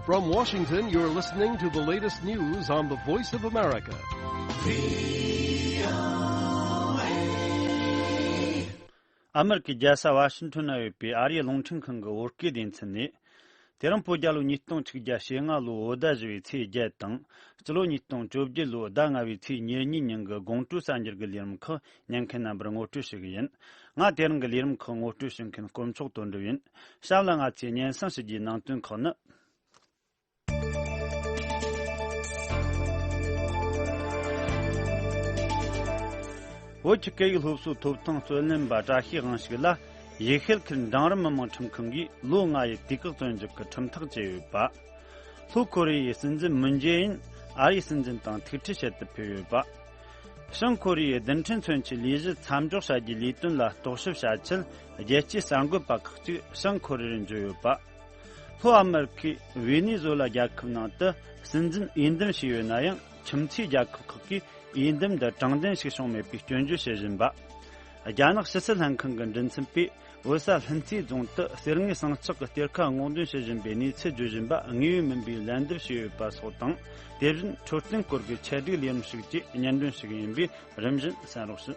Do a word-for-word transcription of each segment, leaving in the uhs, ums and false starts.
From Washington, you're listening to the latest news on the Voice of America. ཨ་མེ་རི་ཀའི་རྒྱལ་ས་ཝ་ཤིང་ཊོན་ན་ཡོད་པའི་ཨ་རིའི་རླུང་འཕྲིན་ཁང་གི་བོད་སྐད་སྡེ་ཚན་ནས། དེ་རིང་བོད་རྒྱལ་ལོ་ཉིས་སྟོང་ཆིག་བརྒྱ་ཞེ་ལྔ་ལོའི་བོད་ཟླ་བཞི་པའི་ཚེས་བརྒྱད་དང་། སྤྱི་ལོ་ཉིས་སྟོང་བཅོ་བརྒྱད་ལོའི་ཟླ་ལྔ་པའི་ཚེས་ཉེར་གཉིས་ཉིན་གྱི་དགོང་དྲོའི་གསར་འགྱུར་གྱི་ལས་རིམ་ཁག་ཉན་མཁན་རྣམ་པར་ངོ་སྤྲོད་ཞུ་གི་ཡིན། ང་དེ་རིང་གི་ལས་རིམ་ཁག་ངོ་སྤྲོད་ཞུ་མཁན་དཀོན་མཆོག་དོན་གྲུབ་ཡིན། གཤམ་ལ་ང་ཚོས་སྙན་སེང་ཞུ་རྒྱུའི་ནང་དོན་ཁག་ནི། བོད་ཀྱི་སྐད་ཡིག་སློབ་གསོའི་ཐོབ་ཐང་རྩོད་ལེན་པ་བཀྲ་ཤིས་དབང་ཕྱུག་ལ་ཡུལ་ཤུལ་ཁུལ་འབྲིང་རིམ་མི་དམངས་ཁྲིམས་ཁང་གིས་ལོ་ལྔ་ཡི་དུས་བཀག་བཙོན་འཇུག་གི་ཁྲིམས་ཐག་བཅད་ཡོད་པ། ལྷོ་ཁོ་རེ་ཡའི་སྲིད་འཛིན་མུན་ཇེ་ཨིན་ཨ་རིའི་སྲིད་འཛིན་དང་ཐུག་འཕྲད་བྱེད་དུ་ཕེབས་ཡོད་པ། བྱང་ཁོ་རེ་ཡའི་རྡུལ་ཕྲན་མཚོན་ཆའི་ལས་གཞི་མཚམས་འཇོག་བྱ་རྒྱུའི་ལས་དོན་ལ་རྟོག་ཞིབ་བྱ་ཆེད། རྒྱལ་སྤྱིའི་གསར་འགོད་པ་ཁག་ཅིག་བྱང་ཁོ་རེ་རུ་འབྱོར་ཡོད་པ། ལྷོ་ཨ་མེ་རི་ཁའི་ཝེ་ནེ་ཛུ་ལ་རྒྱལ་ཁབ་ནང་དུ་སྲིད་འཛིན་འོས་འདེམས་བྱས་ཡོད་ན་ཡང་། ཁྱིམ་མཚེས་རྒྱལ་ཁབ་ཁག་གིས་འོས་འདེམས་འདི་དྲང་བདེན་ཞིག་བྱུང་མེད་པའི་སྐྱོན་བརྗོད་བྱེད་བཞིན་པ། རྒྱ་ནག་ཕྱི་སྲིད་ལྷན་ཁང་གི་མགྲིན་ཚན་པས། འོད་གསལ་ལྷུན་རྩེ་རྫོང་དུ་གསེར་དངུལ་ཟངས་ལྕགས་ཀྱི་གཏེར་ཁ་སྔོག་འདོན་བྱེད་བཞིན་པའི་གནས་ཚུལ་བརྗོད་བཞིན་པ་དངོས་ཡོད་མིན་པའི་ལན་འདེབས་བྱས་ཡོད་པ་སོགས་དང་། དེ་བཞིན་འཕྲོད་བསྟེན་སྐོར་གྱི་ཆེད་སྒྲིག་ལས་རིམ་ཞིག་བཅས་སྙན་སྒྲོན་ཞུ་གི་ཡིན་པས། རིམ་བཞིན་གསན་རོགས་ཞུ།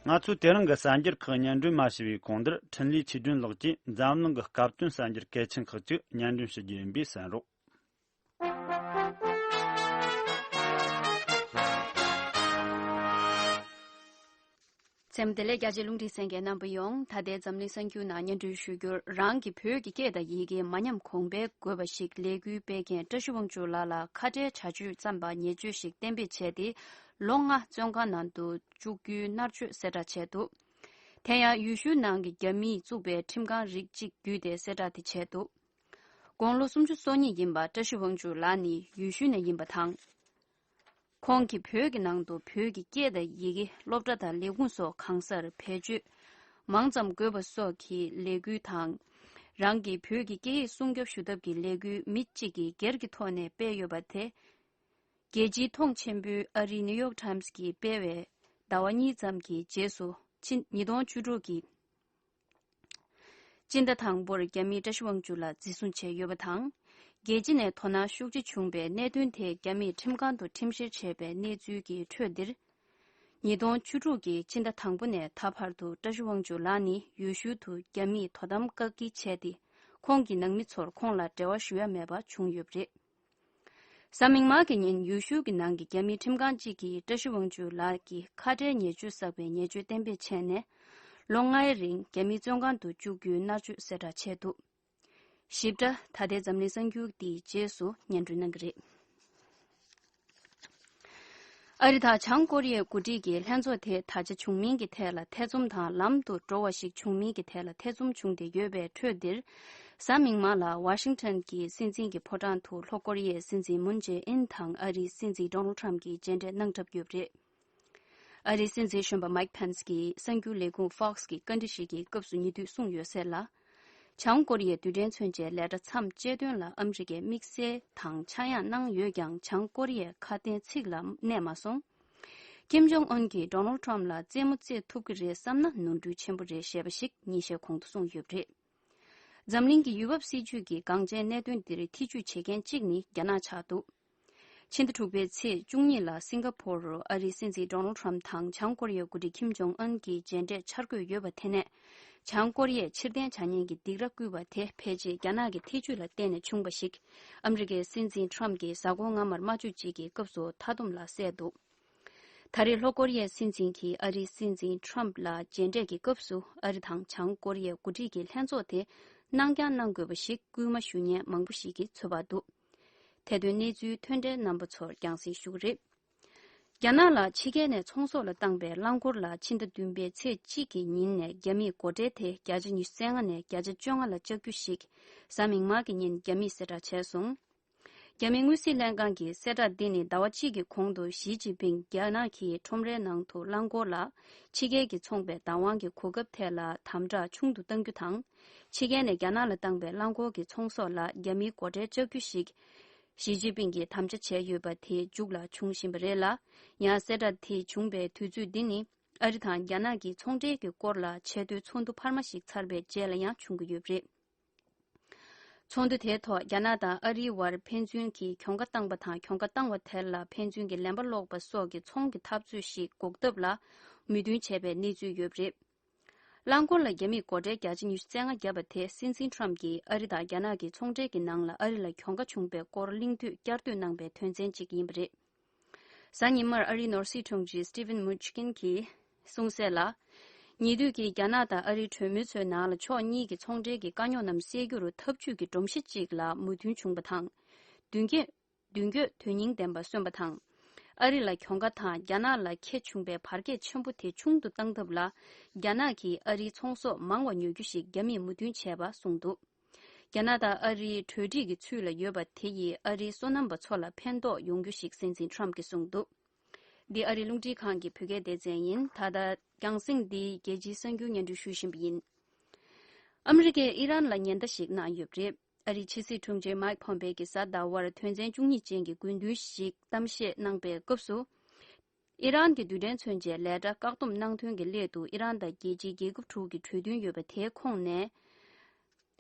ང་ཚོས་དེ་རིང་གི་གསར་འགྱུར་ཁག་སྙན་སྒྲོན་མ་ཞུས་པའི་གོང་དུ། འཕྲིན་ལས་ཆོས་སྒྲོན་ལགས་ཀྱིས་འཛམ་གླིང་གི་སྐབས་བསྟུན་གསར་འགྱུར་གལ་ཆེན་ཁག་ཅིག་སྙན་སྒྲོན་ཞུ་རྒྱུ་ཡིན་པས་གསན་རོགས། འཚམས་བདེ་ལེགས། རྒྱ་ཆེའི་རླུང་འཕྲིན་གསན་མཁན་རྣམ་པ་ཡོངས། ད་ལྟའི་འཛམ་གླིང་གསར་འགྱུར་ནང་སྙན་སྒྲོན་ཞུ་རྒྱུར། རང་གི་བོད་ཀྱི་སྐད་དང་ཡི་གེ་མ་ཉམས་གོང་འཕེལ་དགོས་པ་ཞིག་ལས་འགུལ་སྤེལ་མཁན་བཀྲ་ཤིས་དབང་ཕྱུག་ལགས་ལ་ཁ་བྲལ་བྱ་སྤྱོད་བརྩམས་པ་ཉེས་སྤྱོད་ཞིག་གཏན་འབེབས་བྱས་ཏེ། ལོ་ལྔ་བཙོན་ཁང་ནང་དུ་བཅུག་རྒྱུའི་མནར་གཅོད་གསལ་བསྒྲགས་བྱས་འདུག་དེ་ཡང་ཡུལ་ཤུལ་ནང་གི་རྒྱ་མིས་བཙུགས་པའི་ཁྲིམས་ཁང་རིགས་གཅིག་བརྒྱུད་དེ་གསལ་བསྒྲགས་དེ་བྱས་འདུག་དགུང་ལོ་སུམ་ཅུ་སོ་གཉིས་ཡིན་པ་བཀྲ་ཤིས་དབང་ཕྱུག་ལགས་ནི་ཡུལ་ཤུལ་ནས་ཡིན་པ་དང་། ཁོང་གིས་བོད་ཀྱི་ནང་དུ་བོད་ཀྱི་སྐད་དང་ཡི་གེ། སློབ་གྲྭ་དང་ལས་ཁུངས་སོགས་གང་སར་བེད་སྤྱོད་མང་ཙམ་དགོས་པ་སོགས་ཀྱི་ལས་འགུལ་དང་། རང་གི་བོད་ཀྱི་སྐད་ཡིག་སྲུང་སྐྱོབ་ཞུ་ཐབས་ཀྱི་ལས་འགུལ་མི་གཅིག་གིས་སྒེར་གྱི་ཐོག་ནས་སྤེལ་ཡོད་པ་དེ། རྒྱལ་སྤྱིའི་མཐོང་ཆེན་པོའི་ཨ་རིའི་ནིའུ་ཡོག་ཊའིམ་སི་གིས་སྤེལ་བའི་ཟླ་བ་གཉིས་ཙམ་གྱི་རྗེས་སུ། ཕྱི་ཉིས་སྟོང་བཅུ་དྲུག་གི་སྤྱི་ཟླ་དང་པོར་རྒྱ་མིས་བཀྲ་ཤིས་དབང་ཕྱུག་ལ་འཛིན་བཟུང་བྱས་ཡོད་པ་དང་། རྒྱལ་སྤྱི་ནས་དོ་སྣང་ཤུགས་ཆེ་བྱུང་བའི་གནད་དོན་དེ་རྒྱ་མིས་ཁྲིམས་ཁང་དུ་ཁྲིམས་བཤེར་བྱས་པའི་གནས་ཚུལ་གྱི་ཁྲོད་འདིར། ཉིས་སྟོང་བཅུ་དྲུག་གི་ཕྱི་ཟླ་དང་པོ་ནས་ད་བར་དུ་བཀྲ་ཤིས་དབང་ཕྱུག་ལགས་ནི་ཡུལ་ཤུལ་དུ་རྒྱ་མིས་དོ་དམ་བཀག་སྐྱིལ་བྱས་ཏེ། ཁོང་གི་ནང་མི་ཚོར་ཁོང་ལ་འབྲེལ་བ་ཞུ་ཡ་མེད་པ་བྱུང་ཡོད་པ་རེད། གཟའ་མིག་དམར་གྱི་ཉིན་ཡུལ་ཤུལ་གྱི་ནང་གི་རྒྱ་མིའི་ཁྲིམས་ཁང་གཅིག་གིས་བཀྲ་ཤིས་དབང་ཕྱུག་ལགས་ཀྱི་ཁ་བྲལ་ཉེས་སྤྱོད་བསགས་པའི་ཉེས་སྤྱོད་གཏན་འབེབས་བྱས་ནས། ལོ་ལྔའི་རིང་རྒྱ་མིའི་བཙོན་ཁང་དུ་བཅུག་རྒྱུའི་མནར་གཅོད་གསལ་བསྒྲགས་བྱས་འདུག་ཞིབ་ཕྲ་ད་ལྟའི་འཛམ་གླིང་གསར་འགྱུར་འདིའི་རྗེས་སུ་སྙན་སྒྲོན་གནང་གི་རེད། ཨ་རི་དང་བྱང་ཀོ་རི་ཡའི་འགོ་ཁྲིད་ཀྱི་ལྷན་ཚོགས་དེ་ད་ཆ་བྱུང་མིན་གྱི་ཐད་ལ་ཐེ་ཚོམ་དང་། ལམ་དུ་འགྲོ་བ་ཞིག་བྱུང་མིན་གྱི་ཐད་ལ་ཐེ་ཚོམ་བྱུང་སྟེ་ཡོད་པའི་ཁྲོད་འདིར། གཟའ་མིག་དམར་ལ་ཝ་ཤིང་ཊོན་གྱི་སྲིད་འཛིན་གྱི་ཕོ་བྲང་དུ་ལྷོ་ཀོ་རི་ཡའི་སྲིད་འཛིན་མུན་ཇེ་ཨིན་དང་ཨ་རིའི་སྲིད་འཛིན་ཌོ་ནལ་ཊམ་གྱིས་མཇལ་འཕྲད་གནང་གྲབས་ཡོད་པ་རེད། ཨ་རིའི་སྲིད་འཛིན་གཞོན་པ་མའིག་ཕེན་སི་གིས་གསར་འགྱུར་ལས་ཁུངས་ཕོག་སི་གི་བཀའ་འདྲི་ཞིག་གི་སྐབས་སུ་ཉེ་དུས་གསུངས་ཡོད་ཟེར་ལ། བྱང་ཀོ་རི་ཡའི་རྡུལ་ཕྲན་མཚོན་ཆའི་ལས་གྲྭ་མཚམས་གཅོད་དོན་ལ་ཨ་མི་རི་ཀས་དམིགས་བསལ་དང་ཆག་ཡང་གནང་ཡོད་ཀྱང་། བྱང་ཀོ་རི་ཡས་ཁ་དན་ཚིག་ལ་གནས་མ་སོང་། ཀིམ་ཇོང་ཨུན་གྱིས་ཌོ་ནལ་ཊམ་ལ་རྩེད་མོ་རྩེ་ཐུབ་ཀྱི་རེད་བསམ་ན་ནོར་འཁྲུལ་ཆེན་པོ་རེད་ཞེས་པ་ཞིག་ཉིན་ཤས་གོང་དུ་གསུངས་ཡོད་པ་རེད། འཛམ་གླིང་གི་ཡུལ་བབ་སྲིད་ཇུས་ཀྱི་འགངས་ཆེན་གནད་དོན་འདིར་ཐེ་ཇུས་བྱེད་མཁན་གཅིག་ནི་རྒྱ་ནག་ཆགས་འདུག་ཕྱི་ཟླ་དྲུག་པའི་ཚེས་བཅུ་གཉིས་ལ་སིང་ག་ཕོར་རུ་ཨ་རིའི་སྲིད་འཛིན་ཌོ་ནལ་ཊམ་དང་བྱང་ཀོ་རི་ཡའི་འགོ་ཁྲིད་ཁིམ་ཇོང་ཨན་གྱི་མཇལ་འཕྲད་འཆར་འགོད་ཡོད་པ་དེ་ནས། བྱང་ཀོ་རི་ཡས་ཕྱིར་འཐེན་བྱ་མཁན་གྱི་སྡིགས་ར་བསྐུལ་བ་དེ་ཕལ་ཆེར་རྒྱ་ནག་གི་ཐེ་ཇུས་ལ་བརྟེན་ནས་བྱུང་བ་ཞིག་ཨ་མི་རི་ཀའི་སྲིད་འཛིན་ཊམ་གྱིས་གཟའ་འཁོར་སྔ་མར་མ་བཅུ་གཅིག་གི་སྐབས་སུ་མཐའ་སྡོམ་ལ་གསལ་འདུག་ད་རེས་ལྷོ་ཀོ་རི་ཡའི་སྲིད་འཛིན་གྱིས་ཨ་རིའི་སྲིད་འཛིན་ཊམ་ལ་མཇལ་འཕྲད་ཀྱི་སྐབས་སུ་ཨ་རི་དང་བྱང་ཀོ་རི་ཡའི་འགོ་ཁྲིད་ཀྱི་ལྷན་ཚོགས་དེ་གནང་རྐྱང་གནང་དགོས་པ་ཞིག་སྐུལ་མ་ཞུ་མཁན་མང་པོ་ཞིག་གིས་ཚོད་དཔག་འདུག་དེ་དོན་གནས་ཚུལ་ཐོན་འབྲེལ་རྣམ་པ་ཚོར་རྒྱང་སྲིང་ཞུ་གི་རེད། རྒྱ་ནག་ལ་ཕྱི་རྒྱལ་ནས་ཚོང་ཟོག་ལ་བཏང་པའི་རླངས་འཁོར་ལ་ཕྱི་ཟླ་བདུན་པའི་ཚེས་གཅིག་གི་ཉིན་ནས་རྒྱ་མིས་སྒོ་ཁྲལ་དེ་བརྒྱ་ཆ་ཉི་ཤུ་རྩ་ལྔ་ནས་བརྒྱ་ཆ་བཅོ་ལྔ་ལ་བཅག་རྒྱུ་ཞིག་གཟའ་མིག་དམར་གྱི་ཉིན་རྒྱ་མིས་གསལ་བསྒྲགས་བྱས་སོང་། རྒྱ་མིའི་དངུལ་རྩིས་ལྷན་ཁང་གིས་གསལ་བསྒྲགས་འདི་ནི་ཟླ་བ་གཅིག་གི་གོང་དུ་ཞི་ཅིན་ཕིང་རྒྱ་ནག་གི་ཁྲོམ་རའི་ནང་དུ་རླངས་འཁོར་ལ་ཕྱི་རྒྱལ་གྱིས་འཚོང་པའི་བདག་དབང་གི་གོ་སྐབས་ཐད་ལ་དམ་དྲག་ཆུང་དུ་གཏང་རྒྱུ་དང་། ཕྱི་རྒྱལ་ནས་རྒྱ་ནག་ལ་བཏང་པའི་རླངས་འཁོར་གྱི་ཚོང་ཟོག་ལ་རྒྱ་མིའི་སྒོ་ཁྲལ་བཅག་རྒྱུ་ཞིག་ཞི་ཅིན་ཕིང་གིས་དམ་བཅའ་བྱས་ཡོད་པ་དེ་མཇུག་ལ་འབྱུང་བཞིན་པ་རེད་ལ། ཡང་གསལ་བསྒྲགས་དེ་བྱུང་བའི་དུས་ཚོད་འདི་ནི་ ཨ་རི་དང་རྒྱ་ནག་གི་ཚོང་འབྲེལ་གྱི་སྐོར་ལ་ཆེས་མཐོའི་ཚོགས་འདུ་འཕར་མ་ཞིག་ཚར་བའི་རྗེས་ལ་ཡང་བྱུང་གི་ཡོད་པ་རེད། ཚོགས་འདུ་དེའི་ཐོག་རྒྱ་ནག་དང་ཨ་རིའི་བར་ཕན་ཚུན་གྱི་གྱོང་ཁ་བཏང་པ་དང་། གྱོང་ཁ་བཏང་བ་དེ་ལ་ཕན་ཚུན་གྱི་ལན་པ་སློག་པ་སོགས་ཀྱི་ཚོང་གི་འཐབ་རྩོད་ཞིག་འགོག་ཐབས་ལ་མོས་མཐུན་བྱས་པའི་གནས་ཚུལ་ཡོད་པ་རེད། རླངས་འཁོར་ལ་རྒྱ་མིས་སྒོ་ཁྲལ་བརྒྱ་ཆ་ཉི་ཤུ་རྩ་ལྔ་བརྒྱབ་པ་དེ། སྲིད་འཛིན་ཁྲོམ་གྱིས་ཨ་རི་དང་རྒྱ་ནག་གི་ཚོང་འབྲེལ་གྱི་ནང་ལ་ཨ་རི་ལ་གྱོང་ཁ་བྱུང་པའི་སྐོར་གླེང་དུས་བསྐྱར་ཟློས་གནང་པའི་དོན་ཚན་གཅིག་ཡིན་པ་རེད། གཟའ་ཉི་མར་ཨ་རིའི་ནོར་སྲིད་དྲུང་ཆེ་སི་ཊི་ཝན་མུ་ཆི་ཀིན་གྱིས་གསུངས་གསལ་ལ། ཉེ་དུས་ཀྱི་རྒྱ་ནག་དང་ཨ་རིའི་གྲོས་མོལ་ཚོའི་ནང་ལ་ཕྱོགས་གཉིས་ཀྱི་ཚོང་འབྲེལ་གྱི་དཀའ་རྙོག་རྣམས་སེལ་རྒྱུར་ཐབས་ཇུས་ཀྱི་སྒྲོམ་གཞི་གཅིག་ལ་མོས་མཐུན་བྱུང་པ་དང་། མདུན་སྐྱོད། མདུན་སྐྱོད་དོན་སྙིང་ལྡན་པ་སོན་པ་དང་། ཨ་རི་ལ་གྱོང་ཁ་དང་རྒྱ་ནག་ལ་ཁྱད་བྱུང་པའི་བར་ཁྱད་ཆེན་པོ་དེ་ཆུང་དུ་གཏང་ཐབས་ལ། རྒྱ་ནག་གིས་ཨ་རིའི་ཚོང་ཟོག་མང་བ་ཉོ་རྒྱུ་ཞིག་རྒྱ་མིས་མོས་མཐུན་བྱས་པ་གསུངས་འདུག་རྒྱ་ནག་དང་ཨ་རིའི་གྲོས་འགྲིག་གི་ཚུལ་ལ་ཡོད་པ་དེ་ཡིས་ཨ་རིའི་སོ་ནམ་པ་ཚོ་ལ་ཕན་ཐོགས་ཡོང་རྒྱུ་ཞིག་སྲིད་འཛིན་ཁྲོམ་གྱིས་གསུངས་འདུག་འདི་ཨ་རིའི་རླུང་འཕྲིན་ཁང་གི་བོད་སྐད་སྡེ་ཚན་ཡིན། ད་ལྟ་རྒྱང་སྲིང་འདི་རྒྱལ་སྤྱིའི་གསར་འགྱུར་སྙན་སྒྲོན་ཞུ་བཞིན་པ་ཡིན། ཨ་མི་རི་ཀས་ཨི་རན་ལ་ཉེན་བརྡ་ཞིག་གནང་ཡོད་པ་རེད། ཨ་རིའི་ཕྱི་སྲིད་དྲུང་ཆེ་མཱིག་ཕོམ་པེ་གྱིས་གཟའ་ཟླ་བར་དོན་ཚན་བཅུ་གཉིས་ཅན་གྱི་དགོས་འདུན་ཞིག་གཏམ་བཤད་གནང་པའི་སྐབས་སུ། ཨི་རན་གྱི་རྡུལ་ཕྲན་མཚོན་ཆའི་ལས་གྲྭ་བཀག་སྡོམ་གནང་དོན་གྱི་སླད་དུ་ཨི་རན་དང་རྒྱལ་སྤྱིའི་རྒྱལ་ཁབ་དྲུག་གི་གྲོས་མཐུན་ཡོད་པ་དེའི་ཁོངས་ནས།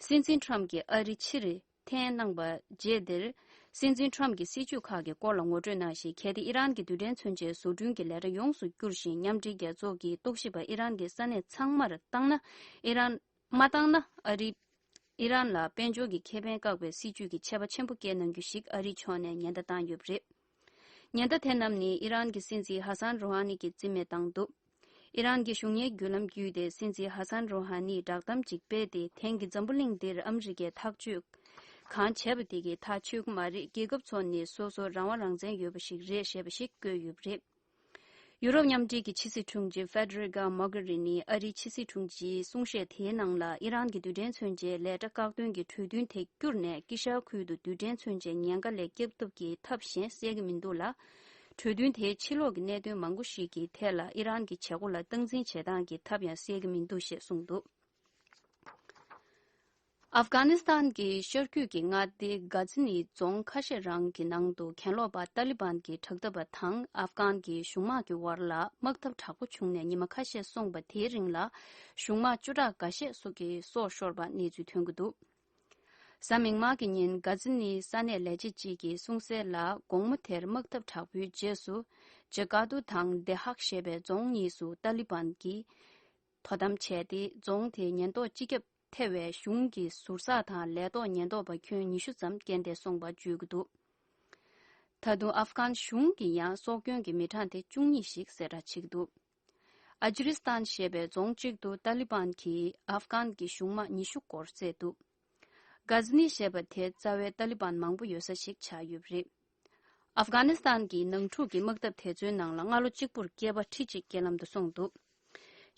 སྲིད་འཛིན་ཁྲོམ་གྱིས་ཨ་རི་ཕྱིར་འཐེན་གནང་པ་རྗེས་འདིར། སྲིད་འཛིན་ཁྲོམ་གྱིས་སྲིད་ཇུས་ཁག་གི་སྐོར་ལ་ངོ་སྤྲོད་གནང་ཞིང་། གལ་ཏེ་ཨི་རན་གྱི་རྡུལ་ཕྲན་མཚོན་ཆའི་བཟོ་སྐྲུན་གྱི་ལས་གྲྭ་ཡོངས་སུ་བསྐྱུར་ཞིང་། མཉམ་འབྲེལ་རྒྱལ་ཚོགས་ཀྱི་རྟོག་ཞིབ་པ་ཨི་རན་གྱི་ས་གནས་ཚང་མར་བཏང་ན། ཨི་རན། མ་བཏང་ན་ཨ་རི། ཨི་རན་ལ་དཔལ་འབྱོར་གྱི་ཁེ་ཕན་བཀག་པའི་སྲིད་ཇུས་ཀྱི་ཆད་པ་ཆེན་པོ་བཀལ་གནང་རྒྱུ་ཞིག་ཨ་རིའི་ཕྱོགས་ནས་ཉེན་བརྡ་བཏང་ཡོད་པ་རེད། ཉེན་བརྡ་དེ་རྣམས་ནི་ཨི་རན་གྱི་སྲིད་འཛིན་ཧ་སན་རོ་ཧ་ནི་གྱིས་རྩིས་མེད་བཏང་འདུག་ཨི་རན་གྱི་གཞུང་གཉེར་བརྒྱུད་ལམ་བརྒྱུད་དེ་སྲིད་འཛིན་ཧ་སན་རོ་ཧ་ནིས་བསྒྲགས་གཏམ་ཅིག་སྤེལ་ཏེ། དེང་གི་འཛམ་བུ་གླིང་འདིར་ཨ་མི་རི་ཀས་ཐག་གཅོད་གང་བྱས་པ་དེ་གིས་ཐག་ཆོད་ཀྱི་མ་རེད། རྒྱལ་ཁབ་ཚོ་ནི་སོ་སོ་རང་དབང་རང་བཙན་ཡོད་པ་ཞིག་རེད་ཞེས་པ་ཞིག་བཀོད་ཡོད་པ་རེད། ཡུ་རོབ་མཉམ་འབྲེལ་གྱི་ཕྱི་སྲིད་དྲུང་ཆེ་ཧྥེ་ཌེ་རི་ཀ་མོག་གྷ་རི་ནི་ཨ་རིའི་ཕྱི་སྲིད་དྲུང་ཆེའི་གསུང་བཤད་དེའི་ནང་ལ། ཨི་རན་གྱི་རྡུལ་ཕྲན་མཚོན་ཆའི་ལས་གྲྭ་བཀག་སྡོམ་གྱི་གྲོས་མཐུན་དེ་བསྐྱུར་ནས། དཀྱིལ་ཤར་ཁུལ་དུ་རྡུལ་ཕྲན་མཚོན་ཆའི་ཉེན་ཁ་ལས་སྐྱོབ་ཐབས་ཀྱི་ཐབས་གཞན་གསལ་གྱི་མི་འདུག་ལ། གྲོས་མཐུན་དེས་ཕྱི་ལོགས་ཀྱི་གནད་དོན་མང་པོ་ཞིག་གི་ཐད་ལ་ཨི་རན་གྱི་བྱེད་སྒོ་ལ་སྟངས་འཛིན་བྱེད་སྟངས་ཀྱི་ཐབས་ཡང་གསལ་གྱི་མི་འདུག་ཞེས་གསུངས་འདུག་ཨབ་གྷ་ནི་སི་ཐན་གྱི་ཤར་རྒྱུད་ཀྱི་མངའ་སྡེ་གྷ་ཛི་ནི་རྫོང་ཁ་ཤས་རང་གི་ནང་དུ་གྱེན་ལོག་པ་ཏཱ་ལི་བན་གྱི་དྲག་འཐབ་པ་དང་ཨབ་གྷན་གྱི་གཞུང་དམག་གི་བར་ལ་དམག་འཐབ་དྲག་པོ་བྱུང་ནས་ཉི་མ་ཁ་ཤས་སོང་བ་དེའི་རིང་ལ། གཞུང་དམག་བཅུ་ཕྲག་འགའ་ཤས་སོགས་ཀྱི་སྲོག་ཤོར་བ་གནས་ཚུལ་ཐོན་གྱི་འདུག་གཟའ་མིག་དམར་གྱི་ཉིན་གྷ་ཛི་ནི་ས་གནས་ལས་བྱེད་ཅིག་གིས་གསུངས་གསལ་ལ། དགོང་མོ་དེར་དམག་འཐབ་དྲག་པོའི་རྗེས་སུ། ཇ་ཀ་ཏུ་དང་དེ་ཧག་ཞེས་པའི་རྫོང་གཉིས་སུ་ཏཱ་ལི་བན་གྱིས་དོ་དམ་བྱས་ཏེ། རྫོང་དེའི་ཉེན་རྟོག་སྤྱི་ཁྱབ་ཐེ་བའི་གཞུང་གི་ཟུར་བཟའ་དང་ལས་ཐོག་ཉེན་རྟོག་པ་ཁྱོན་ཉི་ཤུ་ཙམ་རྐྱེན་འདས་སོང་བ་བརྗོད་ཀྱི་འདུག་ད་དུང་ཨབ་གྷན་གཞུང་གིས་ཡང་སྲོག་སྐྱོན་གྱི་མི་གྲངས་དེ་བཅུ་གཉིས་ཤིག་གསལ་བསྒྲགས་བྱེད་ཀྱི་འདུག་ཨ་ཇི་རི་སྟན་ཞེས་པའི་རྫོང་གཅིག་ཏུ་ཏཱ་ལི་བན་གྱིས་ཨབ་གྷན་གྱི་གཞུང་དམག་ཉི་ཤུ་སྐོར་བསད་འདུག་གྷ་ཛི་ནི་ཞེས་པ་དེ་རྩ་བའི་ཏཱ་ལི་བན་མང་པོ་ཡོད་ས་ཞིག་ཆགས་ཡོད་པ་རེད། ཨབ་གྷ་ནི་སི་ཐན་གྱི་ནང་འཁྲུག་གི་དམག་འཐབ་དེ་ཚོའི་ནང་ལ་སྔ་ལོ་གཅིག་པུར་སྐྱེས་པ་ཁྲི་གཅིག་རྐྱེན་ལམ་དུ་སོང་འདུག་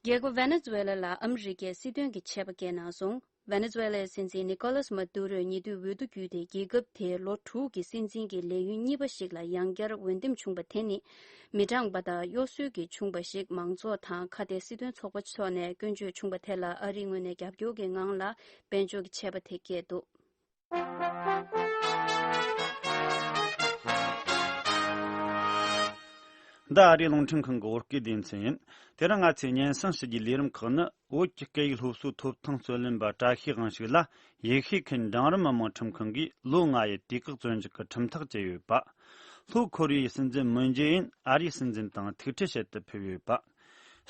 རྒྱལ་ཁབ་ཝེ་ནེ་ཛུ་ཝེ་ལ་ལ་ཨ་མི་རི་ཀས་སྲིད་དོན་གྱི་ཆད་པ་བཀལ་གནང་སོང་། ཝེ་ནེ་ཛུ་ཝེ་ལའི་སྲིད་འཛིན་ནི་ཀོ་ལཱས་མ་དུ་རོས་ཉེ་དུས་འོས་བསྡུ་བརྒྱུད་དེ་རྒྱལ་ཁབ་དེའི་ལོ་དྲུག་གི་སྲིད་འཛིན་གྱི་ལས་ཡུན་གཉིས་པ་ཞིག་ལ་ཡང་བསྐྱར་འོས་འདེམས་བྱུང་པ་དེ་ནི། མི་གྲངས་པ་དང་གཡོ་ཟོལ་གྱིས་བྱུང་བ་ཞིག་མང་ཚོགས་དང་ཁ་གཏད་སྲིད་དོན་ཚོགས་པ་ཚོ་ནས་སྐྱོན་བརྗོད་བྱུང་པ་དེ་ལ་ཨ་རིའི་ངོས་ནས་རྒྱབ་སྐྱོར་གྱི་ངང་ལ་དཔལ་འབྱོར་གྱི་ཆད་པ་དེ་བཀལ་འདུག་འདི་ཨ་རིའི་རླུང་འཕྲིན་ཁང་གི་བོད་སྐད་སྡེ་ཚན་ཡིན། དེ་རིང་ང་ཚོས་སྙན་སེང་ཞུ་རྒྱུའི་ལས་རིམ་ཁག་ནི། བོད་ཀྱི་སྐད་ཡིག་སློབ་གསོའི་ཐོབ་ཐང་རྩོད་ལེན་པ་བཀྲ་ཤིས་དབང་ཕྱུག་ལ་ཡེ་ཤུ་ཁུལ་འབྲིང་རིམ་མི་དམངས་ཁྲིམས་ཁང་གིས་ལོ་ལྔ་ཡི་དུས་བཀག་བཙོན་འཇུག་གི་ཁྲིམས་ཐག་བཅད་ཡོད་པ། ལྷོ་ཁོ་རེ་ཡའི་སྲིད་འཛིན་མུན་ཇེ་ཨིན་ཨ་རིའི་སྲིད་འཛིན་དང་ཐུག་འཕྲད་བྱེད་དུ་ཕེབས་ཡོད་པ།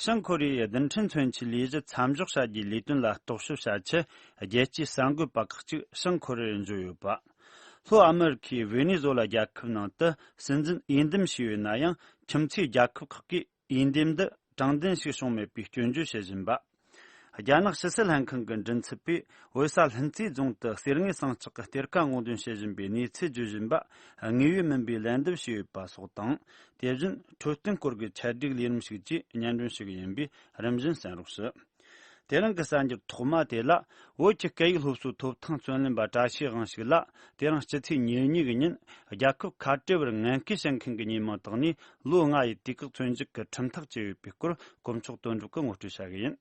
བྱང་ཁོ་རེ་ཡའི་རྡུལ་ཕྲན་མཚོན་ཆའི་ལས་གཞི་མཚམས་འཇོག་བྱ་རྒྱུའི་ལས་དོན་ལ་རྟོག་ཞིབ་བྱ་ཆེད། རྒྱལ་སྤྱིའི་གསར་འགོད་པ་ཁག་ཅིག་བྱང་ཁོ་རེ་ཡར་འབྱོར་ཡོད་པ། ལྷོ་ཨ་མེ་རི་ཁའི་ཝེ་ནེ་ཛོ་ལ་རྒྱལ་ཁབ་ནང་དུ་སྲིད་འཛིན་འོས་འདེམས་བྱས་ཡོད་ན་ཡང་། ཁྱིམ་མཚེས་རྒྱལ་ཁབ་ཁག་གིས་འོས་འདེམས་འདི་དྲང་བདེན་ཞིག་བྱུང་མེད་པའི་སྐྱོན་བརྗོད་བྱེད་བཞིན་པ། རྒྱ་ནག་ཕྱི་སྲིད་ལྷན་ཁང་གི་མགྲིན་ཚབ་པས། འོད་གསལ་ལྷུན་རྩེ་རྫོང་དུ་གསེར་དངུལ་ཟངས་ལྕགས་ཀྱི་གཏེར་ཁ་སྔོག་འདོན་བྱེད་བཞིན་པའི་གནས་ཚུལ་བརྗོད་བཞིན་པ་དངོས་ཡོད་མིན་པའི་ལན་འདེབས་བྱས་ཡོད་པ་སོགས་དང་། དེ་བཞིན་འཕྲོད་བསྟེན་སྐོར་གྱི་ཆེད་སྒྲིག་ལས་རིམ་ཞིག་བཅས་སྙན་སྒྲོན་ཞུ་གི་ཡིན་པས་རིམ་བཞིན་གསན་རོགས་ཞུ། དེ་རིང་གི་གསར་འགྱུར་ཐོག་མ་དེ་ལ། བོད་ཀྱི་སྐད་ཡིག་སློབ་གསོའི་ཐོབ་ཐང་རྩོད་ལེན་པ་བཀྲ་ཤིས་དབང་ཕྱུག་ལ། དེ་རིང་སྤྱི་ཚེས་ཉེར་གཉིས་ཀྱི་ཉིན། རྒྱལ་ཁབ་ཁ་བྲལ་བར་ངན་སྐུལ་བྱེད་མཁན་གྱི་ཉེས་མིང་བཏགས་ནས། ལོ་ལྔ་ཡི་དུས་བཀག་བཙོན་འཇུག་གི་ཁྲིམས་ཐག་བཅད་ཡོད་པའི་སྐོར། དཀོན་མཆོག་དོན་གྲུབ་ཀྱིས་ངོ་སྤྲོད་བྱ་གི་ཡིན།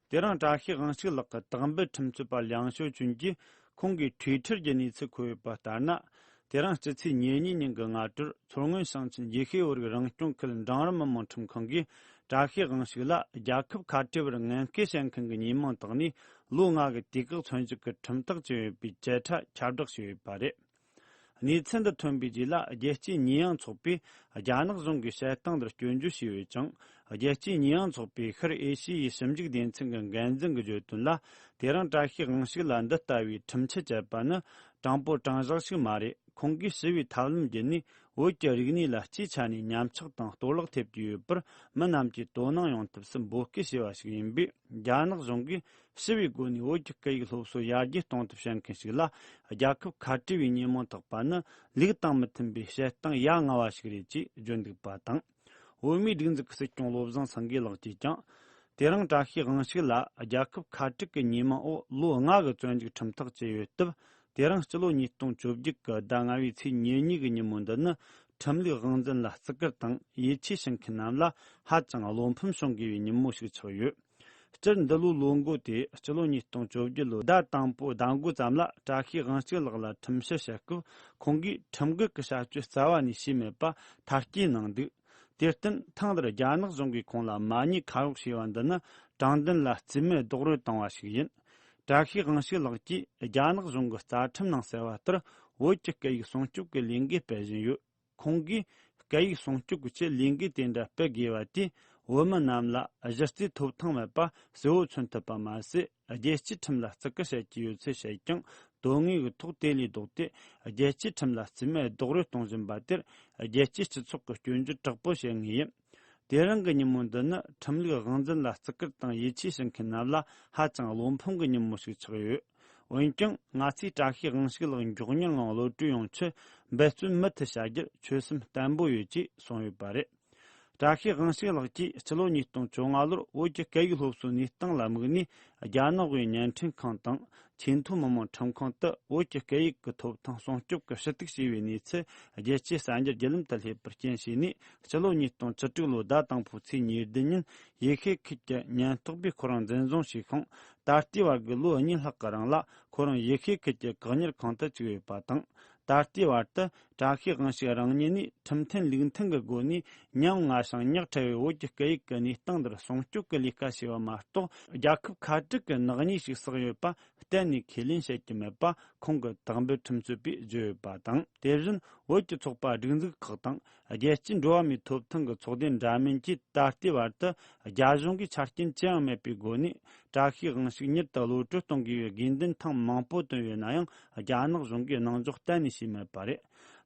དེ་རིང་བཀྲ་ཤིས་དབང་ཕྱུག་ལགས་ཀྱིས་དག་འབུད་ཁྲིམས་རྩོད་པ་ལིའང་ཞའོ་ཅུན་གྱིས་ཁོང་གི་ཊུའི་ཊར་གྱི་གནས་ཚུལ་འཁོད་ཡོད་པ་ལྟར་ན། དེ་རིང་སྤྱི་ཚེས་ཉེར་གཉིས་ཉིན་གྱི་སྔ་དྲོར། མཚོ་སྔོན་ཞིང་ཆེན་ཡེ་ཤེས་བོད་རིགས་རང་སྐྱོང་ཁུལ་འབྲིང་རིམ་མི་དམངས་ཁྲིམས་ཁང་གིས། བཀྲ་ཤིས་དབང་ཕྱུག་ལ་རྒྱལ་ཁབ་ཁ་བྲལ་བར་ངན་སྐུལ་བྱེད་མཁན་གྱི་ཉེས་མིང་བཏགས་ནས་ལོ་ལྔ་གི་དུས་བཀག་བཙོན་འཇུག་གི་ཁྲིམས་ཐག་བཅད་ཡོད་པའི་བཅད་ཁྲ་ཁྱབ་བསྒྲགས་བྱས་ཡོད་པ་རེད། གནས་ཚུལ་འདི་ཐོན་པའི་རྗེས་ལ་རྒྱལ་སྤྱིའི་ཉེས་ཡངས་ཚོགས་པས་རྒྱ་ནག་གཞུང་གི་བྱེད་སྟངས་འདིར་སྐྱོན་བརྗོད་བྱས་ཡོད་ཅིང་། རྒྱལ་སྤྱིའི་ཉེས་ཡངས་ཚོགས་པའི་ཤར་ཨེ་ཤི་ཡའི་ཞིབ་འཇུག་སྡེ་ཚན་གྱི་འགན་འཛིན་གྱིས་བརྗོད་དོན་ལ། དེ་རིང་བཀྲ་ཤིས་དབང་ཕྱུག་ལ་འདི་ལྟ་བུའི་ཁྲིམས་ཆད་བཅད་པ་ནི་དྲང་པོ་དྲང་བཞག་ཞིག་མ་རེད། ཁོང་གིས་ཞི་བའི་ཐབས་ལམ་བརྒྱུད་ནས་བོད་ཀྱི་རིག་གནས་ལ་སྤྱིའི་ཆ་ནས་ཉམས་ཆག་དང་གཏོར་བརླག་ཐེབས་ཀྱི་ཡོད་པར་མི་རྣམས་ཀྱིས་དོ་སྣང་ཡོང་ཐབས་སུ་འབོད་སྐུལ་བྱས་པ་ཞིག་ཡིན་པས། རྒྱ་ནག་གཞུང་གིས་ཞི་བའི་སྒོ་ནས་བོད་ཀྱི་སྐད་ཡིག་སློབ་གསོ་ཡར་རྒྱས་གཏོང་ཐབས་བྱེད་མཁན་ཞིག་ལ་རྒྱལ་ཁབ་ཁ་བྲལ་བའི་ཉེས་མིང་བཏགས་པ་ནི་ལུགས་དང་མི་མཐུན་པའི་བྱེད་སྟངས་ཡ་ང་བ་ཞིག་རེད་ཅེས་བརྗོད་འདུག་པ་དང་། བོད་མིའི་སྒྲིག་འཛུགས་ཀྱི་སྲིད་སྐྱོང་བློ་བཟང་སེང་གེ་ལགས་ཀྱིས་ཀྱང་། དེ་རིང་བཀྲ་ཤིས་དབང་ཕྱུག་ལ་རྒྱལ་ཁབ་ཁ་བྲལ་གྱི་ཉེས་མིང་འོག་ལོ་ལྔ་གི་བཙོན་འཇུག་ཁྲིམས་ཐག་བཅད་ཡོད་སྟབས། དེ་རིང་སྤྱི་ལོ་ཉིས་སྟོང་བཅོ་བརྒྱད་ཀྱི་ཟླ་ལྔ་པའི་ཚེས་ཉེར་གཉིས་ཀྱི་ཉིན་མོ་འདི་ནི་ཁྲིམས་ལུགས་དབང་འཛིན་ལ་བརྩི་བཀུར་དང་ཡིད་ཆེས་བྱེད་མཁན་རྣམས་ལ་ཧ་ཅང་བློ་ཕམ་བྱུང་དགོས་པའི་ཉིན་མོ་ཞིག་ཆགས་ཡོད། སྤྱིར་འདི་ལོའི་ལོ་འགོ་དེ་སྤྱི་ལོ་ཉིས་སྟོང་བཅོ་བརྒྱད་ལོའི་ཟླ་དང་པོའི་ཟླ་མགོ་ཙམ་ལ་བཀྲ་ཤིས་དབང་ཕྱུག་ལགས་ལ་ཁྲིམས་བཤེར་བྱེད་སྐབས། ཁོང་གིས་ཁྲིམས་འགལ་གྱི་བྱ་སྤྱོད་རྩ་བ་ནས་བྱས་མེད་པ་མཐར་སྐྱེལ་གནང་འདུག་དེར་བརྟེན། ཐེངས་འདིར་རྒྱ་ནག་གཞུང་གིས་ཁོང་ལ་མ་ཉེས་ཁ་གཡོགས་བྱས་པ་འདི་ནི་དྲང་བདེན་ལ་རྩིས་མེད་རྡོག་རོལ་བཏང་བ་ཞིག་ཡིན། བཀྲ་ཤིས་དབང་ཕྱུག་ལགས་ཀྱིས་རྒྱ་ནག་གཞུང་གི་རྩ་ཁྲིམས་ནང་གསལ་བ་ལྟར། བོད་ཀྱི་སྐད་ཡིག་སྲུང་སྐྱོབ་ཀྱི་ལས་འགུལ་སྤེལ་བཞིན་ཡོད། ཁོང་གིས་སྐད་ཡིག་སྲུང་སྐྱོབ་ཀྱི་ཆེད་ལས་འགུལ་དེ་འདྲ་སྤེལ་དགོས་པ་དེས། བོད་མི་རྣམས་ལ་གཞི་རྩའི་ཐོབ་ཐང་མེད་པ་གསལ་བོ་མཚོན་ཐུབ་པ་མ་ཟད། རྒྱལ་སྤྱིའི་ཁྲིམས་ལ་བརྩི་བཀུར་བྱེད་ཀྱི་ཡོད་ཚུལ་བཤད་ཀྱང་། དོན་དངོས་ཀྱི་ཐོག་དེ་ལས་ལྡོག་སྟེ། རྒྱལ་སྤྱིའི་ཁྲིམས་ལ་རྩིས་མེད་རྡོག་རོལ་གཏོང་བཞིན་པ་དེར། རྒྱལ་སྤྱིའི་སྤྱི་ཚོགས་ཀྱིས་སྐྱོན་བརྗོད་དྲག་པོ་བྱེད་ངེས་ཡིན། དེ་རིང་གི་ཉིན་མོ་འདི་ནི་ཁྲིམས་ལུགས་དབང་འཛིན་ལ་བརྩི་བཀུར་དང་ཡིད་ཆེས་བྱེད་མཁན་རྣམས་ལ་ཧ་ཅང་བློ་ཕམ་གྱི་ཉིན་མོ་ཞིག་ཆགས་ཡོད། འོན་ཀྱང་། ང་ཚོས་བཀྲ་ཤིས་དབང་ཕྱུག་ལགས་མགྱོགས་མྱུར་ངང་གློད་གྲོལ་ཡོང་ཆེད་འབད་བརྩོན་མུ་མཐུད་བྱ་རྒྱུར་ཆོད་སེམས་བརྟན་པོ་ཡོད་ཅེས་གསུངས་ཡོད་པ་རེད། བཀྲ་ཤིས་དབང་ཕྱུག་ལགས་ཀྱིས་སྤྱི་ལོ་ཉིས་སྟོང་བཅོ་ལྔ་ལོར་བོད་ཀྱི་སྐད་ཡིག་སློབ་གསོའི་གནས་སྟངས་ལ་དམིགས་ནས། རྒྱ་ནག་པའི་བརྙན་འཕྲིན་ཁང་དང་། ཆེས་མཐོའི་མི་དམངས་ཁྲིམས་ཁང་དུ་བོད་ཀྱི་སྐད་ཡིག་གི་ཐོབ་ཐང་སྲུང་སྐྱོབ་ཀྱི་ཞུ་གཏུག་བྱས་པའི་གནས་ཚུལ་རྒྱལ་སྤྱིའི་གསར་འགྱུར་བརྒྱུད་ལམ་དུ་སླེབས་པར་རྐྱེན་བྱས་ནས། སྤྱི་ལོ་ཉིས་སྟོང་བཅུ་དྲུག་ལོའི་ཟླ་དང་པོའི་ཚེས་ཉེར་བདུན་ཉིན། ཡེ་ཤུའི་ཁུལ་གྱི་ཉེན་རྟོག་པས་ཁོ་རང་འཛིན་བཟུང་བྱས་ཤིང་། ད་ལྟའི་བར་གྱི་ལོ་གཉིས་ལྷག་གི་རིང་ལ། ཁོ་རང་ཡེ་ཤུའི་ཁུལ་གྱི་བཀག་ཉར་ཁང་དུ་བཅུག་ཡོད་པ་དང་། ད་ལྟའི་བར་དུ། བཀྲ་ཤིས་དབང་ཕྱུག་རང་ཉིད་ནས་ཁྲིམས་མཐུན་ལུགས་མཐུན་གྱི་སྒོ་ནས་ཉམ་ང་ཞིང་ཉག་ཕྲ་བའི་བོད་ཀྱི་སྐད་ཡིག་གི་གནས་སྟངས་འདིར་སྲུང་སྐྱོབ་ཀྱི་ལས་ཀ་བྱས་པ་མ་གཏོགས། རྒྱལ་ཁབ་ཁ་བྲལ་གྱི་ནག་ཉེས་ཤིག་བསགས་ཡོད་པ་གཏན་ནས་ཁས་ལེན་བྱེད་ཀྱི་མེད་པ་ཁོང་གི་དག་འབུལ་ཁྲིམས་རྩོད་པས་བརྗོད་ཡོད་པ་དང་། དེ་བཞིན་བོད་ཀྱི་ཚོགས་པ་སྒྲིག་འཛུགས་ཁག་དང་། རྒྱལ་སྤྱིའི་འགྲོ་བ་མིའི་ཐོབ་ཐང་གི་ཚོགས་སྡེ་འདྲ་མིན་གྱིས་ད་ལྟའི་བར་དུ། རྒྱ་གཞུང་གིས་ཆ་རྐྱེན་ཅི་ཡང་མེད་པའི་སྒོ་ནས། བཀྲ་ཤིས་དབང་ཕྱུག་མྱུར་དུ་གློད་གྲོལ་གཏོང་དགོས་པའི་དགོས་འདུན་ཐེངས་མང་པོ་བཏོན་ཡོད་ན་ཡང་། རྒྱ་ནག་གཞུང་གིས་གནང་འཇོག་གཏན་ནས་བྱས་མེད་པ་རེད།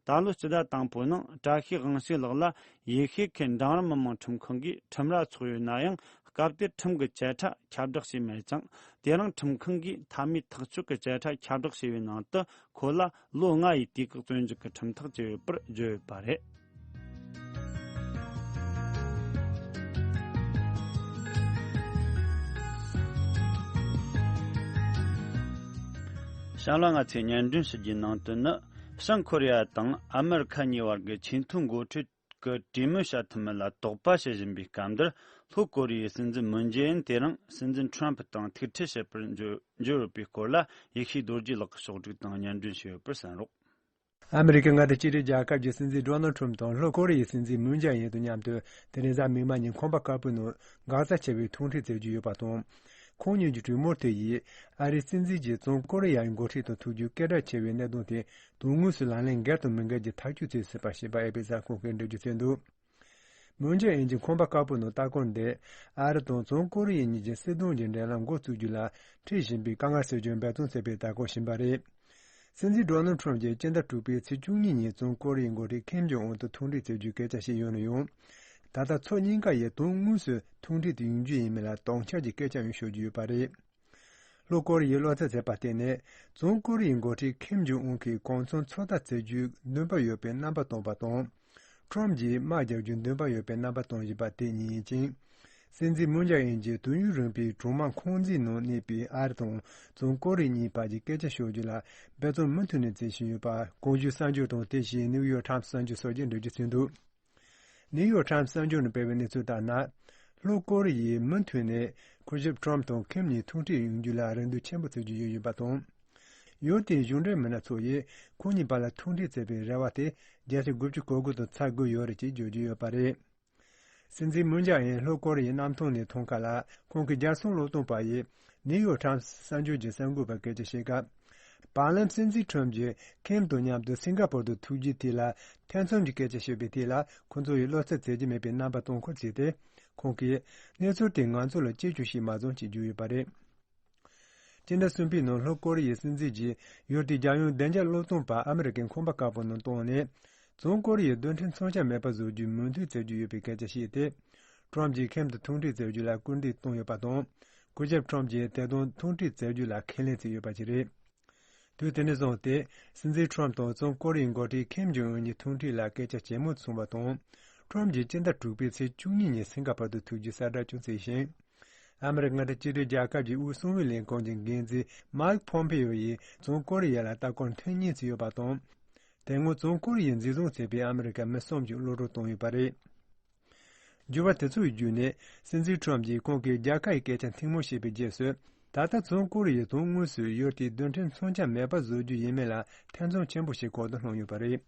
ད་ལོའི་སྤྱི་ཟླ་དང་པོའི་ནང་། བཀྲ་ཤིས་དབང་ཕྱུག་ལགས་ལ་ཡེ་ཤུའི་ཁུལ་འབྲིང་རིམ་མི་དམངས་ཁྲིམས་ཁང་གིས་ཁྲིམས་ར་ཚོགས་ཡོད་ན་ཡང་། སྐབས་དེར་ཁྲིམས་ཀྱི་བཅད་ཁྲ་ཁྱབ་བསྒྲགས་བྱས་མེད་ཅིང་། དེ་རིང་ཁྲིམས་ཁང་གིས་མཐའ་མའི་ཐག་གཅོད་ཀྱི་བཅད་ཁྲ་ཁྱབ་བསྒྲགས་བྱས་པའི་ནང་དུ། ཁོ་ལ་ལོ་ལྔ་ཡི་དུས་བཀག་བཙོན་འཇུག་གི་ཁྲིམས་ཐག་བཅད་ཡོད་པར་བརྗོད་ཡོད་པ་རེད། གཤམ་ལ་ང་ཚོས་སྙན་སྒྲོན་ཞུ་རྒྱུའི་ནང་དོན་ནི། བྱང་ཁོ་རེ་ཡ་དང་ཨ་མེ་རི་ཁ་གཉིས་བར་གྱི་ཆེས་མཐོའི་འགོ་ཁྲིད་ཀྱི་གྲོས་མོལ་བྱ་ཐུབ་མིན་ལ་དོགས་པ་བྱེད་བཞིན་པའི་སྐབས་འདིར། ལྷོ་ཀོ་རི་ཡའི་སྲིད་འཛིན་མུན་ཇེ་ཨིན་དེ་རིང་སྲིད་འཛིན་ཁྲོམ་ཕུ་དང་ཐུག་འཕྲད་བྱེད་པར་འབྱོར་འབྱོར་ཡོད་པའི་སྐོར་ལ། ཡེ་ཤེས་རྡོ་རྗེ་ལགས་ཀྱིས་ཕྱོགས་སྒྲིག་དང་སྙན་སྒྲོན་ཞུས་ཡོད་པར་གསན་རོགས། ཨ་མི་རི་ཀའི་མངའ་སྡེ་གཅིག་སྒྲིལ་རྒྱལ་ཁབ་ཀྱི་སྲིད་འཛིན་ཌོ་ནལ་ཁྲོམ་དང་ལྷོ་ཀོ་རི་ཡའི་སྲིད་འཛིན་མུན་ཇེ་ཨིན་དང་མཉམ་དུ་དེ་རིང་གཟའ་མིག་དམར་ཉིན་ཁང་པ་དཀར་པོའི་ནང་འགག་རྩ་ཆེ་བའི་ཐུག་འཕྲད་མཛད་རྒྱུ་ཡོད་པ་དང་། ཁོང་གཉིས་ཀྱི་གྲོས་མོལ་དེ་ཡིས་ཨ་རིའི་སྲིད་འཛིན་གྱིས་བྱང་ཀོ་རི་ཡའི་འགོ་ཁྲིད་དང་ཐུག་རྒྱུའི་སྐད་གྲགས་ཆེ་བའི་གནད་དོན་དེ་དོན་དངོས་སུ་ལག་ལེན་འགེལ་དང་མི་འགེལ་གྱི་ཐག་གཅོད་བྱེད་སྲིད་པ་ཞེས་པ་ཨེ་པི་གསར་ཁང་གིས་འགྲེལ་བརྗོད་བྱས་འདུག་མུན་ཇེ་ཨིན་གྱིས་ཁང་པ་དཀར་པོའི་ནང་ལྟ་སྐོར་འདིར། ཨ་རི་དང་བྱང་ཀོ་རི་ཡ་གཉིས་ཀྱི་སྲིད་དོན་གྱི་འབྲེལ་ལམ་འགོ་བཙུགས་རྒྱུ་ལ་འཁྲིད་བཞིན་པའི་དཀའ་ངལ་སེལ་རྒྱུར་འབད་བརྩོན་བྱེད་པའི་ལྟ་སྐོར་ཕྱིན་པ་རེད། སྲིད་འཛིན་ཌོ་ནལ་ཁྲོམ་གྱིས་སྤྱི་ཟླ་དྲུག་པའི་ཚེས་བཅུ་གཉིས་ཉིན་བྱང་ཀོ་རི་ཡའི་འགོ་ཁྲིད་ཁིམ་ཇོང་ཨུན་དང་ཐུག་འཕྲད་བྱེད་རྒྱུའི་སྐད་ཆ་བཤད་ཡོད་ན་ཡང་། ད་ལྟ་ཕྱོགས་གཉིས་ཀ་ཡིས་དོན་དངོས་སུ་ཐུག་འཕྲད་དུ་ཡོང་རྒྱུ་ཡིན་མིན་ལ་དོགས་འཆར་གྱི་སྐད་ཆ་ཡང་ཤོད་ཀྱི་ཡོད་པ་རེད། ལྷོ་ཀོ་རི་ཡའི་བློ་རྩ་བརྗེ་བ་དེ་ནི། བྱང་ཀོ་རི་ཡའི་འགོ་ཁྲིད་ཁིམ་ཇོང་ཨུན་གྱིས་གོ་མཚོན་ཚོད་ལྟ་བྱེད་རྒྱུའི་འདུན་པ་ཡོད་པའི་རྣམ་པ་བསྟན་པ་དང་། ཁྲོམ་གྱིས་དམག་རྒྱག་རྒྱུའི་འདུན་པ་ཡོད་པའི་རྣམ་པ་བསྟན་བཞིན་པ་དེ་གཉིས་ཡིན་ཅིང་། སྲིད་འཛིན་མུན་ཇེ་ཨིན་གྱིས་དུས་ཡུན་རིང་པོའི་གྲོག་མ་ཁོང་འཛིན་ནང་གནས་པའི་ཨ་རི་དང་བྱང་ཀོ་རི་གཉིས་བར་གྱི་སྐད་ཆ་ཤོད་རྒྱུ་ལ་འབད་བརྩོན་མུ་མཐུད་ནས་བྱེད་བཞིན་ཡོད་པ། གོང་ཞུས་གསར་འགྱུར་དང་དེ་བཞིན་ནིའུ་ཡོག་ཊའིམ་སི་གསར་འགྱུར་སོགས་ཀྱིས་འགྲེལ་བརྗོད་བྱས་འདུག་ནིའུ་ཡོག་ཊའིམ་སི་གསར་འགྱུར་ནང་སྤེལ་བའི་གནས་ཚུལ་ལྟར་ན། ལྷོ་ཀོ་རི་ཡས་མུ་མཐུད་ནས་སྐུ་ཞབས་ཁྲོམ་དང་ཁིམ་གཉིས་ཐུག་འཕྲད་ཡོང་རྒྱུ་ལ་རེ་འདུན་ཆེན་པོ་བྱེད་ཀྱི་ཡོད་པ་དང་། ཡུལ་དེའི་གཞུང་འབྲེལ་མི་སྣ་ཚོ་ཡིས་ཁོང་གཉིས་བར་ལ་ཐུག་འཕྲད་བྱེད་པའི་རེ་བ་དེ་བརྒྱ་ཆ་དགུ་བཅུ་གོ་དགུ་དང་ཚ་དགོས་ཡོད་རེད་ཅེས་བརྗོད་ཀྱི་ཡོད་པ་རེད། སྲིད་འཛིན་མུན་ཇཱ་ཨིན་ལྷོ་ཀོ་རི་ཡའི་གནམ་ཐང་ནས་ཐོན་ཁ་ལ། ཁོང་གི་རྒྱལ་སྲུང་བློས་གཏོང་པ་ཡིས་ནིའུ་ཡོག་ཊའིམ་སི་གསར་འགྱུར་གྱི་གསར་འགོད་པར་སྐད་ཆ་བཤད་སྐབས། བར་ལམ་སྲིད་འཛིན་ཁྲོམ་གྱིས་ཁེམ་དང་མཉམ་དུ་སིང་ག་པོར་དུ་ཐུག་རྒྱུའི་དུས་ལ་ཐེ་ཚོམ་གྱི་སྐད་ཆ་བཤད་པའི་དུས་ལ། ཁོ་ཚོ་ཡིས་བློ་འཚབ་བྱེད་ཀྱི་མེད་པའི་རྣམ་པ་སྟོན་ཁུལ་བྱས་ཏེ། ཁོང་གིས་གནས་ཚུལ་དེས་ང་ཚོ་ལ་ཅི་བྱུང་ཞིག་མ་བྱུང་ཞེས་བརྗོད་ཡོད་པ་རེད། སྤྱི་ཟླ་གསུམ་པའི་ནང་ལྷོ་ཀོ་རི་ཡའི་སྲིད་འཛིན་གྱིས་ཡུལ་དེའི་རྒྱལ་ཡོངས་བདེ་འཇགས་བློས་གཏོང་པ་ཨ་མི་རི་ཀའི་ཁང་པ་དཀར་པོ་ནང་བཏང་ནས། བྱང་ཀོ་རི་ཡའི་རྡུལ་ཕྲན་མཚོན་ཆ་མེད་པ་བཟོ་རྒྱུའི་མོས་མཐུན་བྱེད་རྒྱུ་ཡོད་པའི་སྐད་ཆ་བཤད་དེ། ཁྲོམ་གྱིས་ཁེམ་དུ་ཐུག་འཕྲད་བྱེད་རྒྱུ་ལ་སྐུལ་འདེད་བཏང་ཡོད་པ་དང་། སྐུ་ཞབས་ཁྲོམ་གྱིས་དེ་དང་ཐུག་འཕྲད་བྱེད་རྒྱུ་ལ་ཁས་ལེན་བྱས་ཡོད་པ་ཞིག་རེད། དུས་དེ་ནས་བཟུང་སྟེ། སྲིད་འཛིན་ཁྲོམ་དང་བྱང་ཀོ་རི་ཡའི་འགོ་ཁྲིད་ཁེམ་ཇོང་ཨུན་གཉིས་ཐུག་འཕྲད་ལ་སྐད་ཆ་ཇེ་མང་དུ་སོང་བ་དང་། ཁྲོམ་གྱིས་སྤྱི་ཟླ་དྲུག་པའི་ཚེས་བཅུ་གཉིས་ཉིན་སིང་ག་པོར་དུ་ཐུག་རྒྱུའི་གསལ་བསྒྲགས་ཀྱང་བྱས་ཤིང་། ཨ་མི་རི་ཀ་མངའ་སྡེ་གཅིག་སྒྲིལ་རྒྱལ་ཁབ་ཀྱི་དབུས་གསང་བའི་ལས་ཁུངས་ཀྱི་འགན་འཛིན་མཱིག་ཕོམ་པེ་ཡོ་ཡིས་བྱང་ཀོ་རི་ཡ་ལ་ལྟ་སྐོར་ཐེངས་གཉིས་བྱས་ཡོད་པ་དང་། དེ་སྔོན་བྱང་ཀོ་རི་ཡས་འཛིན་བཟུང་བྱས་པའི་ཨ་མི་རི་ཀ་མི་གསུམ་ཞིག་གློད་གྲོལ་བཏང་ཡོད་པ་རེད། འགྱུར་བ་དེ་ཚོའི་བརྒྱུད་ནས། སྲིད་འཛིན་ཁྲོམ་གྱིས་ཁོང་གིས་རྒྱལ་ཁ་ཡི་སྐད་ཆ་ཐེངས་མང་བཤད་པའི་རྗེས་སུ། ད་ལྟ་བྱང་ཀོ་རི་ཡས་དོན་དངོས་སུ་ཡུལ་དེའི་རྡུལ་ཕྲན་མཚོན་ཆ་མེད་པ་བཟོ་རྒྱུ་ཡིན་མིན་ལ་ཐེ་ཚོམ་ཆེན་པོ་ཞིག་གོང་དུ་སློང་ཡོད་པ་རེད།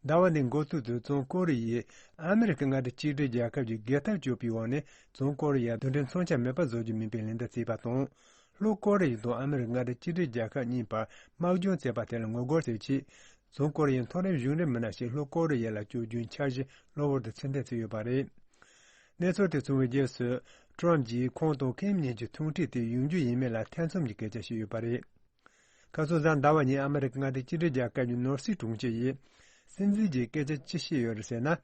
ཟླ་བ་འདིའི་འགོ་ཚུགས་དུས་བྱང་ཀོ་རི་ཡས་ཨ་མི་རི་ཀ་མངའ་སྡེ་གཅིག་སྒྲིལ་རྒྱལ་ཁབ་ཀྱི་སྒེར་ཐག་གཅོད་པའི་འོག་ནས་བྱང་ཀོ་རི་ཡར་རྡུལ་ཕྲན་མཚོན་ཆ་མེད་པ་བཟོ་རྒྱུ་མིན་པའི་ལན་འདེབས་བྱས་པ་དང་། ལྷོ་ཀོ་རི་ཡ་དང་ཨ་མི་རི་ཀ་མངའ་སྡེ་གཅིག་སྒྲིལ་རྒྱལ་ཁབ་གཉིས་བར་དམག་སྦྱོང་བྱས་པ་དེ་ལ་ངོ་རྒོལ་བྱེད་ཆེད། བྱང་ཀོ་རི་ཡའི་མཐོ་རིམ་གཞོན་ནུ་མི་སྣ་ཞིག་ལྷོ་ཀོ་རི་ཡ་ལ་བསྐྱོད་རྒྱུའི་འཆར་གཞི་གློ་བུར་དུ་ཕྱིར་འཐེན་བྱས་ཡོད་པ་རེད། གནས་ཚུལ་དེ་བྱུང་བའི་རྗེས་སུ། ཁྲོམ་གྱིས་ཁོང་དང་ཁེམ་གཉིས་ཀྱི་ཐུག་འཕྲད་དེ་ཡོང་རྒྱུ་ཡིན་མིན་ལ་ཐེ་ཚོམ་གྱི་སྐད་ཆ་བཤད་ཡོད་པ་རེད། ཁ་སང་གཟའ་ཟླ་བ་ཉིན་ཨ་མི་རི་ཀ་མངའ་སྡེ་གཅིག་སྒྲིལ་རྒྱལ་ཁབ་ཀྱི་ནོར་སྲིད་དྲུང་ཆེ་ཡིས། སྲིད་འཛིན་གྱིས་སྐད་ཆ་ཅི་བཤད་ཡོད་རེད་ཟེར་ན།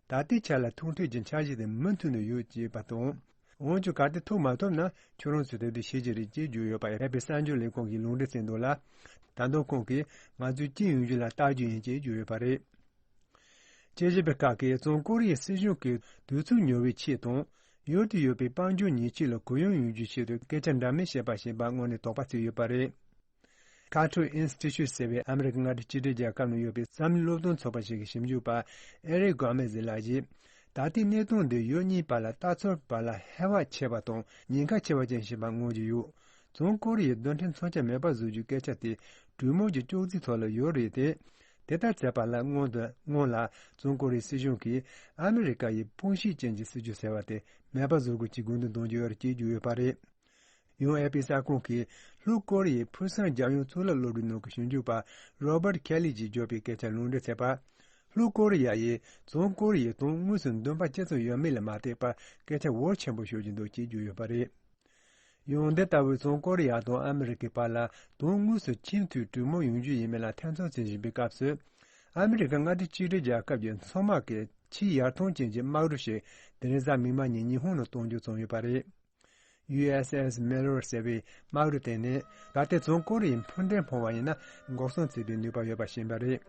ད་ལྟའི་ཆ་ལ་ཐུག་འཕྲད་ཀྱི་འཆར་གཞི་དེ་མུ་མཐུད་ནས་ཡོད་ཅེས་པ་དང་། འོན་ཀྱང་གལ་ཏེ་ཐུག་མ་ཐུབ་ན་ཁྱོད་རང་ཚོས་དེ་དུས་ཤེས་ཀྱི་རེད་ཅེས་བརྗོད་ཡོད་པ་ཨེ་པི་གསར་འགྱུར་ལས་ཁུངས་ཀྱིས་ལུང་འདྲེན་བྱས་འདུག་ལ། ད་དུང་ཁོང་གིས་ང་ཚོས་ཅི་ཡོང་རྒྱུ་ལ་བལྟ་རྒྱུ་ཡིན་ཅེས་བརྗོད་ཡོད་པ་རེད། དཔྱད་ཞིབ་པ་ཁག་གིས་བྱང་ཀོ་རི་ཡའི་སྲིད་གཞུང་གིས་དུས་ཚོད་ཉོ་བའི་ཆེད་དང་། ཡུལ་དུ་ཡོད་པའི་དཔལ་འབྱོར་ཉེས་ཆད་ལ་གུ་ཡངས་ཡོང་རྒྱུའི་ཆེད་དུ་སྐད་ཆ་འདྲ་མིན་བཤད་པ་ཞིག་ཡིན་པ་དངོས་གནས་དོགས་པ་བྱས་ཡོད་པ་རེད། Cato Institute ཟེར་བའི་ཨ་མི་རི་ཀ་མངའ་སྡེ་གཅིག་སྒྲིལ་རྒྱལ་ཁབ་ནང་ཡོད་པའི་བསམ་བློའི་སློབ་སྟོན་ཚོགས་པ་ཞིག་གི་ཞིབ་འཇུག་པ་ཨེ་རིག་གྷོ་མེ་ཟི་ལགས་ཀྱིས། ད་ལྟའི་གནས་སྟངས་འདི་ཡུལ་གཉིས་བར་ལ་ལྟ་ཚུལ་བར་ལ་ཧེ་བག་ཆེ་བ་དང་ཉེན་ཁ་ཆེ་བ་ཅན་ཞིག་ཡིན་པ་མངོན་གྱི་ཡོད། བྱང་ཀོ་རི་ཡས་རྡུལ་ཕྲན་མཚོན་ཆ་མེད་པ་བཟོ་རྒྱུའི་སྐད་ཆ་དེ་གྲོས་མོལ་གྱི་ཅོག་ཙེའི་ཐོག་ལ་ཡོད་རེད་དེ། དེ་ལྟར་བྱས་པ་ལ་སྔོན་དུ་སྔོན་ལ་བྱང་ཀོ་རི་ཡའི་སྲིད་གཞུང་གིས་ཨ་མི་རི་ཀ་ཡི་དཔུང་ཤུགས་ཅན་གྱི་སྲིད་ཇུས་ཟེར་བ་དེ་མེད་པ་བཟོ་དགོས་ཀྱི་དགོས་འདུན་འདོན་གྱི་ཡོད་རེད་ཅེས་བརྗོད་ཡོད་པ་རེད། ཡང་ཨེ་པི་གསར་ཁང་གིས་ལྷོ་ཀོ་རི་ཡའི་ཕུགས་བསམ་རྒྱལ་ཡོངས་གཙུག་ལག་སློབ་གྲྭའི་ནང་གི་ཞིབ་འཇུག་པ་རོ་བར་ཁེ་ལི་གྱིས་བརྗོད་པའི་སྐད་ཆར་ལུང་འདྲེན་བྱས་པ། ལྷོ་ཀོ་རི་ཡ་ཡིས་བྱང་ཀོ་རི་ཡའི་དོན་དངོས་སུ་འདུན་པ་ཅི་ཙམ་ཡོད་མེད་ལ་མ་བལྟས་པར་སྐད་ཆ་འོར་ཆེན་པོ་ཤོད་ཀྱི་འདུག་ཅེས་བརྗོད་ཡོད་པ་རེད། ཡང་འདི་ལྟ་བུའི་བྱང་ཀོ་རི་ཡ་དང་ཨ་མི་རི་ཀའི་བར་ལ་དོན་དངོས་སུ་ཆེས་མཐོའི་གྲོས་མོལ་ཡོང་རྒྱུ་ཡིན་མིན་ལ་ཐེ་ཚོམ་བྱེད་བཞིན་པའི་སྐབས་སུ། ཨ་མི་རི་ཀ་མངའ་སྡེ་གཅིག་སྒྲིལ་རྒྱལ་ཁབ་ཀྱི་མཚོ་དམག་གི་ཆེས་ཡར་ཐོན་ཅན་གྱི་དམག་གྲུ་ཞིག་དེ་རིང་གཟའ་མིག་དམར་ཉིན་ཉི་ཧོང་ནང་གཏོང་རྒྱུ་བྱུང་ཡོད་པ་རེད། ཡུ་ཨེས་ཨེས་མེ་ལོར་ཟེར་བའི་དམག་གྲུ་དེ་ནི་ད་ལྟའི་བྱང་ཀོ་རི་ཡའི་འཕུར་མདེལ་འཕངས་པ་ཡིན་ན་འགོག་སྲུང་བྱེད་པའི་ནུས་པ་ཡོད་པ་ཤེས་པ་རེད།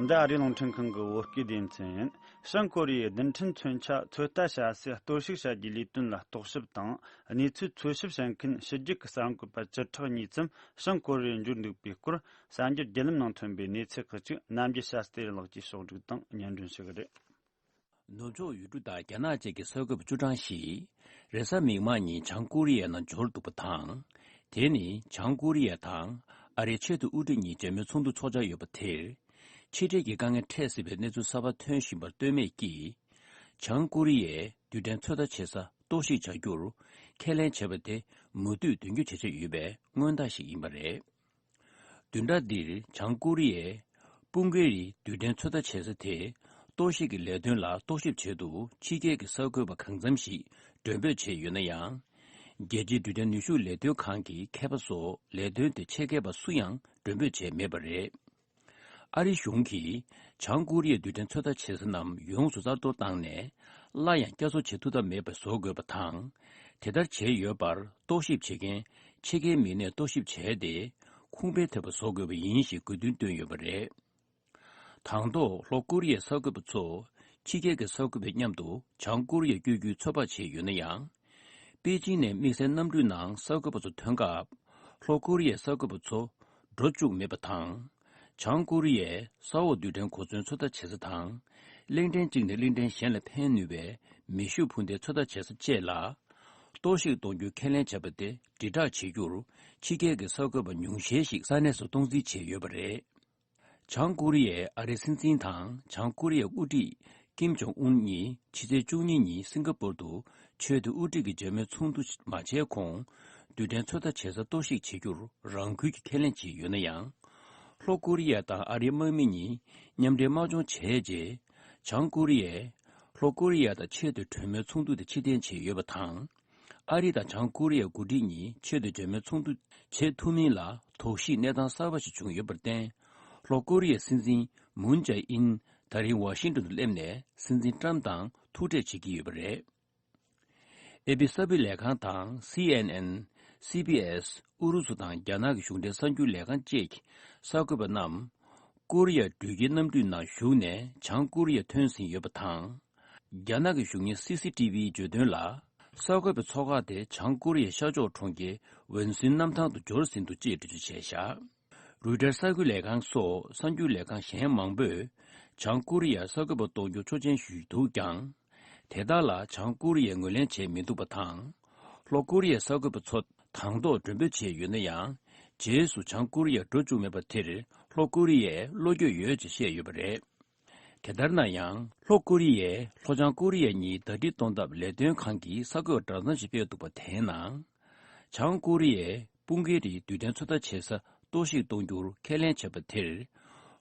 འདི་ཨ་རིའི་རླུང་འཕྲིན་ཁང་གི་བོད་སྐད་སྡེ་ཚན་ཡིན། བྱང་ཀོ་རི་ཡས་རྡུལ་ཕྲན་མཚོན་ཆ་ཚོད་ལྟ་བྱ་སའི་གཏོར་བཤིག་བྱ་རྒྱུའི་ལས་དོན་ལ་རྟོག་ཞིབ་དང་གནས་ཚུལ་འཚོལ་ཞིབ་བྱེད་མཁན་ཕྱི་རྒྱལ་གྱི་གསར་འགོད་པ་བཅུ་ཕྲག་གཉིས་ཙམ་བྱང་ཀོ་རི་ཡར་འབྱོར་འདུག་པའི་སྐོར་གསར་འགྱུར་བརྒྱུད་ལམ་ནང་ཐོན་པའི་གནས་ཚུལ་ཁག་ཅིག་རྣམ་རྒྱལ་ཤཱ་སྟེ་རི་ལགས་ཀྱིས་ཕྱོགས་སྒྲིག་དང་སྙན་སྒྲོན་ཞུ་གི་རེད། ནུབ་ཕྱོགས་ཡུལ་གྲུ་དང་རྒྱ་ནག་བཅས་ཀྱི་གསར་འགོད་པ་བཅུ་གྲངས་ཤིག་རེས་གཟའ་མིག་དམར་ཉིན་བྱང་ཀོ་རི་ཡའི་ནང་འབྱོར་འདུག་པ་དང་། དེ་ནི་བྱང་ཀོ་རི་ཡ་དང་ཨ་རིའི་ཆེས་མཐོའི་དབུ་ཁྲིད་གཉིས་མཇལ་མོལ་ཚོགས་འདུ་འཚོགས་འཆར་ཡོད་པ་དེར། ཕྱི་འབྲེལ་གྱི་དཀའ་ངལ་འཕྲད་སྲིད་པའི་གནས་ཚུལ་གསར་པ་ཐོན་བཞིན་པར་ལྟོས་མེད་ཀྱིས། བྱང་ཀོ་རི་ཡས་རྡུལ་ཕྲན་ཚོད་ལྟ་བྱེད་ས་གཏོར་བཤིག་བྱ་རྒྱུར་ཁས་ལེན་བྱས་པ་དེ་མུ་མཐུད་དོན་འཁྱོལ་བྱེད་འཆར་ཡོད་པའི་མངོན་རྟགས་ཤིག་ཡིན་པ་རེད། བདུན་ཕྲག་འདིར་བྱང་ཀོ་རི་ཡས་སྤུན་ཀེ་རི་རྡུལ་ཕྲན་ཚོད་ལྟ་བྱེད་ས་དེ་གཏོར་བཤིག་གི་ལས་དོན་ལ་རྟོག་ཞིབ་བྱེད་དུ་ཕྱི་རྒྱལ་གྱི་གསར་འགོད་པ་གང་འཚམ་ཞིག་མགྲོན་འབོད་བྱས་ཡོད་ན་ཡང་། རྒྱལ་སྤྱིའི་རྡུལ་ཕྲན་ནུས་ཤུགས་ལས་དོན་ཁང་གི་མཁས་པ་སོགས་ལས་དོན་དེ་ཆེད་མཁས་པ་སུ་ཡང་མགྲོན་འབོད་བྱས་མེད་པ་རེད། ཨ་རི་གཞུང་གིས་བྱང་ཀོ་རི་ཡའི་རྡུལ་ཕྲན་ཚོད་ལྟ་བྱེད་ས་རྣམས་ཡོངས་སུ་གསར་གཏོད་བཏང་ནས། སླར་ཡང་བསྐྱར་གསོ་བྱེད་ཐུབ་ཐབས་མེད་པ་བཟོ་དགོས་པ་དང་། དེ་ལྟར་བྱས་ཡོད་པར་རྟོག་ཞིབ་བྱེད་མཁན་ཕྱི་རྒྱལ་མི་སྣས་རྟོག་ཞིབ་བྱས་ཏེ། ཁུངས་སྤེལ་ཐེབས་པ་བཟོ་དགོས་པ་ཡིན་ཞེས་དགོས་འདུན་བཏོན་ཡོད་པ་རེད། དང་ཐོག་ལྷོ་ཀོ་རི་ཡའི་གསར་འགོད་པ་ཚོ་ཕྱི་རྒྱལ་གྱི་གསར་འགོད་པའི་མཉམ་དུ་བྱང་ཀོ་རི་ཡར་བསྐྱོད་རྒྱུའི་ཚོད་དཔག་བྱས་ཡོད་ན་ཡང་། པེ་ཅིང་ནས་དམིགས་བསལ་གནམ་གྲུའི་ནང་གསར་འགོད་པ་ཚོ་ཐོན་སྐབས། ལྷོ་ཀོ་རི་ཡའི་གསར་འགོད་པ་ཚོ་འགྲོ་བཅུག་མེད་པ་དང་། བྱང་ཀོ་རི་ཡས་ས་འོག་རྡུལ་ཕྲན་གོ་མཚོན་ཚོད་ལྟ་བྱེད་ས་དང་། གླིང་ཕྲན་གཅིག་ནས་གླིང་ཕྲན་གཞན་ལ་འཕེན་ནུས་པའི་མེ་ཤུགས་འཕུར་མདེལ་ཚོད་ལྟ་བྱེད་ས་བཅས་ལ། གཏོར་བཤིག་གཏོང་རྒྱུའི་ཁས་ལེན་བྱས་པ་དེ་དྲིལ་བསྒྲགས་བྱེད་རྒྱུར་ཕྱི་རྒྱལ་གྱི་གསར་འགོད་པ་ཉུང་ཤས་ཤིག་ས་གནས་སུ་གཏོང་རྩིས་བྱས་ཡོད་པ་རེད། བྱང་ཀོ་རི་ཡས་ཨ་རིའི་སྲིད་འཛིན་དང་བྱང་ཀོ་རི་ཡའི་དབུ་ཁྲིད་ཀིམ་ཇོང་ཨུན་གཉིས་ཕྱི་ཚེས་བཅུ་གཉིས་ཉིན་སིང་ག་པུར་དུ་ཆེས་མཐོའི་དབུ་ཁྲིད་ཀྱི་མཇལ་མོལ་ཚོགས་འདུ་མ་བྱས་གོང་། རྡུལ་ཕྲན་ཚོད་ལྟ་བྱེད་ས་གཏོར་བཤིག་བྱེད་རྒྱུར་རང་འགུལ་གྱིས་ཁས་ལེན་བྱས་ཡོད་ན་ཡང་། ལྷོ་ཀོ་རི་ཡ་དང་ཨ་རིའི་དམག་མི་གཉིས་མཉམ་འབྲེལ་དམག་སྦྱོང་བྱས་རྗེས། བྱང་ཀོ་རི་ཡས་ལྷོ་ཀོ་རི་ཡ་དང་ཆེས་མཐོའི་གྲོས་མོལ་ཚོགས་འདུ་དེ་ཕྱིར་འཐེན་བྱས་ཡོད་པ་དང་། ཨ་རི་དང་བྱང་ཀོ་རི་ཡའི་འགོ་ཁྲིད་གཉིས་ཆེད་དུ་མཇལ་མོལ་ཚོགས་འདུ་བྱེད་ཐུབ་མིན་ལ་དོགས་གཞིའི་གནས་སྟངས་གསར་པ་ཞིག་བྱུང་ཡོད་པར་བརྟེན། ལྷོ་ཀོ་རི་ཡའི་སྲིད་འཛིན་མུན་ཇེ་ཨིན་ད་རིང་ཝ་ཤིང་ཏོན་དུ་སླེབས་ནས་སྲིད་འཛིན་ཏྲམ་དང་ཐུག་འཕྲད་བྱེད་ཀྱི་ཡོད་པ་རེད། ཨེ་པི་གསར་སྤེལ་ལས་ཁང་དང་སི་ཨེན་ཨེན། སི་བི་ཨེས། ཨུ་རུ་སུ་དང་རྒྱ་ནག་གི་གཞུང་འབྲེལ་གསར་འགྱུར་ལས་ཁང་བཅས་ཀྱི་གསར་འགོད་པ་རྣམས། ཀོ་རི་ཡ་འགྲུལ་སྐྱེལ་གནམ་གྲུའི་ནང་ཞུགས་ནས་བྱང་ཀོ་རི་ཡར་ཐོན་ཟིན་ཡོད་པ་དང་། རྒྱ་ནག་གི་གཞུང་གཉེར་སི་སི་ཊི་ཝིས་བརྗོད་དོན་ལ། གསར་འགོད་པའི་ཚོགས་ཁག་དེ་བྱང་ཀོ་རི་ཡའི་ཤར་ཕྱོགས་གྲོང་ཁྱེར་ཝན་སུན་གནམ་ཐང་དུ་འབྱོར་ཟིན་འདུག་ཅེས་འགྲེལ་བརྗོད་བྱས་བཞག་རུའི་ཊར་གསར་འགྱུར་ལས་ཁང་སོགས་གསར་འགྱུར་ལས་ཁང་གཞན་མང་པོས། བྱང་ཀོ་རི་ཡར་གསར་འགོད་པ་གཏོང་རྒྱུ་ཆོག་མཆན་ཞུས་འདུག་ཀྱང་། དེ་དག་ལ་བྱང་ཀོ་རི་ཡས་ངོས་ལེན་བྱས་མི་འདུག་པ་དང་། ལྷོ་ཀོ་རི་ཡའི་གསར་འགོད་པ་ཚོ་དང་ཐོག་མགྲོན་འབོད་བྱས་ཡོད་ན་ཡང་། རྗེས་སུ་བྱང་ཀོ་རི་ཡར་འགྲོ་བཅུག་མེད་པ་དེར་ལྷོ་ཀོ་རི་ཡས་བློ་འགྱོད་ཡོད་ཅེས་བཤད་ཡོད་པ་རེད། དེ་ལྟར་ན་ཡང་། ལྷོ་ཀོ་རི་ཡས་ལྷོ་བྱང་ཀོ་རི་ཡ་གཉིས་ཟླ་སྒྲིལ་གཏོང་ཐབས་ལས་དོན་ཁང་གིས་གསར་འགོད་སྒྲོག་སྟངས་ཤིག་སྤེལ་འདུག་པ་དེའི་ནང་། བྱང་ཀོ་རི་ཡས་དཔུང་སྐད་རིགས་རྡུལ་ཕྲན་ཚོད་ལྟ་བྱེད་ས་གཏོར་བཤིག་གཏོང་རྒྱུར་ཁས་ལེན་བྱས་པ་དེར།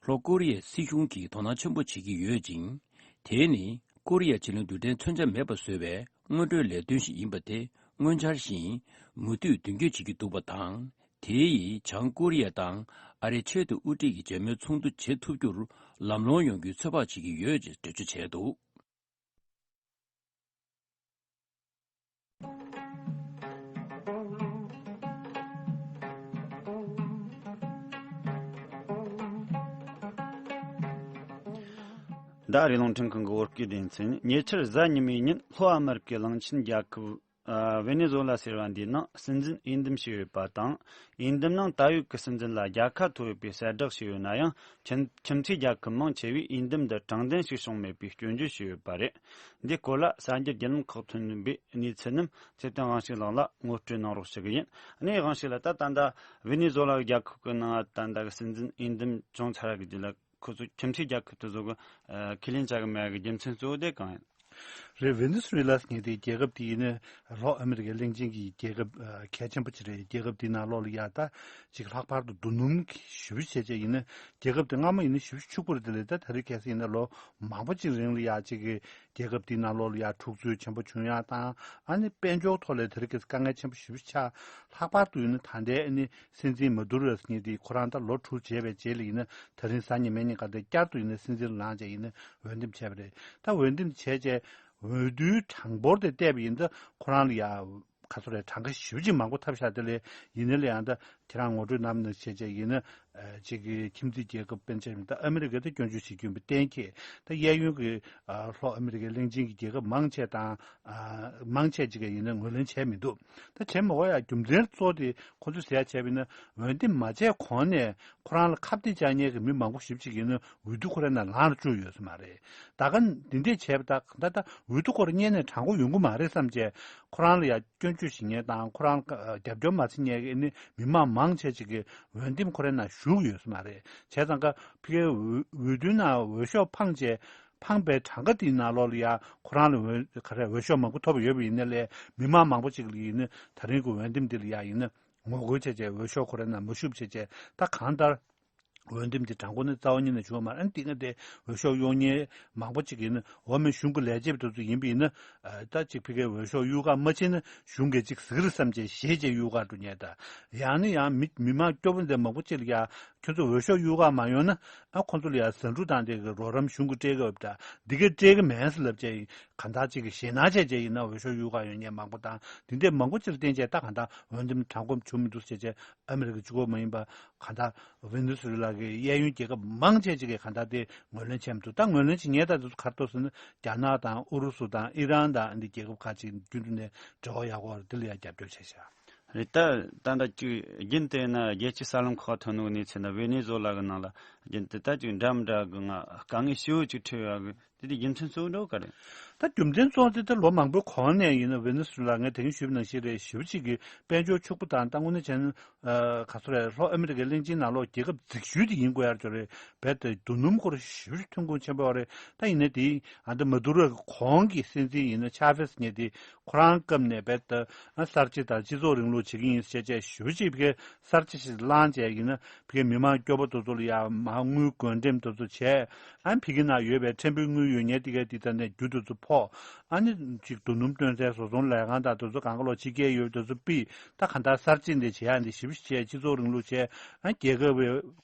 ལྷོ་ཀོ་རི་ཡའི་སྲིད་གཞུང་གིས་དོ་སྣང་ཆེན་པོ་བྱེད་ཀྱི་ཡོད་ཅིང་། དེ་ནི་ཀོ་རི་ཡ་ཕྱེད་གླིང་རྡུལ་ཕྲན་མཚོན་ཆ་མེད་པ་བཟོ་བའི་སྔོན་འགྲོའི་ལས་དོན་ཞིག་ཡིན་པ་དེ་སྔོན་འཆར་བཞིན་མུ་མཐུད་མདུན་སྐྱོད་བྱེད་ཀྱི་འདུག་པ་དང་། དེ་ཡིས་བྱང་ཀོ་རི་ཡ་དང་ཨ་རིའི་ཆེས་མཐོའི་དབུ་ཁྲིད་ཀྱི་མཇལ་མོལ་ཚོགས་འདུ་བྱེད་ཐུབ་རྒྱུར་ལམ་ལྷོང་ཡོང་རྒྱུའི་ཚོད་དཔག་བྱེད་ཀྱི་ཡོད་ཅེས་འགྲེལ་བརྗོད་བྱས་འདུག་འདི་ཨ་རིའི་རླུང་འཕྲིན་ཁང་གི་བོད་སྐད་སྡེ་ཚན་ཡིན། ཉེ་ཆར་གཟའ་ཉི་མའི་ཉིན་ལྷོ་ཨ་མེ་རི་ཀའི་གླིང་ཆེན་རྒྱལ་ཁབ། ཨ། ཝེ་ནེ་ཛུ་ལ་ཟེར་བ་འདིའི་ནང་སྲིད་འཛིན་འོས་འདེམས་བྱས་ཡོད་པ་དང་། འོས་འདེམས་ནང་ད་ཡོད་ཀྱི་སྲིད་འཛིན་ལ་རྒྱལ་ཁ་ཐོབ་ཡོད་པའི་གསལ་བསྒྲགས་བྱས་ཡོད་ན་ཡང་། ཁྱིམ་ཁྱིམ་མཚེས་རྒྱལ་ཁབ་མང་ཆེ་བས་འོས་འདེམས་འདི་དྲང་བདེན་ཞིག་བྱུང་མེད་པའི་སྐྱོན་བརྗོད་བྱས་ཡོད་པ་རེད། འདིའི་སྐོར་ལ་གསར་འགྱུར་བརྒྱུད་ལམ་ཁག་ཐོན་པའི་གནས་ཚུལ་རྣམས་ཚེ་བརྟན་དབང་ཕྱུག་ལགས་ལ་ངོ་སྤྲོད་གནང་རོགས་ཞུ་གི་ཡིན། གནས་དབང་ཕྱུག་ལགས། ད་ད་ལྟ་ཝེ་ནེ་ཛུ་ལ་གི་རྒྱལ་ཁབ་ཀྱི་ནང་ད་ལྟ་གི་སྲིད་འཛིན་འོས་འདེམས་བྱུང་ཚར་བ་གི་རྗེས་ལ། ཁོ་ཚོ་ཁྱིམ་མཚེས་རྒྱལ་ཁབ་དེ་ཚོ་གི་ཨ་ཁས་ལེན་བྱ་གི་མེད་གི་རྒྱུ་མཚན་གཙོ་བོ་དེ་གང་ཡིན། རེད། ཝེ་ནེ་ཛུ་ཝེ་ལ་ཟེར་མཁན་དེ་རྒྱལ་ཁབ་དེ་ཡིན་ན་ལྷོ་ཨ་མེ་རི་ཀའི་གླིང་ཆེན་གྱི་རྒྱལ་ཁབ་ཨ་གལ་ཆེན་པོ་ཅིག་རེད། རྒྱལ་ཁབ་དེའི་ནང་ལོགས་ལ་ཡ་ད་ཅིག་ལྷག་པར་དུ་རྡོ་སྣུམ་གྱི་ཞེ་པོ་བྱས་བྱས་ཡིན་ན། རྒྱལ་ཁབ་དེ་སྔ་མོ་ཡིན་ན་ཞེ་པོ་ཕྱུག་པོ་རེད། དེ་ལས་ད་ད་རེས་གལ་སྲིད་ཡིན་ན་ལོ་མང་པོ་ཅིག་རིང་ལ་ཡ་ཅིག་གི་རྒྱལ་ཁབ་དེའི་ནང་ལོགས་ལ་ཡ་འཁྲུག་རྩོད་ཆེན་པོ་བྱུང་ཡ་དང་། ཨ་ནི་དཔལ་འབྱོར་ཐོག་ལ་ད་རེས་གལ་སྲིད་དཀའ་ངལ་ཆེན་པོ་ཞེ་པོ་ཆགས། ལྷག་པར་དུ་ཡིན་ན་ད་ལྟའི་ཨ་ནི་སྲིད་འཛིན་མ་དུ་རོ་ཟེར་མཁན་དེ་ཁོ་རང་ད་ལོ་དྲུག་བྱས་པའི་རྗེས་ལ་ཡིན་ན། ད་རིང་གཟའ་ཉི་མའི་ཉིན་ག་དེ་བསྐྱར་དུ་ཡིན་ན་སྲིད་འཛིན་ལངས་བྱས་ཡིན་ན་འོས་འདེམས་བྱས་པ་རེད། ད་འོས་འདེམས་བྱས་རྗེས་འོས་བསྡུའི་གྲངས་འབོར་དེ་བལྟས་པ་ཡིན་ད་ཁོ་རང་ལ་ཡ་ག་ཚོད་རེད། གྲངས་ཀ་ཞེ་པོ་ཅིག་མང་པོ་ཐོབ་ཤག་དེ་ལས་ཡིན་ན་ལ་ཡང་ད་ཁྱེད་རང་ངོ་སྤྲོད་གནང་ན་བྱས་རྗེས་ཡིན་ན་ཅིག་གི་ཁྱིམ་མཚེས་རྒྱལ་ཁབ་སྤེན་ཆེན་ད་ཨ་མི་རི་ཀ་དེ་སྐྱོན་བརྗོད་བྱེད་རྒྱུ་ཡིན་པ་གཏན་འཁེལ། ད་གཡས་གཡོན་གྱི་ལྷོ་ཨ་མི་རི་ཀའི་གླིང་ཆེན་གྱི་རྒྱལ་ཁབ་མང་ཆེ་དང་མང་ཆེ་ཅིག་གིས་ཡིན་ན་ངོས་ལེན་བྱས་མི་འདུག་ད་བྱེད་མ་དགོས་ཡ་རྒྱུ་མཚན་གཙོ་བོ་དེ་ཁོ་ཚོས་ཟེར་ཡ་བྱས་པ་ཡིན་ན། འོས་འདེམས་མ་བྱས་གོང་ནས་ཁོ་རང་ལ་ཁ་གཏད་བཅག་མཁན་གྱི་མི་མང་པོ་ཞེ་པོ་ཅིག་ཡིན་ན་འོས་བསྡུ་ཁོ་རའི་ནང་ལངས་ར་བཅུག་ཡོད་ས་མ་རེད། ད་ག་འདི་འདྲས་བྱས་པ་ད་ག་ད་ད་འོས་བསྡུ་ཁོ་ར་རྙེད་ནས་དྲང་པོ་ཡོང་གི་མ་རེད་བསམ་བྱས། ཁོ་རང་ལ་ཡ་སྐྱོན་བརྗོད་བྱེད་མཁན་དང་ཁོ་རང་ལ་རྒྱབ་སྐྱོར་མ་བྱེད་མཁན་གྱི་ཨ་ནི་མི་མང་མང་ཆེ་ཅིག་གིས་འོས་འདེམས་ཁོ་རའི་ནང་ཞུགས་ཡོད་ས་མ་རེད། བྱས་ཙང་ཀ་ཕ་གིའི་འོས་འོས་བསྡུའི་ནང་འོས་ཤོག་འཕངས་བྱས། འཕངས་པའི་གྲངས་ཀ་དེའི་ནང་ལོགས་ལ་ཡ་ཁོ་རང་ལ་འོས་ག་རེ་འོས་ཤོག་མང་པོ་ཐོབ་ཡོད་པ་ཡིན་ན་ལས་མི་མང་མང་པོ་ཅིག་ལ་ཡིན་ན་ད་རིང་གི་འོས་འདེམས་འདི་ལ་ཡ་ཡིན་ན་ངོ་རྒོལ་བྱས་བྱས་འོས་ཤོག་ཁོ་རའི་ནང་མ་ཞུགས་བྱས་བྱས། ད་གང་ལྟར་འོས་འདེམས་འདི་དྲང་པོ་ནི་རྩ་བ་ཉིད་ནས་བྱུང་བ་མ་རེད། ཨ་ནི་དེ་སྔ་དེ་འོས་ཤོག་གཡུག་མཁན་མང་པོ་ཅིག་ཡིན་ན་འོ་མའི་གཞུང་གི་ལས་བྱེད་པ་དེ་ཚོ་ཡིན་པ་ཡིན་ན། ད་ཅིག་ཕ་གིའི་འོས་ཤོག་གཡུག་ག་མ་ཕྱིན་ན་གཞུང་གིས་ཅིག་ཟེར་གི་རེད་བསམ་བྱས་ཞེད་བྱས་གཡུག་ག་འགྲོ་མཁན་དང་། ཡང་ནི་ཡང་མི་མི་མང་སྐྱོ་པོ་འདི་མང་པོ་ཅིག་ལ་ཡ། ཁྱོད་ཚོ་འོས་ཤོག་གཡུག་ག་མ་ཡོང་ན་ཨ་ཁོང་ཚོ་ལ་ཡ་ཟ་འབྲུ་དང་དེ་གི་རོགས་རམ་གཞུང་གིས་སྤྲད་གི་ཡོད་པ་འདྲ། འདི་གས་སྤྲད་གི་མེད་ཟེར་ལབ་བྱས། གང་ལྟར་ཅིག་གི་ཞེད་སྣང་བྱས་བྱས་ཡིན་ན་འོས་ཤོག་གཡུག་ག་ཡོང་མཁན་མང་པོ་དང་དེ་འདྲས་མང་པོ་ཅིག་ལ་བརྟེན་བྱས། ད་གང་ལྟར་འོས་འདེམས་དྲང་པོ་བྱུང་མི་འདུག་ཟེར་བྱས་ཨ་མི་རི་ཀ་གཅིག་པོ་མ་ཡིན་པ་གང་ལྟར་ཝེ་ནེ་ཛུ་ཝེ་ལ་གི་གཡས་གཡོན་རྒྱལ་ཁབ་མང་ཆེ་ཅིག་གིས་གང་ལྟར་དེ་ངོས་ལེན་བྱས་མི་འདུག་ད་ངོས་ལེན་བྱེད་མཁན་ད་དེ་ཚོ་ག་རེ་འདུག་ཟེར་ན་རྒྱ་ནག་དང་ཨུ་རུ་སུ་དང་ཨི་རན་དང་འདི་རྒྱལ་ཁབ་ཁག་ཅིག་རྒྱུན་དུ་ནས་འབྲེལ་བ་ཡག་པོ་རེད། དེ་ལ་ཡང་རྒྱབ་སྐྱོར་བྱས་ཤག་རེད། ད་ད་ལྟ་ཅིག་རྒྱུན་དེ་ན་རྒྱལ་སྤྱིའི་གསར་ལམ་ཁག་ཐོན་ནོ་གནས་ཚུལ་ན་ཝེ་ནེ་ཛུ་ཝེ་ལ་གི་ནང་ལ་རྒྱུན་དུ་ད་ཅིག་འདྲ་མི་འདྲ་གི་ང་དཀའ་ངལ་ཞེ་པོ་ཅིག་འཕྲད་ཡོད་གི་ དེ་དེ་རྒྱུ་མཚན་གཙོ་བོ་འདྲ་བོ་ག་རེ། ད་རྒྱུ་མཚན་གཙོ་བོ་དེ་ད་ལོ་མང་པོའི་གོང་ནས་ཡིན་ན་ཝེ་ནེ་སུ་ལ་ངས་དེ་རིང་ཞུས་པ་ནང་བཞིན་རེད། ཞེ་པོ་ཅིག་གི་དཔལ་འབྱོར་ཕྱུག་པོ་དང་ད་དངོས་གནས་བྱས་ན་ཨ་ག་ཚོད་རེད། ལྷོ་ཨ་མི་རི་ཀའི་གླིང་ཆེན་ནང་ལོགས་རྒྱལ་ཁབ་འཛུགས་ཞུས་དེ་ཡིན་དགོས་ཡ་ཅིག་རེད། རྦད་དེ་རྡོ་སྣུམ་སྐོར་ཞེ་པོ་ཅིག་ཐོན་ཁུངས་ཆེན་པོ་རེད། ད་ཡིན་ནའི་དེ་ཨ་ད་མ་དུ་རོ་གོང་གི་སྲིད་འཛིན་ཡིན་ན་ཆ་ཝེ་སི་ཉིད་དེ་ཁོ་རང་སྐབས་ནས་རྦད་དེ་ཨ་གསར་བརྗེ་དང་སྤྱི་ཚོགས་རིང་ལུགས་བྱེད་ཀྱི་ཡིན་ཟེར་བྱས་ཞེ་པོ་ཅིག་ཕ་གིའི་གསར་བརྗེ་ཞིག་བསླངས་བྱས་ཡིན་ན་ཕ་གིའི་མི་མང་སྐྱོ་པོ་དེ་ཚོ་ལ་ཡ་མར་དངུལ་བགོ་འགྲེམས་དེ་ཚོ་བྱས། ཨ་ཕ་གི་ནང་ཡོད་པའི་ཕྲན་བུའི་དངུལ་ཡོད་མཁན་དེ་གའི་དེ་ད་ནས་རྒྱུ་དེ་ཚོ་ཕོག་ཨ་ནི་ཅིག་རྡོ་སྣུམ་སྟོན་སའི་བཟོ་ཚོང་ལས་ཁང་དང་དེ་ཚོ་གང་ག་ལོག་ཕྱི་རྒྱལ་ཡོད་པ་དེ་ཚོ་ཕུད། ད་གང་ལྟར་གསར་བརྗེ་འདི་བྱེད་ཡ་འདི་ཞེ་པོ་ཅིག་བྱས། སྤྱི་ཚོགས་རིང་ལུགས་བྱས། ཨ་རྒྱལ་ཁབ་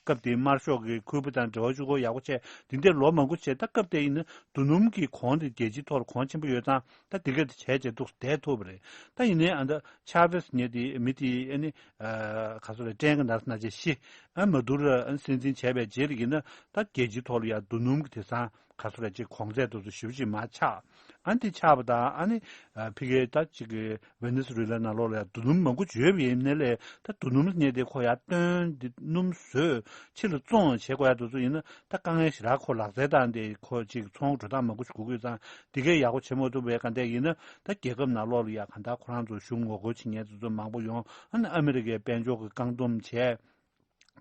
སྐབས་དེའི་དམར་ཤོག་གི་ཁུལ་པོ་དང་འབྲེལ་བ་ཅུ་གོ་ཡག་པོ་བྱས། དེ་འདྲའི་ལོ་མང་པོ་བྱས། ད་སྐབས་དེ་ཡིན་ན་རྡོ་སྣུམ་གྱི་གོང་དེ་རྒྱལ་སྤྱིའི་ཐོག་ལ་གོང་ཆེན་པོ་ཡོད་ཙང་ད་དེ་ག་དེ་བྱས་བྱས་འདུག་བསྡད་ཐུབ་པ་རེད། ད་ཡིན་ནའི་ཨ་ད་ཆ་ཝེ་སི་ཉིད་དེ་མི་དེ་ཨ་ནི་ཨ་ག་ཚོད་རེད། བཀྲེན་གྱི་ན་ཚ་ན་ཚ་ཤི། ཨ་མ་དུ་ར་ཨ་སྲིད་འཛིན་བྱས་པའི་རྗེས་ལ་ཡིན་ན་ད་རྒྱལ་སྤྱིའི་ཐོག་ལ་ཡ་རྡོ་སྣུམ་གྱི་དེང་སང་ག་ཚོད་རེད་ཅིག་གོང་ཚད་དེ་ཚོ་ཞེ་པོ་ཅིག་མར་ཆག་ཨ་འདི་ཆག་པ་དང་ཨ་ནི་ཨ་ཕ་གིའི་ད་ཅིག་གི་ཝེ་ནེ་སུ་རི་ལ་ནང་ལོགས་ལ་ཡ་རྡོ་སྣུམ་མང་པོ་ཡོད་པ་ཡིན་ནའི་ལས་ད་རྡོ་སྣུམ་ཉིད་དེ་ཁོ་ཡར་བཏོན། འདི་སྣུམ་བཟོས་ཕྱི་ལ་བཙོང་བྱེད་དགོས་ཡ་དེ་ཚོ་ཡིན་ན་ད་དཀའ་ངལ་ཞེ་དྲག་ཁོ་ལག་རྩལ་དང་དེ་ཁོ་ཅིག་ཚོང་འགྲོ་སྟངས་མང་པོ་ཞིག་དགོས་ཀྱི་ཡོད་ཙང་དེ་གས་ཡག་པོ་བྱེད་མ་ཐུབ་པའི་ག་འདྲ་ཡིན་ན་ད་རྒྱལ་ཁབ་ནང་ལོགས་ལ་ཡ་ག་འདྲ་ཁོ་རང་ཚོ་གཞུང་ངོ་རྒོལ་བྱེད་མཁན་དེ་ཚོ་མང་པོ་ཡོང་། ཨ་ནི་ཨ་མི་རི་ཀའི་དཔལ་འབྱོར་གྱི་བཀག་སྡོམ་བྱས།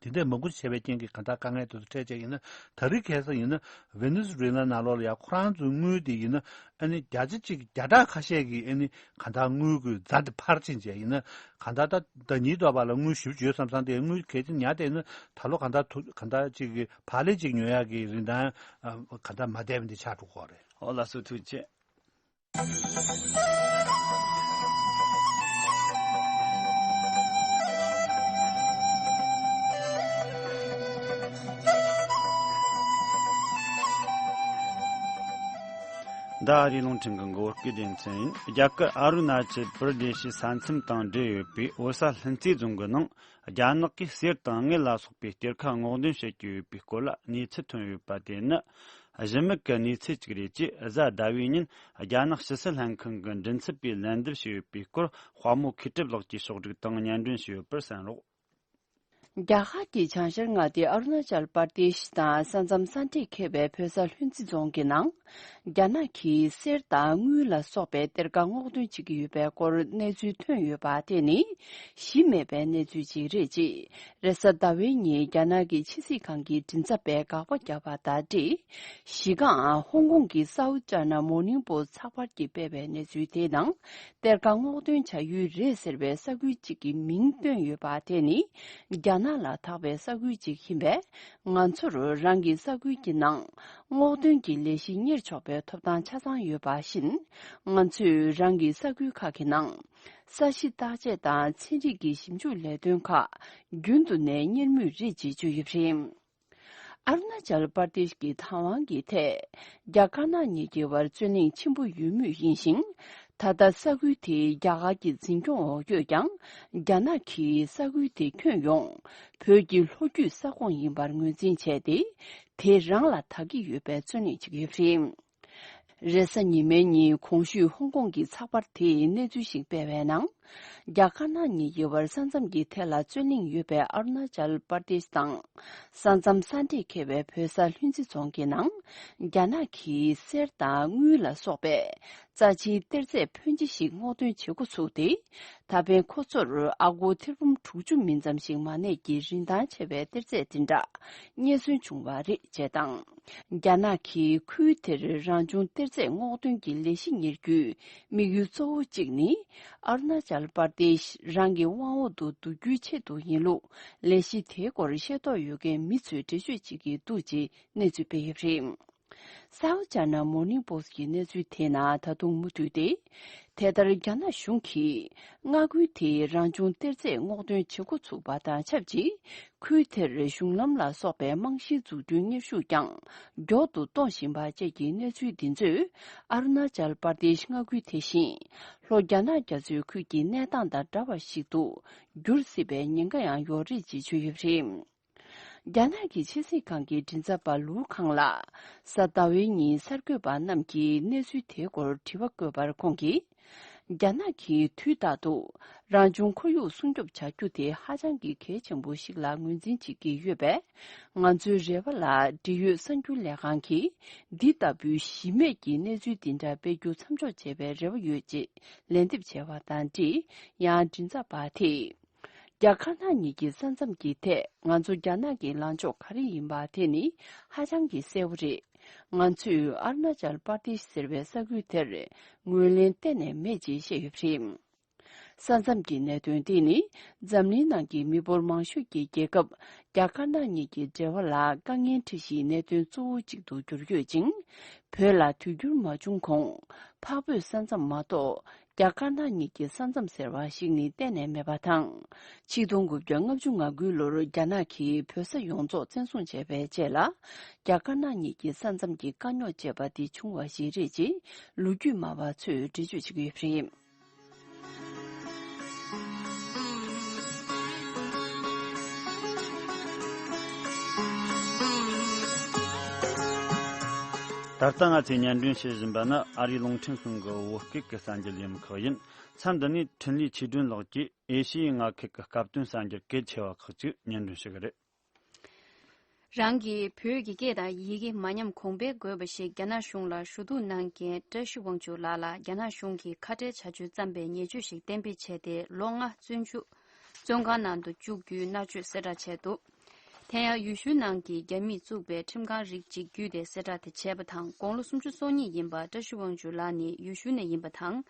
དེ་འདྲས་མང་པོ་བྱས་པའི་རྐྱེན་གྱིས་གང་ལྟར་དཀའ་ངལ་དེ་ཚོ་འཕྲད་བྱས་ཡིན་ན། ད་རེས་ཁ་སང་ཡིན་ན་ཝེ་ནེ་སུ་རི་ལ་ནང་ལོགས་ལ་ཡ་ཁོ་རང་ཚོའི་དངུལ་དེ་ཡིན་ན་ཨ་ནི་བརྒྱ་ཆ་གཅིག་བརྒྱ་ཕྲག་ཁ་ཤས་ཀྱི་ཨ་ནི་གང་ལྟར་དངུལ་གྱི་རྫ་དེ་འཕར་ཕྱིན་བྱས་ཡིན་ན། གང་ལྟར་ད་ཟླ་ཉིན་ཐོག་བར་ལ་དངུལ་ཞེ་པོ་ཅིག་ཡོད་བསམ་བསམ་དེ་དངུལ་གལ་ཆེ་ཉག་དེ་ཡིན་ན་ད་ལོ་གང་ལྟར་དུ་གང་ལྟར་ཅིག་གི་བག་ལེབ་ཅིག་ཉོ་ཡག་གི་རིན་ཐང་ཨ་གང་ལྟར་མ་བསྡད་པ་འདི་ཆགས་འགྲོ་གི་རེད། ཨོ་ལགས་སོ། ཐུགས་རྗེ་ཆེ། འདི་ཨ་རིའི་རླུང་འཕྲིན་གྱི་མགོ་སྐོར་སྡེ་ཚན་ཡིན། རྒྱ་གར་ཨ་རུ་ན་ཅལ་པུར་དེ་ཤི་ས་མཚམས་དང་འབྲེལ་ཡོད་པའི་འོ་ས་ལྷུན་རྩེ་རྫོང་གི་ནང་རྒྱ་ནག་གིས་གསེར་དང་དངུལ་ལ་སོགས་པའི་གཏེར་ཁ་སྔོག་འདོན་བྱེད་ཀྱི་ཡོད་པའི་སྐོར་ལ་གནས་ཚུལ་ཐོན་ཡོད་པ་དེ་ནི། གཞི་མེད་ཀྱི་གནས་ཚུལ་ཅིག་རེད་ཅེས་གཟའ་ཟླ་བའི་ཉིན་རྒྱ་ནག་ཕྱི་སྲིད་ལྷན་ཁང་གི་མགྲིན་ཚབ་པས་ལན་འདེབས་བྱས་ཡོད་པའི་སྐོར་དཔའ་མོ་མཁས་གྲུབ་ལགས་ཀྱིས་ཕྱོགས་སྒྲིག་དང་སྙན་སྒྲོན་ཞུས་ཡོད་པར་གསན་རོགས། རྒྱ་གར་གྱི་བྱང་ཤར་མངའ་སྡེ་ཨ་རུ་ན་ཅལ་པར་དེ་ཤི་དང་ས་མཚམས་ས་འདྲེས་འཁེལ་བའི་བོད་ས་ལྷུན་རྩེ་རྫོང་གི་ནང་རྒྱ་ནག་གིས་གསེར་དང་དངུལ་ལ་སོགས་པའི་གཏེར་ཁ་སྔོག་འདོན་བྱེད་ཀྱི་ཡོད་པའི་སྐོར་གནས་ཚུལ་ཐོན་ཡོད་པ་དེ་ནི་གཞི་མེད་པའི་གནས་ཚུལ་ཅིག་རེད་ཅེས། རེས་གཟའ་ཟླ་བའི་ཉིན་རྒྱ་ནག་གི་ཕྱི་སྲིད་ཁང་གི་མགྲིན་ཚབ་པས་དགག་པ་བརྒྱབ་པ་དང་འབྲེལ། གཞི་རྐང་ཧོང་ཀོང་གི་South China Morning Post་ཚགས་པར་གྱིས་སྤེལ་བའི་གནས་ཚུལ་དེའི་ནང་། གཏེར་ཁ་སྔོག་འདོན་བྱ་ཡུལ་རེད་ཟེར་བའི་ས་ཁུལ་གཅིག་གི་མིང་བཏོན་ཡོད་པ་དེ་ནི་རྒྱ་ནག་ལ་བདག་པའི་ས་ཁུལ་གཅིག་ཡིན་པས། ང་ཚོར་རང་གི་ས་ཁུལ་གྱི་ནང་སྔོག་འདོན་གྱི་ལས་གཞི་གཉེར་ཆོག་པའི་ཐོབ་ཐང་ཆ་ཚང་ཡོད་པ་བཞིན། ང་ཚོས་རང་གི་ས་ཁུལ་ཁག་གི་ནང་ས་གཞི་བརྟག་དཔྱད་དང་ཚན་རིག་གི་ཞིབ་འཇུག་ལས་དོན་ཁག་རྒྱུན་དུ་ནས་གཉེར་མུས་རེད་ཅེས་བརྗོད་ཡོད་པ་རེད། ཨ་རུ་ན་ཅལ་པར་དེཤ་གི་བདག་དབང་གི་ཐད་རྒྱ་དཀར་ནག་གཉིས་ཀྱི་བར་རྩོད་གླེང་ཆེན་པོ་ཡོད་མུས་ཡིན་ཞིང་། ད་ལྟ་ས་ཁུལ་དེ་རྒྱ་གར་གྱི་འཛིན་སྐྱོང་འོག་ཡོད་ཀྱང་། རྒྱ་ནག་གིས་ས་ཁུལ་དེ་ཁྱོན་ཡོངས་བོད་ཀྱི་ལྷོ་རྒྱུད་ས་ཁོངས་ཡིན་པར་ངོས་འཛིན་བྱས་ཏེ། དེ་རང་ལ་བདག་གི་ཡོད་པའི་རྩོད་གླེང་བྱེད་ཀྱི་ཡོད་པ་རེད། རེས་གཟའ་ཉི་མའི་ཉིན་གོང་ཞུས་ཧོང་ཀོང་གི་ཚགས་པར་དེས་གནས་ཚུལ་ཞིག་སྤེལ་བའི་ནང་། རྒྱ་དཀར་ནག་གཉིས་ཀྱི་བར་ས་མཚམས་ཀྱི་ཐད་ལ་རྩོད་གླེང་ཡོད་པའི་ཨ་རུ་ན་ཅལ་པར་དེཤ་དང་། ས་མཚམས་ས་འདྲེས་འཁེལ་བའི་བོད་ས་ལྷུན་རྩེ་རྫོང་གི་ནང་། རྒྱ་ནག་གིས་གསེར་དང་དངུལ་ལ་སོགས་པའི་རྩ་ཆེའི་གཏེར་རྫས་ཕོན་ཆེ་ཞིག་སྔོག་འདོན་བྱེད་འགོ་ཚུགས་ཏེ། ད་ཕན་ཁོ་ཚོར་ཨ་སྒོར་ཐེར་འབུམ་དྲུག་ཅུ་མིན་ཙམ་ཞིག་མ་གནས་ཀྱི་རིན་ཐང་ཆེ་བའི་གཏེར་རྫས་དེ་འདྲ་རྙེད་སོན་བྱུང་བ་རེད་ཅེས་དང་། རྒྱ་ནག་གིས་ཁུལ་དེར་རང་བྱུང་གཏེར་རྫས་སྔོག་འདོན་གྱི་ལས་གཞི་གཉེར་རྒྱུའི་དམིགས་ཡུལ་གཙོ་བོ་གཅིག་ནི། ཨ་རུ་ན་ཅལ་པར་དེཤ་རང་གི་དབང་འོག་ཏུ་བསྡུ་རྒྱུའི་ཆེད་དུ་ཡིན་ལུགས་ལས་གཞི་དེའི་སྐོར་ཤེས་རྟོགས་ཡོད་མཁན་མི་ཚོས་འགྲེལ་བརྗོད་བྱེད་ཀྱི་འདུག་ཅེས་གནས་ཚུལ་སྤེལ་ཡོད་པ་རེད། South China Morning Post་གྱི་གནས་ཚུལ་དེའི་ནང་ད་དུང་མུ་མཐུད་དེ། དེ་ལྟར་རྒྱ་ནག་གཞུང་གིས་མངའ་ཁུལ་དེའི་རང་བྱུང་གཏེར་རྫས་སྔོག་འདོན་བྱེད་འགོ་ཚུགས་པ་དང་ཆབས་ཅིག་ཁུལ་དེར་གཞུང་ལམ་ལ་སོགས་པའི་རྨང་གཞིའི་འཛུགས་སྐྲུན་གཉེར་ཤུགས་ཀྱང་མགྱོགས་སུ་གཏོང་བཞིན་པ་བཅས་ཀྱི་གནས་ཚུལ་འདི་ཚོས་ཨ་རུ་ན་ཅལ་པར་དེཤ་མངའ་ཁུལ་དེ་བཞིན་ལྷོ་རྒྱ་ནག་རྒྱ་མཚོའི་ཁུལ་གྱི་གནས་སྟངས་དང་འདྲ་བ་ཞིག་ཏུ་འགྱུར་སྲིད་པའི་ཉེན་ཁ་ཡང་ཡོད་རེད་ཅེས་བརྗོད་ཡོད་པ་རེད། རྒྱ་ནག་གི་ཕྱི་སྲིད་ཁང་གི་མགྲིན་ཚབ་པ་ལུའུ་ཁང་ལ་གཟའ་ཟླ་བའི་ཉིན་གསར་འགོད་པ་རྣམས་ཀྱིས་གནས་ཚུལ་དེའི་སྐོར་དྲི་བ་བཀོད་པར་ཁོང་གིས། རྒྱ་ནག་གིས་དུས་རྟག་ཏུ་རང་བྱུང་ཁོར་ཡུག་སྲུང་སྐྱོབ་བྱ་རྒྱུ་དེ་ཧ་ཅང་གི་གལ་ཆེན་པོ་ཞིག་ལ་ངོས་འཛིན་བྱེད་ཀྱི་ཡོད་པས། ང་ཚོའི་རེ་བ་ལ་འབྲེལ་ཡོད་གསར་འགྱུར་ལས་ཁང་གིས་འདི་ལྟ་བུའི་གཞི་མེད་ཀྱི་གནས་ཚུལ་འདི་འདྲ་སྤེལ་རྒྱུ་མཚམས་འཇོག་བྱེད་པའི་རེ་བ་ཡོད་ཅེས་ལན་འདེབས་བྱས་པ་དང་འབྲེལ། ཡང་མགྲིན་ཚབ་པ་དེས། རྒྱ་དཀར་ནག་གཉིས་ཀྱི་ས་མཚམས་ཀྱི་ཐད་ང་ཚོ་རྒྱ་ནག་གི་ལངས་ཕྱོགས་ག་རེ་ཡིན་པ་དེ་ནི་ཧ་ཅང་གི་གསལ་བོ་རེད། ང་ཚོས་ཨ་རུ་ན་ཅལ་པར་དེཤ་ཟེར་བའི་ས་ཁུལ་དེར་ངོས་ལེན་གཏན་ནས་མེད་ཅེས་བཤད་ཡོད་པ་རེད། ས་མཚམས་ཀྱི་གནད་དོན་དེ་ནི་འཛམ་གླིང་ནང་གི་མི་འབོར་མང་ཤོས་ཀྱི་རྒྱལ་ཁབ་རྒྱ་དཀར་ནག་གཉིས་ཀྱི་འབྲེལ་བ་ལ་དཀའ་ངལ་འཕྲད་གཞིའི་གནད་དོན་གཙོ་བོ་གཅིག་ཏུ་གྱུར་ཡོད་ཅིང་། བོད་ལ་དུས་འགྱུར་མ་བྱུང་གོང་། འཕགས་བོད་ས་མཚམས་མ་གཏོགས། རྒྱ་དཀར་ནག་གཉིས་ཀྱི་ས་མཚམས་ཟེར་བ་ཞིག་ནི་གཏན་ནས་མེད་པ་དང་། ཆིག་སྟོང་དགུ་བརྒྱ་ལྔ་བཅུ་ང་དགུའི་ལོར་རྒྱ་ནག་གིས་བོད་ས་ཡོངས་རྫོགས་བཙན་བཟུང་བྱས་པའི་རྗེས་ལ། རྒྱ་དཀར་ནག་གཉིས་ཀྱི་ས་མཚམས་ཀྱི་དཀའ་རྙོག་ཅེས་པ་འདི་བྱུང་བ་ཞིག་རེད་ཅེས་ལོ་རྒྱུས་སྨྲ་བ་ཚོས་འགྲེལ་བརྗོད་བྱེད་ཀྱི་ཡོད་པ་རེད། ད་ལྟ་ང་ཚོས་སྙན་སྒྲོན་བྱེད་བཞིན་པ་ནི་ཨ་རིའི་རླུང་འཕྲིན་ཁང་གི་བོད་སྐད་ཀྱི་གསར་འགྱུར་ལས་རིམ་ཁག་ཡིན། མཚམས་འདི་ནས་འཕྲིན་ལས་ཆོས་སྒྲོན་ལགས་ཀྱིས་ཨེ་ཤི་ཡའི་མངའ་ཁུལ་གྱི་སྐབས་དོན་གསར་འགྱུར་གལ་ཆེ་བ་ཁག་ཅིག་སྙན་སྒྲོན་ཞུ་གི་རེད། རང་གི་བོད་ཀྱི་སྐད་དང་ཡི་གེ་མ་ཉམས་གོང་འཕེལ་དགོས་པ་ཞིག་རྒྱ་ནག་གཞུང་ལ་ཞུ་གཏུག་གནང་མཁན་བཀྲ་ཤིས་དབང་ཕྱུག་ལགས་ལ་རྒྱ་ནག་གཞུང་གིས་ཁ་བྲལ་བྱ་སྤྱོད་བརྩམས་པའི་ཉེས་སྤྱོད་ཞིག་གཏན་འབེབས་བྱས་ཏེ་ལོ་ལྔ་བཙོན་འཇུག་བཙོན་ཁང་ནང་དུ་བཅུག་རྒྱུའི་མནར་གཅོད་གསལ་བསྒྲགས་བྱས་འདུག་དེ་ཡང་ཡུལ་ཤུལ་ནང་གི་རྒྱ་མིས་བཙུགས་པའི་ཁྲིམས་ཁང་རིགས་གཅིག་བརྒྱུད་དེ་གསལ་བསྒྲགས་དེ་བྱས་པ་དང་། དགུང་ལོ་སུམ་ཅུ་སོ་གཉིས་ཡིན་པ་བཀྲ་ཤིས་དབང་ཕྱུག་ལགས་ནི་ཡུལ་ཤུལ་ནས་ཡིན་པ་དང་།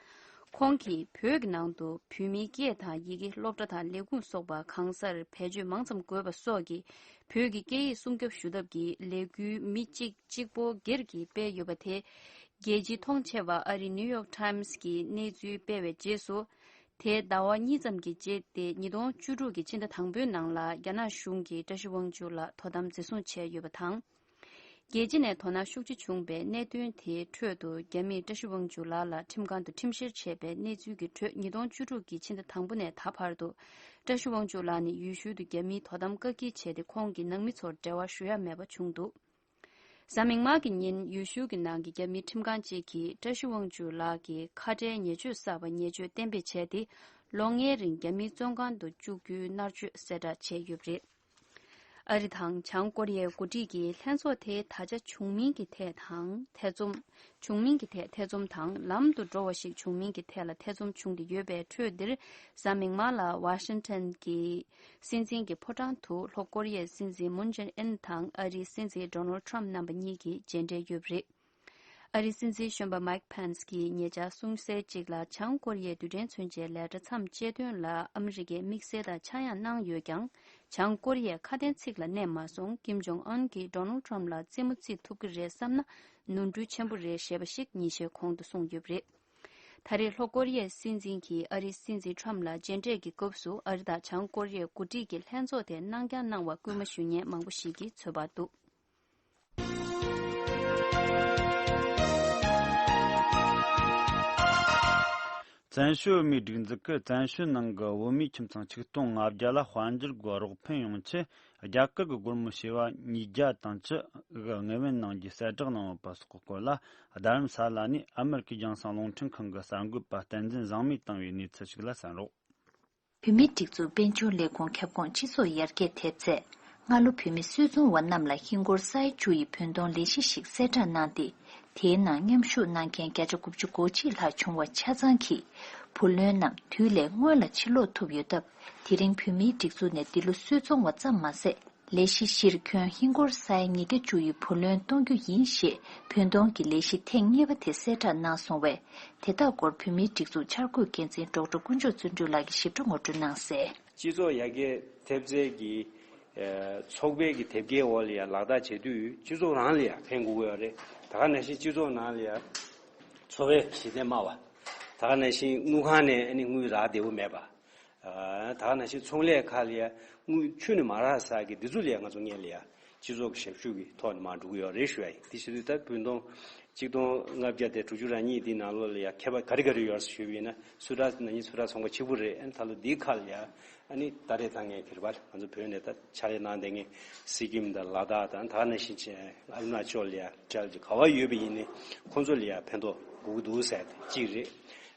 ཁོང་གིས་བོད་ཀྱི་ནང་དུ་བོད་མིའི་སྐད་དང་ཡི་གེ་སློབ་གྲྭ་དང་ལས་ཁུངས་སོགས་པ་གང་སར་བེད་སྤྱོད་མང་ཙམ་དགོས་པ་སོགས་ཀྱི་བོད་ཀྱི་སྐད་ཡིག་སྲུང་སྐྱོབ་ཞུ་ཐབས་ཀྱི་ལས་འགུལ་མི་གཅིག་གཅིག་པོ་སྒེར་གྱིས་སྤེལ་ཡོད་པ་དེ། རྒྱལ་སྤྱིའི་མཐོང་ཆེ་བ་ཨ་རིའི་ནིའུ་ཡོག་ཊའིམ་སི་གིས་གནས་ཚུལ་སྤེལ་བའི་རྗེས་སུ། དེའི་ཟླ་བ་གཉིས་ཙམ་གྱི་རྗེས་ཏེ་ཉིས་སྟོང་བཅུ་དྲུག་གི་ཕྱི་ཟླ་དང་པོའི་ནང་ལ་རྒྱ་ནག་གཞུང་གིས་བཀྲ་ཤིས་དབང་ཕྱུག་ལ་དོ་དམ་འཛིན་བཟུང་བྱས་ཡོད་པ་དང་། རྒྱལ་སྤྱི་ནས་དོ་སྣང་ཤུགས་ཆེ་བྱུང་བའི་གནད་དོན་དེའི་ཁྲོད་དུ་རྒྱ་མིས་བཀྲ་ཤིས་དབང་ཕྱུག་ལགས་ལ་ཁྲིམས་ཁང་དུ་ཁྲིམས་བཤེར་བྱས་པའི་གནས་ཚུལ་གྱི་ཁྲོད་ཉིས་སྟོང་བཅུ་དྲུག་གི་ཕྱི་ཟླ་དང་པོ་ནས་ད་བར་དུ་བཀྲ་ཤིས་དབང་ཕྱུག་ལགས་ནི་ཡུལ་ཤུལ་དུ་རྒྱ་མིའི་དོ་དམ་བཀག་སྐྱིལ་བྱས་ཏེ་ཁོང་གི་ནང་མི་ཚོར་འབྲེལ་བ་ཞུ་ཡ་མེད་པ་བྱུང་འདུག་གཟའ་མིག་དམར་གྱི་ཉིན་ཡུལ་ཤུལ་གྱི་ནང་གི་རྒྱ་མིའི་ཁྲིམས་ཁང་གཅིག་གིས་བཀྲ་ཤིས་དབང་ཕྱུག་ལགས་ཀྱི་ཁ་བྲལ་ཉེས་སྤྱོད་བསགས་པ་ཉེས་སྤྱོད་གཏན་འབེབས་བྱས་ཏེ་ལོ་ལྔའི་རིང་རྒྱ་མིའི་བཙོན་ཁང་དུ་བཅུག་རྒྱུའི་མནར་གཅོད་གསལ་བསྒྲགས་བྱས་ཡོད་པ་རེད། ཨ་རི་དང་བྱང་ཀོ་རི་ཡའི་འགོ་ཁྲིད་ཀྱིས་ལྷན་ཚོགས་དེའི་ད་ཆ་བྱུང་མིན་གྱི་ཐད་དང་ཐེ་ཚོམ། བྱུང་མིན་གྱི་ཐད་ཐེ་ཚོམ་དང་ལམ་དུ་འགྲོ་བ་ཞིག་བྱུང་མིན་གྱི་ཐད་ལ་ཐེ་ཚོམ་བྱུང་སྟེ་ཡོད་པའི་ཁྲོད་འདིར་གཟའ་མིག་དམར་ལ་ཝ་ཤིང་ཊོན་གྱི་སྲིད་འཛིན་གྱི་ཕོ་བྲང་དུ་ལྷོ་ཀོ་རི་ཡའི་སྲིད་འཛིན་མུན་ཇེ་ཨིན་དང་ཨ་རིའི་སྲིད་འཛིན་ཌོ་ནལ་ཊམ་རྣམ་པ་གཉིས་ཀྱིས་མཇལ་འཕྲད་ཡོད་པ་རེད། ཨ་རིའི་སྲིད་འཛིན་གཞོན་པ་མའིག་ཕེན་སི་གིས་ཉེ་ཆར་གསུངས་གསལ་གཅིག་ལ་བྱང་ཀོ་རི་ཡའི་རྡུལ་ཕྲན་མཚོན་ཆའི་ལས་གྲྭ་མཚམས་གཅོད་དོན་ལ་ཨ་མི་རི་ཀས་དམིགས་བསལ་དང་ཆག་ཡང་གནང་ཡོད་ཀྱང་། བྱང་ཀོ་རི་ཡས་ཁ་དན་ཚིག་ལ་གནས་མ་སོང་། ཀིམ་ཇོང་ཨན་གྱིས་ཌོ་ནལ་ཊམ་ལ་རྩེད་མོ་རྩེ་ཐུབ་ཀྱི་རེད་བསམ་ན་ནོར་འཁྲུལ་ཆེན་པོ་རེད་ཞེས་པ་ཞིག་ཉིན་ཤས་གོང་དུ་གསུངས་ཡོད་པ་རེད། ད་རེས་ལྷོ་ཀོ་རི་ཡའི་སྲིད་འཛིན་གྱིས་ཨ་རིའི་སྲིད་འཛིན་ཊམ་ལ་མཇལ་འཕྲད་ཀྱི་སྐབས་སུ་ཨ་རི་དང་བྱང་ཀོ་རི་ཡའི་འགོ་ཁྲིད་ཀྱི་ལྷན་ཚོགས་དེ་གནང་རྐྱང་གནང་བར་སྐུལ་མ་ཞུ་མཁན་མང་པོ་ཞིག་གིས་ཚོད་དཔག་འདུག་བཙན་བྱོལ་བོད་མིའི་སྒྲིག་འཛུགས་ཀྱིས་བཙན་བྱོལ་ནང་གི་བོད་མིའི་ཁྱིམ་ཚང་ཆིག་སྟོང་ལྔ་བརྒྱ་ལ་དཔལ་འབྱོར་སྒོས་རོགས་ཕན་ཡོང་ཆེད། རྒྱ་གར་གྱི་སྒོར་མོ་བྱེ་བ་ཉིས་བརྒྱ་དང་བཅུ་ཞིག་དངུལ་བུན་གནང་རྒྱུའི་གསལ་བསྒྲགས་གནང་ཡོད་པ་སོགས་ཀྱི་སྐོར་ལ། རྡ་རམ་ས་ལ་ནས་ཨ་མེ་རི་ཁའི་རྒྱང་སྲིང་རླུང་འཕྲིན་ཁང་གི་གསར་འགོད་པ་བསྟན་འཛིན་བཟང་མོས་བཏང་བའི་གནས་ཚུལ་ཞིག་ལ་གསན་རོགས། བོད་མིའི་སྒྲིག་འཛུགས་དཔལ་འབྱོར་ལས་ཁུངས་ཁྱབ་ཁོངས་སྤྱི་ཚོགས་ཡར་རྒྱས་ཐེབས་རྩས། སྔ་ལོ་བོད་མི་སུད་ཚོང་བ་རྣམས་ལ་ཧིན་སྒོར་ས་ཡ་བཅུ་ཡི་བུན་གཏོང་ལས་གཞི་ཞིག་གསལ་བསྒྲགས་གནང་སྟེ། དེའི་ནང་མཉམ་ཞུགས་གནང་མཁན་བརྒྱ་ཆ་དགུ་བཅུ་གོ་གཅིག་ལྷག་བྱུང་བ་ཆ་ཚང་གིས་བུ་ལོན་རྣམས་དུས་ལས་སྔོན་ལ་ཕྱིར་སློག་ཐུབ་ཡོད་སྟབས། དེ་རིང་བོད་མིའི་སྒྲིག་འཛུགས་ནས་འདི་ལོ་སུད་ཚོང་བ་ཙམ་མ་ཟད། ལས་གཞི་གཞིར་ཁྱོན་ཧིན་སྒོར་ས་ཡ་ཉིས་བརྒྱ་བཅུ་ཡི་བུ་ལོན་གཏོང་རྒྱུ་ཡིན་ཞེས་བུན་གཏོང་གི་ལས་གཞི་ཐེངས་གཉིས་པ་དེ་གསལ་བསྒྲགས་གནང་སོང་བས། དེ་དག་སྐོར་བོད་མིའི་སྒྲིག་འཛུགས་འཆར་འགོད་འགན་འཛིན་ཌོག་ཊར་དཀོན་མཆོག་བརྩོན་འགྲུས་ལགས་ཀྱིས་ཞིབ་ཕྲ་ངོ་སྤྲོད་གནང་གསལ། སྤྱི་ཚོགས་ཡར་རྒྱས་ཐེབས་རྩའི་གི་ཚོགས་པའི་གི་དེབ་སྐྱེལ་འོག་ལ་ཡང་ལག་བསྟར་བྱེད་དུས་སྤྱི་ཚོགས་རང་ལ་ཡང་ཕན་དགོས་ཀྱི་ཡོད་རེད། ད་ག་ནང་བཞིན་སྤྱི་ཚོགས་ནང་ལ་ཡང་འཚོ་བའི་གཞི་རྟེན་དམའ་བ། ད་ག་ནང་བཞིན་དངུལ་ཁང་ནས་ཨ་ནི་དངུལ་རག་བདེ་པོ་མེད་པ། ཨ། ད་ག་ནང་བཞིན་ཚོང་ལས་ཁག་ལ་ཡང་དངུལ་ཁྱོན་ནས་མ་རག་ས་གི་འདི་ཚོ་ལ་ཡང་ང་ཚོ་སྔོན་ལ་ཡང་སྤྱི་ཚོགས་ཀྱི་ཞབས་ཞུ་གི་ཐོག་ནས་མར་འགྲོ་གི་ཡོད་རེད་ཞུ་ཡ་ཡིན། དེ་བྱེད་དུས་ད་བུན་གཏོང་ཆིག་སྟོང་ལྔ་བརྒྱ་དང་དྲུག་ཅུ་རེ་གཉིས་འདི་ནང་ལོགས་ལ་ཡང་ཁྱད་པར་ག་རེ་ག་རེ་ཡོད་ཞུས་པ་ཡིན་ན། སུ་ཊར་ན་ནིང་སུ་ཊར་ཚོང་ཁང་ཆེ་པོ་རེད། ཨ་ནི་ད་ལོ་འདིའི་ཁ་ལ་ཡང་ཨ་ནི་ད་རེས་ད་ངས་གིར་པར་ང་ཚོ་བོད་ནས་ད་ཕྱག་ལས་གནང་བསྡད་མཁན་སི་ཀིམ་དང་ལ་དྭགས་དང་ད་ག་ནང་བཞིན་ཨ་རུ་ན་ཅལ་ལ་ཡང་ཊེལ་གྱི་ག་བ་ཡོད་པ་ཡིན་ནའི་ཁོང་ཚོ་ལ་ཡང་ཕན་ཐོགས་དགོས་ཀྱི་འདུག་ཟེར་ཏེ་གཅིག་རེད།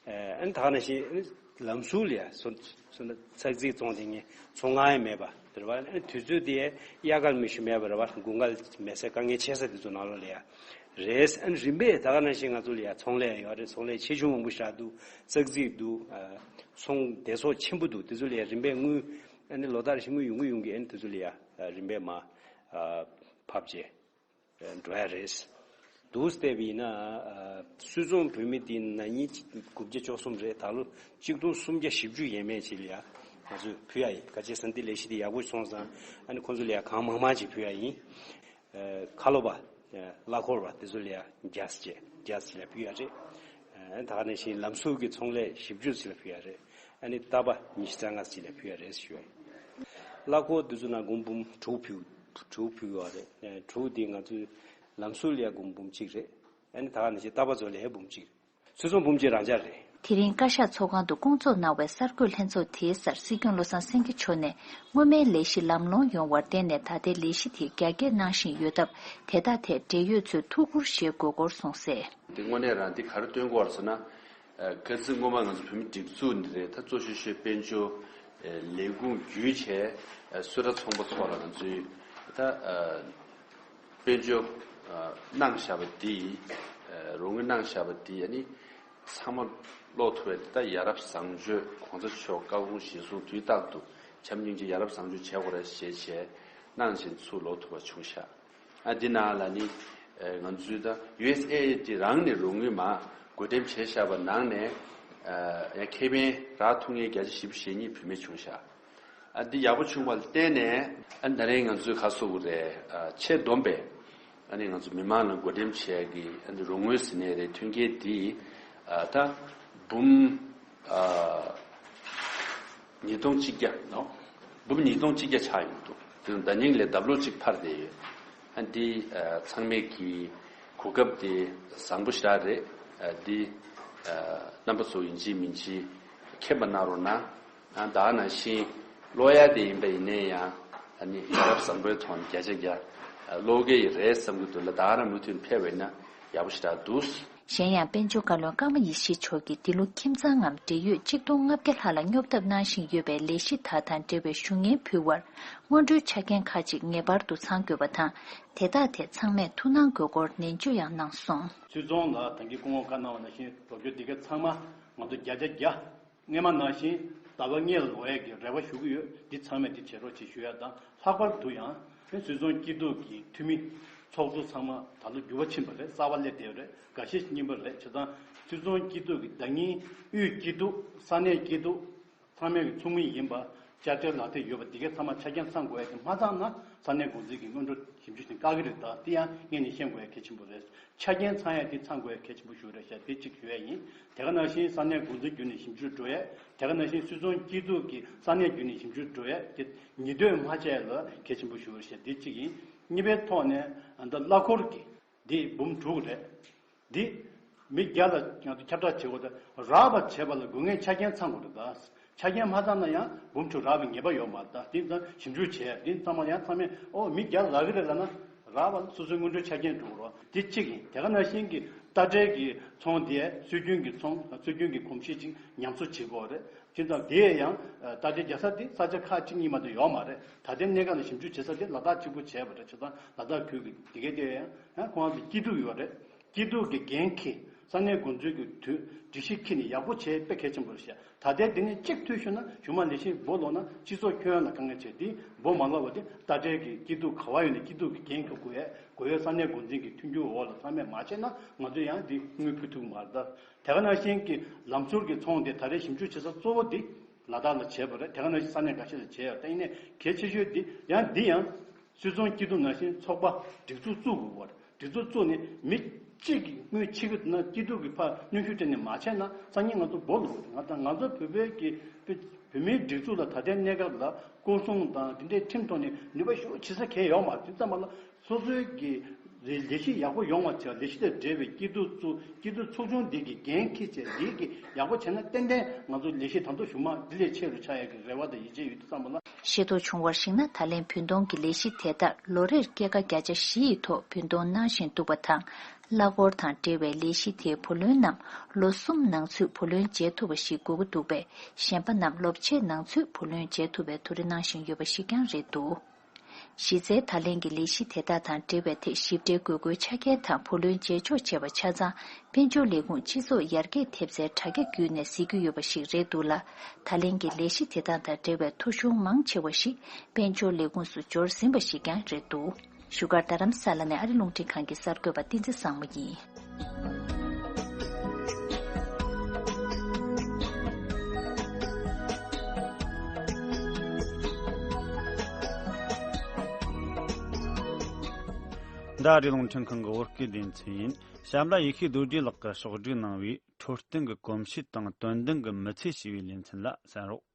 ཨ་ནི་ད་ག་ནང་བཞིན་ལམ་ཟུར་ལ་ཡ་སོ་སོ་ན་ཚག་རྩིས་བཙོང་དེ་ངས་ཚོང་ཁང་ཡང་མེད་པ་དེ་རེད་བ། ཨ་ནི་དུས་ཚོད་དེ་ཡ་གཡར་དཀའ་མི་ཞིག་མེད་པ་རེད་བ། དགུན་ཁ་མེ་སེར་དཀའ་ངལ་ཆེ་ས་དེ་ཚོ་ནང་ལོགས་ལ་ཡ་རེད། ཨ་ནི་རིམ་པས་ད་ག་ནང་བཞིན་ང་ཚོ་ལ་ཡ་ཚོང་ལས་ཡོད་རེད། ཚོང་ལས་ཆེ་ཆུང་མང་པོ་ཞིག་འདུག་ཚག་རྩིས་འདུག་ཨ་ཚོང་སྡེ་ཚོགས་ཆེན་པོ་འདུག་དེ་ཚོ་ལ་ཡ་རིམ་པས་དངུལ་ཨ་ནི་ལོ་ལྟར་ཞིག་དངུལ་ཡོང་གི་ཡོང་གི་ཨ་ནི་དེ་ཚོ་ལ་ཡ་རིམ་པས་མར་ཕབ་བྱས། འགྲོ་ཡ་རེད། འདུག་བལྟས་པ་ཡིན་ན། སུད་ཚོང་བོད་མི་དེ་ན་ནིང་དགུ་བརྒྱ་བཅུ་གསུམ་རེད། ད་ལོ་གཅིག་སྟོང་སུམ་བརྒྱ་བཞི་བཅུ་ཡས་མས་ཅིག་ལ་ཡ་ང་ཚོས་ཕུལ་ཡ་ཡིན། ག་ཅི་ཟེར་ན་འདི་ལས་གཞི་དེ་ཡག་པོ་སོང་ཙང་ཨ་ནི་ཁོང་ཚོ་ལ་ཡ་གང་མང་མང་ཅིག་ཕུལ་ཡ་ཡིན། ཁ་ལོ་པ། གླ་འཁོར་བ་དེ་ཚོ་ལ་ཡ་བརྒྱ་ཅིག་བརྒྱ་ཅིག་ལ་ཕུལ་ཡ་རེད། ད་ག་ནང་བཞིན་ལམ་ཟུར་གྱི་ཚོང་ལས་བཞི་བཅུ་ཅིག་ལ་ཕུལ་ཡ་རེད། ཨ་ནི་རྟ་པ་ཉི་ཤུ་རྩ་ལྔ་ཅིག་ལ་ཕུལ་ཡ་རེད་ཞུ་ཡ་ཡིན། གླ་འཁོར་འདི་ཚོ་ནང་སྒོར་འབུམ་དྲུག་ཕུལ། དྲུག་ཕུལ་ཡོད་རེད། དྲུག་འདི་ང་ཚོའི་ལམ་ཟུར་ལ་ཡ་སྒོར་འབུམ་གཅིག་རེད། ཨ་ནི་ད་ག་ནང་བཞིན་རྟ་པ་ཚོ་ལ་ཡ་འབུམ་གཅིག་སུད་ཚོང་འབུམ་གཅིག་རང་འཇགས་རེད། དེ་རིང་བཀའ་ཤག་ཚོགས་ཁང་དུ་སྐོང་ཚོགས་གནང་བའི་གསར་འགོད་ལྷན་ཚོགས་དེའི་སར་སྲིད་སྐྱོང་བློ་བཟང་སེང་གེ་མཆོག་ནས་སྔོན་མའི་ལས་གཞི་ལམ་ལྷོང་ཡོང་བར་བརྟེན་ནས་ད་ལྟའི་ལས་གཞི་དེ་རྒྱ་སྐྱེད་གནང་བཞིན་ཡོད་སྟབས། དེ་དག་ཐད་འབྲེལ་ཡོད་ཚོས་ཐུགས་ཁུར་བཞེས་དགོས་སྐོར་གསུངས་གསལ། འདི་དངོས་གནས་རང་འདི་ག་རེ་སྟོན་དགོས་རེད་ཟེར་ན། ཨ་ཁ་སང་སྔོན་མ་ང་ཚོ་བོད་མི་སྒྲིག་འཛུགས་འདི་རེད། ད་གཙོ་ཆེ་ཤོས་དཔལ་འབྱོར་ཨ་ལས་ཁུངས་བརྒྱུད་བྱས་ཨ་གསོལ་རས་ཚོང་པ་ཚོ་ལ་ང་ཚོའི་ད་ཨ་དཔལ་འབྱོར་ཨ་གནང་བཞག་པ་འདི་ཨ་རོགས་དངུལ་གནང་བཞག་པ་འདི་ཨ་ནི་ཚང་མ་ཀློག་ཐུབ་པའི་ད་ཡ་རབས་བཟང་སྤྱོད་གོང་ས་མཆོག་བཀའ་དགོངས་གཞིར་བཟུང་དུས་རྟག་ཏུ་བྱམས་སྙིང་རྗེ་ཡ་རབས་བཟང་སྤྱོད་བྱེད་དགོས་རེད་ཞེས་བྱས་གནང་བཞིན་ཚུར་ལོག་ཐུབ་པ་བྱུང་ཤག་ཨ་འདི་ནང་ལ་ནི་ཨ་ང་ཚོའི་ད་ཡུ་ཨེས་ཨེ་ཨེ་ཌི་རང་ནས་རོགས་དངུལ་མར་བགོ་འགྲེམས་བྱས་བཞག་པ་ནང་ནས་ཨ་ཡང་ཁེ་ཕན་རག་ཐུབ་མཁན་བརྒྱ་ཆ་བཞི་བཅུ་ཞེ་གཉིས་བུད་མེད་བྱུང་ཤག་ཨ་འདི་ཡག་པོ་བྱུང་བ་ལ་བརྟེན་ནས་ཨ་ད་རིང་ང་ཚོའི་ཁ་གསོ་བོ་རེད། ཨ་ཆེས་བསྡོམས་པས་ཨ་ནི་ང་ཚོ་མི་མང་ལ་བགོ་འགྲེམས་བྱས་ཀྱི་ཨ་འདི་རོགས་དངུལ་ཟེར་ནའི་རེད། མཐུན་རྐྱེན་འདི་ཨ་ད་འབུམ་ཨ་ཉིས་སྟོང་གཅིག་བརྒྱ་ནོ། འབུམ་ཉིས་སྟོང་གཅིག་བརྒྱ་ཆགས་ཡོང་འདུག་དེ་ནི་ཟླ་ཉིན་ལས་ལྡབ་ལོག་གཅིག་འཕར་བསྡད་ཡོད། ཨ་འདི་ཨ་ཚང་མས་ཀྱི་གོ་སྐབས་དེ་བཟང་པོ་ཞེ་དྲག་རེད། ཨ་འདི་ཨ་རྣམ་པ་ཚོ་ཡིན་གཅིག་མིན་གཅིག་མཁྱེན་པ་གནང་རོགས་གནང་། ཨ་ད་ག་ནང་བཞིན་ཀློག་ཡ་དེ་ཡིན་པ་ཡིན་ནའི་ཡང་ཨ་ནི་ཡ་རབས་བཟང་པོའི་ཐོག་ནས་བརྒྱ་ཆ་བརྒྱ་ཨ་ཀློག་གི་ཡི་རེད་བསམ་གྱི་འདུག་ལ། ད་ག་རང་མུ་མཐུད་ཕེབས་པ་ཡིན་ན་ཡག་པོ་ཞེ་དྲག་འདུག་གཞན་ཡང་དཔལ་འབྱོར་བཀའ་བློན་ཀརྨ་ཡེ་ཤེས་མཆོག་གིས་འདི་ལོ་ཁྱིམ་ཚང་ངམ་འབྲེལ་ཡོད་གཅིག་སྟོང་ལྔ་བརྒྱ་ལྷག་ལ་སྙོབ་ཐབས་གནང་བཞིན་ཡོད་པའི་ལས་གཞི་དག་དང་འབྲེལ་བའི་ཞུ་སྙན་ཕུལ་བར། སྔོན་འགྲོའི་ཆ་རྐྱེན་ཁག་ཅིག་ངེས་པར་དུ་ཚང་དགོས་པ་དང་། དེ་དག་ཐད་ཚང་མས་ཐུགས་སྣང་དགོས་སྐོར་ནན་བརྗོད་ཡང་གནང་སོང་། སུད་ཚོང་ལ་ད་གིན་སྐུ་ངོ་བཀའ་གནང་བ་ནང་བཞིན་རོགས་སྐྱོར་འདི་ག་ཚང་མ་ང་ཚོ་བརྒྱ་ཆ་བརྒྱ། སྔོན་མ་ནང་བཞིན་ཟླ་བ་ལྔའི་ལོ་ཡས་ཀྱི་རེ་བ་ཞུ་གི་ཡོད། འདི་ཚང་མས་འདི་བྱེད་རོགས་བྱེད་ཞུ་ཡ་དང་། ལྷག་པར་དུ་ཡང་སུད་ཚོང་སྐྱིད་སྡུག་གི་འཐུས་མི་ཚོགས་གཙོ་ཚང་མ་ད་ལོ་འགྱུར་བ་ཕྱིན་པ་རེད། གསར་པ་སླེབས་བསྡད་ཡོད་རེད། འགའ་ཤས་རྙིང་པ་རེད། བྱས་ཙང་སུད་ཚོང་སྐྱིད་སྡུག་གི་བདག་ཉིད་དབུས་སྐྱིད་སྡུག་ས་གནས་སྐྱིད་སྡུག་ཚང་མས་ཀྱི་ཚོགས་མི་ཡིན་པ་དཔྱ་ཁྲལ་ལག་དེབ་ཡོད་པ་འདི་གའི་ཚང་མ་ཆ་རྐྱེན་ཚང་དགོས་ཡ་དེ་མ་ཚང་ན་ས་གནས་འགོ་འཛིན་གྱི་སྔོན་འགྲོ་ཞིབ་འཇུག་ཞིག་བཀག་གི་རེད། ད་དེ་ཡང་སྔོན་ནས་ཤེས་དགོས་ཡ་གལ་ཆེན་པོ་རེད། ཆ་རྐྱེན་ཚང་ཡ་དེ་ཚང་དགོས་ཡ་གལ་ཆེན་པོ་ཞིག་རེད་ཤག་དེ་གཅིག་ཞུ་ཡ་ཡིན། དེ་ག་ནང་བཞིན་ས་གནས་འགོ་འཛིན་བརྒྱུད་ནས་ཞིབ་འཇུག་འགྲོ་ཡ། དེ་ག་ནང་བཞིན་སུད་ཚོང་སྐྱིད་སྡུག་གི་ས་གནས་བརྒྱུད་ནས་ཞིབ་འཇུག་འགྲོ་ཡ་དེ་ཉིས་ཟློས་མ་བྱས་ལ་གལ་ཆེན་པོ་ཞིག་རེད་ཤག་དེ་གཅིག་ཡིན། གཉིས་པའི་ཐོག་ནས་ཨ་ད་གླ་འཁོར་གྱི་འདི་འབུམ་དྲུག་རེད། འདི་མི་བརྒྱ་ལ་ང་ཚོ་ཁྱབ་བསྒྲགས་བྱེད་དགོས། ད་རག་པ་བྱེད་པ་ལ་དགོས་ངེས་ཆ་རྐྱེན་ཚང་དགོས་རེད། ད་ཆ་རྐྱེན་མ་ཚང་ན་ཡང་འབུམ་དྲུག་རག་པའི་ངེས་པ་ཡོད་མ་རེད། ད་འདི་ཚང་ཞིབ་འཇུག་བྱས། འདི་ཚང་མ་ཡང་ཚང་མས་ཨོ་མི་བརྒྱ་ལ་རག་གི་རེད་ལབ་ན་རག་པ་ལ་སོ་སོའི་སྔོན་འགྲོའི་ཆ་རྐྱེན་འགྲོ་གི་རེད། འདི་གཅིག་ཡིན། དེ་ག་ནང་བཞིན་གྱི་རྟ་དྲེལ་གྱི་ཚོང་དེ་སྲོལ་རྒྱུན་གྱི་ཚོང་སྲོལ་རྒྱུན་གྱི་གོམས་གཤིས་ཅིག་ཉམས་གསོ་བྱེད་དགོས་རེད། བྱས་ཙང་དེ་ཡང་རྟ་དྲེལ་རྒྱག་ས་དེ་ས་ཆ་ཁག་གཅིག་གཉིས་མ་གཏོགས་ཡོད་མ་རེད། ད་ལྟའི་གནས་སྐབས་ལ་ཞིབ་འཇུག་བྱེད་ས་དེ་ལ་དྭགས་གཅིག་པུ་བྱས་པ་རེད། བྱས་ཙང་ལ་དྭགས་ཁུལ་གྱི་དེ་གའི་དེ་ཡང་ཁོང་རང་ཚོ་སྐྱིད་སྡུག་ཡོད་རེད། སྐྱིད་སྡུག་གི་འགན་འཁྱེར། ས་གནས་འགོ་འཛིན་གྱི་དུས་སྒྲིག་གཞི་འཁྱེར་ནས་ཡག་པོ་བྱས་དཔེ་གལ་ཆེན་པོ་རེད་ཤག་ད་ལྟའི་འདི་ནས་གཅིག་འཐུས་ཤོར་ན་གཞུག་མ་ལས་གཞི་འབོ་ལོག་ན་སྤྱི་ཚོགས་ཁྱོན་ཡོངས་ལ་དཀའ་ངལ་ཆེ། འདི་འབོ་མ་ལོག་པ་དེ་རྟ་དྲེལ་གྱི་སྐྱིད་སྡུག་ག་བ་ཡོད་ནས་སྐྱིད་སྡུག་གི་འགན་འཁྱེར་དགོས་ཡས་དགོས་ཡས་ས་གནས་འགོ་འཛིན་གྱི་མཐུན་འགྱུར་འོག་ལ་ཚང་མས་མ་བྱས་ན་ང་ཚོས་ཡང་འདི་དངུལ་ཕུལ་ཐུབ་ཀྱི་མ་རེད། ད་དེ་ག་ནང་བཞིན་གྱི་ལམ་ཟུར་གྱི་ཚོང་དེ་ད་རེས་ཞིབ་འཇུག་བྱེད་ས་གཙོ་བོ་འདི་ལ་དྭགས་ལ་བྱས་པ་རེད། དེ་ག་ནང་བཞིན་ས་གནས་འགའ་ཤས་ལ་བྱས་ཡོད། ད་ཡིན་ནའི་གལ་ཆེ་ཤོས་འདི་ཡང་འདི་ཡང་སུད་ཚོང་སྐྱིད་སྡུག་ནང་བཞིན་ཚོགས་པ་སྒྲིག་འཛུགས་བཙུགས་དགོས་པ་རེད། སྒྲིག་འཛུགས་བཙུགས་ནས་མི་གཅིག་གིས་དངུལ་ཕྱི་གི་ན་སྐྱིད་སྡུག་གི་ཕར་གནོན་ཤུགས་སྤྲད་ནས་མ་བྱས་ན་སང་ཉིན་ང་ཚོ་འབོ་ལོག་རེད། ང་ད་ང་ཚོ་བོད་པའི་གི་བོད་མིའི་སྒྲིག་འཛུགས་ལ་ད་ལྟའི་གནས་སྐབས་ལ་སྐོར་སྲུང་དང་དེ་འདྲའི་ཁྲིམས་ཐོག་ནས་ནུས་པ་ཤུགས་ཆེ་ས་གང་ཡོད་མ་རེད། དེ་ཙམ་པ་ལ་སོ་སོའི་གི་ རེད། ལས་གཞི་ཡག་པོ་ཡོང་བ་བྱས། ལས་གཞི་དང་འབྲེལ་བའི་སྐྱིད་སྡུག་ཚུ་སྐྱིད་སྡུག་ཚུགས་ཆུང་འདི་གི་འགན་འཁྱེར་བྱས། འདི་གི་ཡག་པོ་བྱས་ན་ཏན་ཏན་ང་ཚོ་ལས་གཞི་ད་དུང་གཞུག་མ་འདི་ལས་ཆེ་རུ་ཆགས་ཡག་གི་རེ་བ་དང་ཡིད་ཆེས་ཡོད་དུ་བསམ་པ་ལ། ཤེས་རྟོགས་བྱུང་བར་གཞིགས་ན། ད་ལན་བུན་གཏོང་གི་ལས་གཞི་དེ་དག་ལོ་རེར་སྐྱེད་ཀ་བརྒྱ་ཆ་བཞི་ཡི་ཐོག་བུན་གཏོང་གནང་བཞིན་འདུག་པ་དང་། གླ་འཁོར་དང་འབྲེལ་བའི་ལས་གཞི་དེའི་བུ་ལོན་རྣམས་ལོ་གསུམ་ནང་ཚུད་བུ་ལོན་འཇལ་ཐུབ་པ་ཞིག་དགོས་ཀྱི་འདུག་པས། གཞན་པ་རྣམས་ལོ་ཕྱེད་ནང་ཚུད་བུ་ལོན་འཇལ་ཐུབ་པའི་ཐུགས་རེ་གནང་བཞིན་ཡོད་པ་ཞིག་ཀྱང་རེད་འདུག་གཞི་རྩའི་ད་ལན་གྱི་ལས་གཞི་དེ་དག་དང་འབྲེལ་བའི་ཐད་ཞིབ་ཕྲའི་དགོས་མཁོའི་ཆ་རྐྱེན་དང་བུ་ལོན་འཇལ་ཆོག་བྱས་པ་ཆ་ཚང་དཔལ་འབྱོར་ལས་ཁུངས་སྤྱི་ཚོགས་ཡར་རྒྱས་ཐེབས་རྩའི་དྲ་རྒྱ་བརྒྱུད་ནས་གཟིགས་ཀྱི་ཡོད་པ་ཞིག་རེད་འདུག་ལ། ད་ལན་གྱི་ལས་གཞི་དེ་དག་དང་འབྲེལ་བའི་ཐོ་གཞུང་མང་ཆེ་བ་ཞིག་དཔལ་འབྱོར་ལས་ཁུངས་སུ་འབྱོར་ཟིན་པ་ཞིག་ཀྱང་རེད་འདུག་བཞུགས་སྒར་རྡ་རམ་ས་ལ་ནས་ཨ་རི་རླུང་འཕྲིན་ཁང་གི་གསར་འགོད་པ་བསྟན་འཛིན་བཟང་མོ་ཡིན། འདི་ཨ་རིའི་རླུང་འཕྲིན་ཁང་གི་བོད་སྐད་སྡེ་ཚན་ཡིན། བྱམས་པ་ཡེ་ཤེས་རྡོ་རྗེ་ལགས་ཀྱིས་ཕྱོགས་སྒྲིག་གནང་བའི་འཕྲོད་བསྟེན་གྱི་གོམས་གཤིས་དང་དོན་ལྡན་གྱི་མི་ཚེ་ཞེས་པའི་ལེ་ཚན་ལ་གསན་རོགས།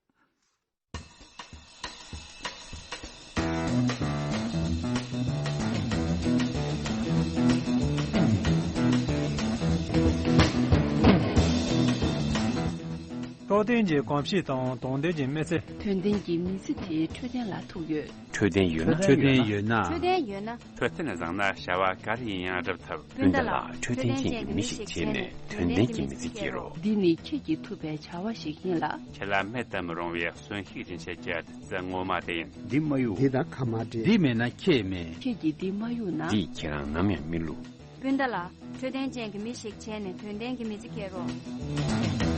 འཕྲོད་བསྟེན་གྱི་གོམས་གཤིས་དང་དོན་ལྡན་གྱི་མི་ཚེ། དོན་ལྡན་གྱི་མི་ཚེ་དེ་འཕྲོད་བསྟེན་ལ་ཐུག་ཡོད། འཕྲོད་བསྟེན་ཡོད་ན། འཕྲོད་བསྟེན་ཡོད་ན། འཕྲོད་བསྟེན་ཡོད་ན། འཕྲོད་བསྟེན་བཟང་ན་བྱ་བ་ག་རེ་ཡིན་ཡང་སྒྲུབ་ཐུབ། སྤུན་ཟླ་ལགས། འཕྲོད་བསྟེན་ཅན་གྱི་མི་ཞིག་བྱས་ནས་དོན་ལྡན་གྱི་མི་ཚེ་སྐྱེལ་རོགས། འདི་ནི་ཁྱེད་ཀྱིས་ཐུབ་པའི་བྱ་བ་ཞིག་ཡིན་ལ། ཁྱེད་ལ་མེད་དུ་མི་རུང་བའི་གསོན་ཤུགས་སྦྱིན་བྱེད་ཀྱི་བདུད་རྩི་ངོ་མ་དེ་ཡིན། འདི་མ་གཡུག་འདི་དང་ཁ་མ་འབྲལ། འདི་མེད་ན་ཁྱེད་མེད། ཁྱེད་ཀྱིས་འདི་མ་གཡུག་ན། འདིས་ཁྱེད་རང་ནམ་ཡང་མི་བསླུ། སྤུན་ཟླ་ལགས། འཕྲོད་བསྟེན་ཅན་གྱི་མི་ཞིག་བྱས་ནས་དོན་ལྡན་གྱི་མི་ཚེ་སྐྱེལ་རོགས།